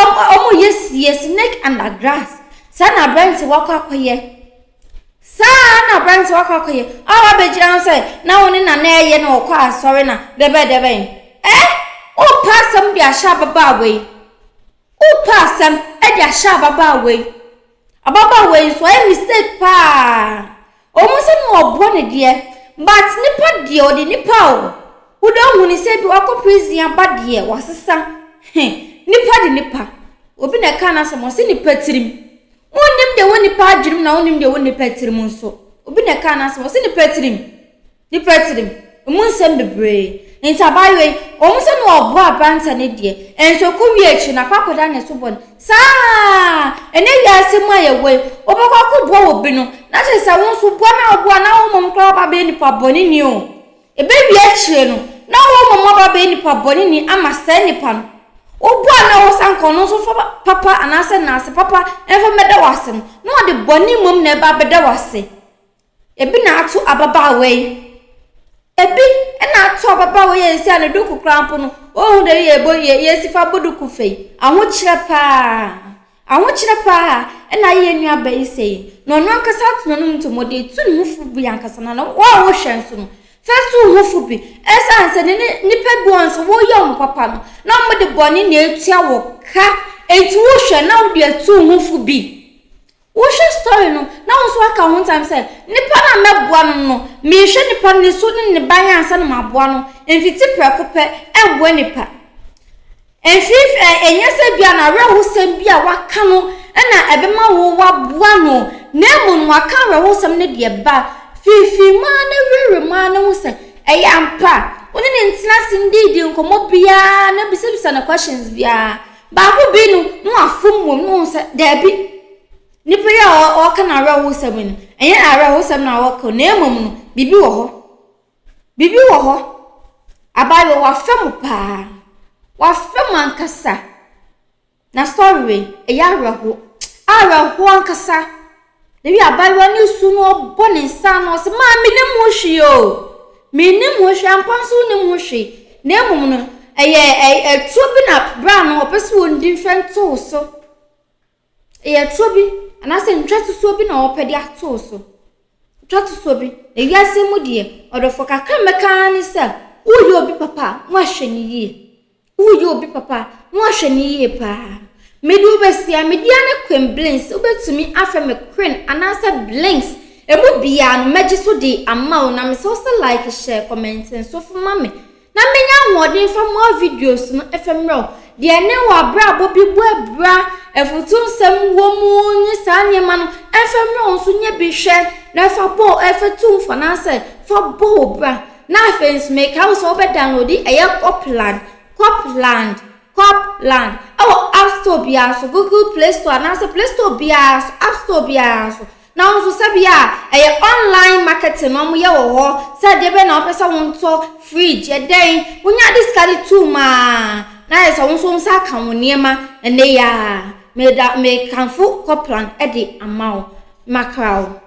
wɔn yɛ sie, snake under grass. Saa na aberante wakɔ akɔyɛ. Saa na aberante wakɔ akɔyɛ. A wabɛgyina ho sɛ na wo ne nana ɛyɛ na ɔkɔ asɔre na dɛbɛn dɛbɛn. Eh! Wopɛ asɛm de ahyɛ ababaawa yi. Wopɛ asɛm de ahyɛ ababaawa yi. Ababaawa yi nso ɔyɛ mistake paa. Ɔmu sɛ na ɔboa ne deɛ but nipa deɛ ɔde nipa o. Wode ɔhu ne sɛ bi wakɔ prison aba deɛ wasesa. He nipa de nipa. Obi na ɛka n'asɛm ɔse nipa tirim. Wonnim deɛ wɔ nipa adwenem na wonnim deɛ wɔ nipa tirim nso. Obi na ɛka n'asɛm ɔse nipa tirim. Nnipa tirim, emu nsɛm bebree. Enti abaayewa yi, ɛwom sɛ na ɔboa aberanteɛ no deɛ, nso ɛkɔwie akyiri no, akɔ akɔda ne so bɔne. Saa ara, ɛnnɛ wiase mu a yɛwɔ yi, wobɛkɔ akɔboa obi no, na kyerɛ sɛ wo nso boa no a woboa no, na wo mmom koraa woaba abɛyɛ nipa bɔneni o. Ɛbɛwie akyire no, na wo mmom woaba abɛyɛ nipa bɔneni ama saa nipa no. Woboa no a ɛwɔ sɛ anka ɔno nso fa papa anaasɛ nnaase papa mfa mmɛda wo ase no, na ɔde bɔne mmom na ɛba abɛda wo ase. Ebi na ato ababaawa yi. Ebi na ato ababaawa yi a esi a ne duku koraa mpo no, ohu dɛ yɛ bɔ yɛ yɛsi fa bɔ duku fɛ yi. Ahokyerɛ paa. Ahokyerɛ paa na ayɛ yɛn nuaba yi sɛ yi. Na ɔno ankasa ato n'anom ntom, ɔde etu ne ho fo bi ankasa na na wo a wohwɛ nso no, fa tu wo ho fo bi. Ɛsiane sɛ ne ne nnipa bi wɔ hɔ nso woyɛ wɔn papa no, na wɔde bɔne na etua wo ka. Enti wohwɛ na wode atu wo ho fo bi. Wohwɛ story no na wo nso aka wo ho ntam sɛ nipa no a mɛboa no no mehwɛ nipa no ne su ne ne ban ansa na maboa no mfiti prɛko pɛ ɛmboa nipa mfi ɛnyɛ sɛ bia na awerɛhosɛm bi a waka no ɛna ɛbɛma wo waboa no na mmom no waka awerɛhosɛm no deɛ ba fiifii mu ara na werɛwerɛ mu ara na hu sɛ ɛyɛ ampa wo ne ne ntena ase ndidi nkɔmmɔ biara na bisabisa no questions biara Baako bi no, na wafom mmom, na ɔhu sɛ, daabi, nipa yi a ɔreka n'awerɛhosɛm yi no, ɛnyɛ n'awerɛhosɛm na ɔreka, na mmom no, biribi wɔ hɔ. Biribi wɔ hɔ. Abaayewa, wafa mu paa. Wafa mu ankasa. Na story wei, ɛyɛ awerɛho. Awerɛho ankasa. Ebi abaayewa no resu na ɔbɔ ne nsa ano ɔsɛ maa menim ho hwee o menim ho hwee ampa nso wonim ho hwee na mmom no ɛyɛ ɛtuo bi na bra no ɔpɛ sɛ wɔndi mfɛ nto so ɛyɛ ɛtuo bi anaasɛ ntwa tutuo bi na ɔpɛ de ato so ntwa tutuo bi na wiase mu deɛ ɔdɔfo kakra mmɛka ne sɛ woyɛ obi papa a woahwɛ ne yie Woyɛ obi papa a, na woahwɛ no yie paa. Mede wo bɛsia, me din ara ne Queen Blinks, wobɛtumi afrɛ me Queen anaasɛ Blinks, ɛmu biara no mɛgye so de ama wo, na mesrɛ wo sɛ like, share, comment nso fa ma me na menya ahoɔden mfa more videos no fa mmerɛ wo. Deɛ ɛne w'abrabɔ bi bɔ abira, afutuo nsɛm wɔ mu ne saa nneɛma no, ɛmfa mmerɛ wo nso nyɛ bi hwɛ na fa bɔ, fa tu mfo anaasɛ fa bɔ wo bra. Na afei nso mekae wo sɛ wobɛ downloadi ɛyɛ Copland, Copland, Copland ɛwɔ App Store biara so, Google Play Store anaasɛ Play Store biara so, App Store biara so. Na wo nso sɛbea a ɛyɛ online marketing na wɔyɛ wɔ hɔ, sɛ adeɛ bɛn na wopɛ sɛ wontɔ, fridge, ɛdɛn, wonya de sika de tuu mu a, na ayɛ sɛ wo nso wo nsa aka wo nneɛma ɛnnɛ yi ara. Meda, mekamfo Copland de ama wo. Makra wo.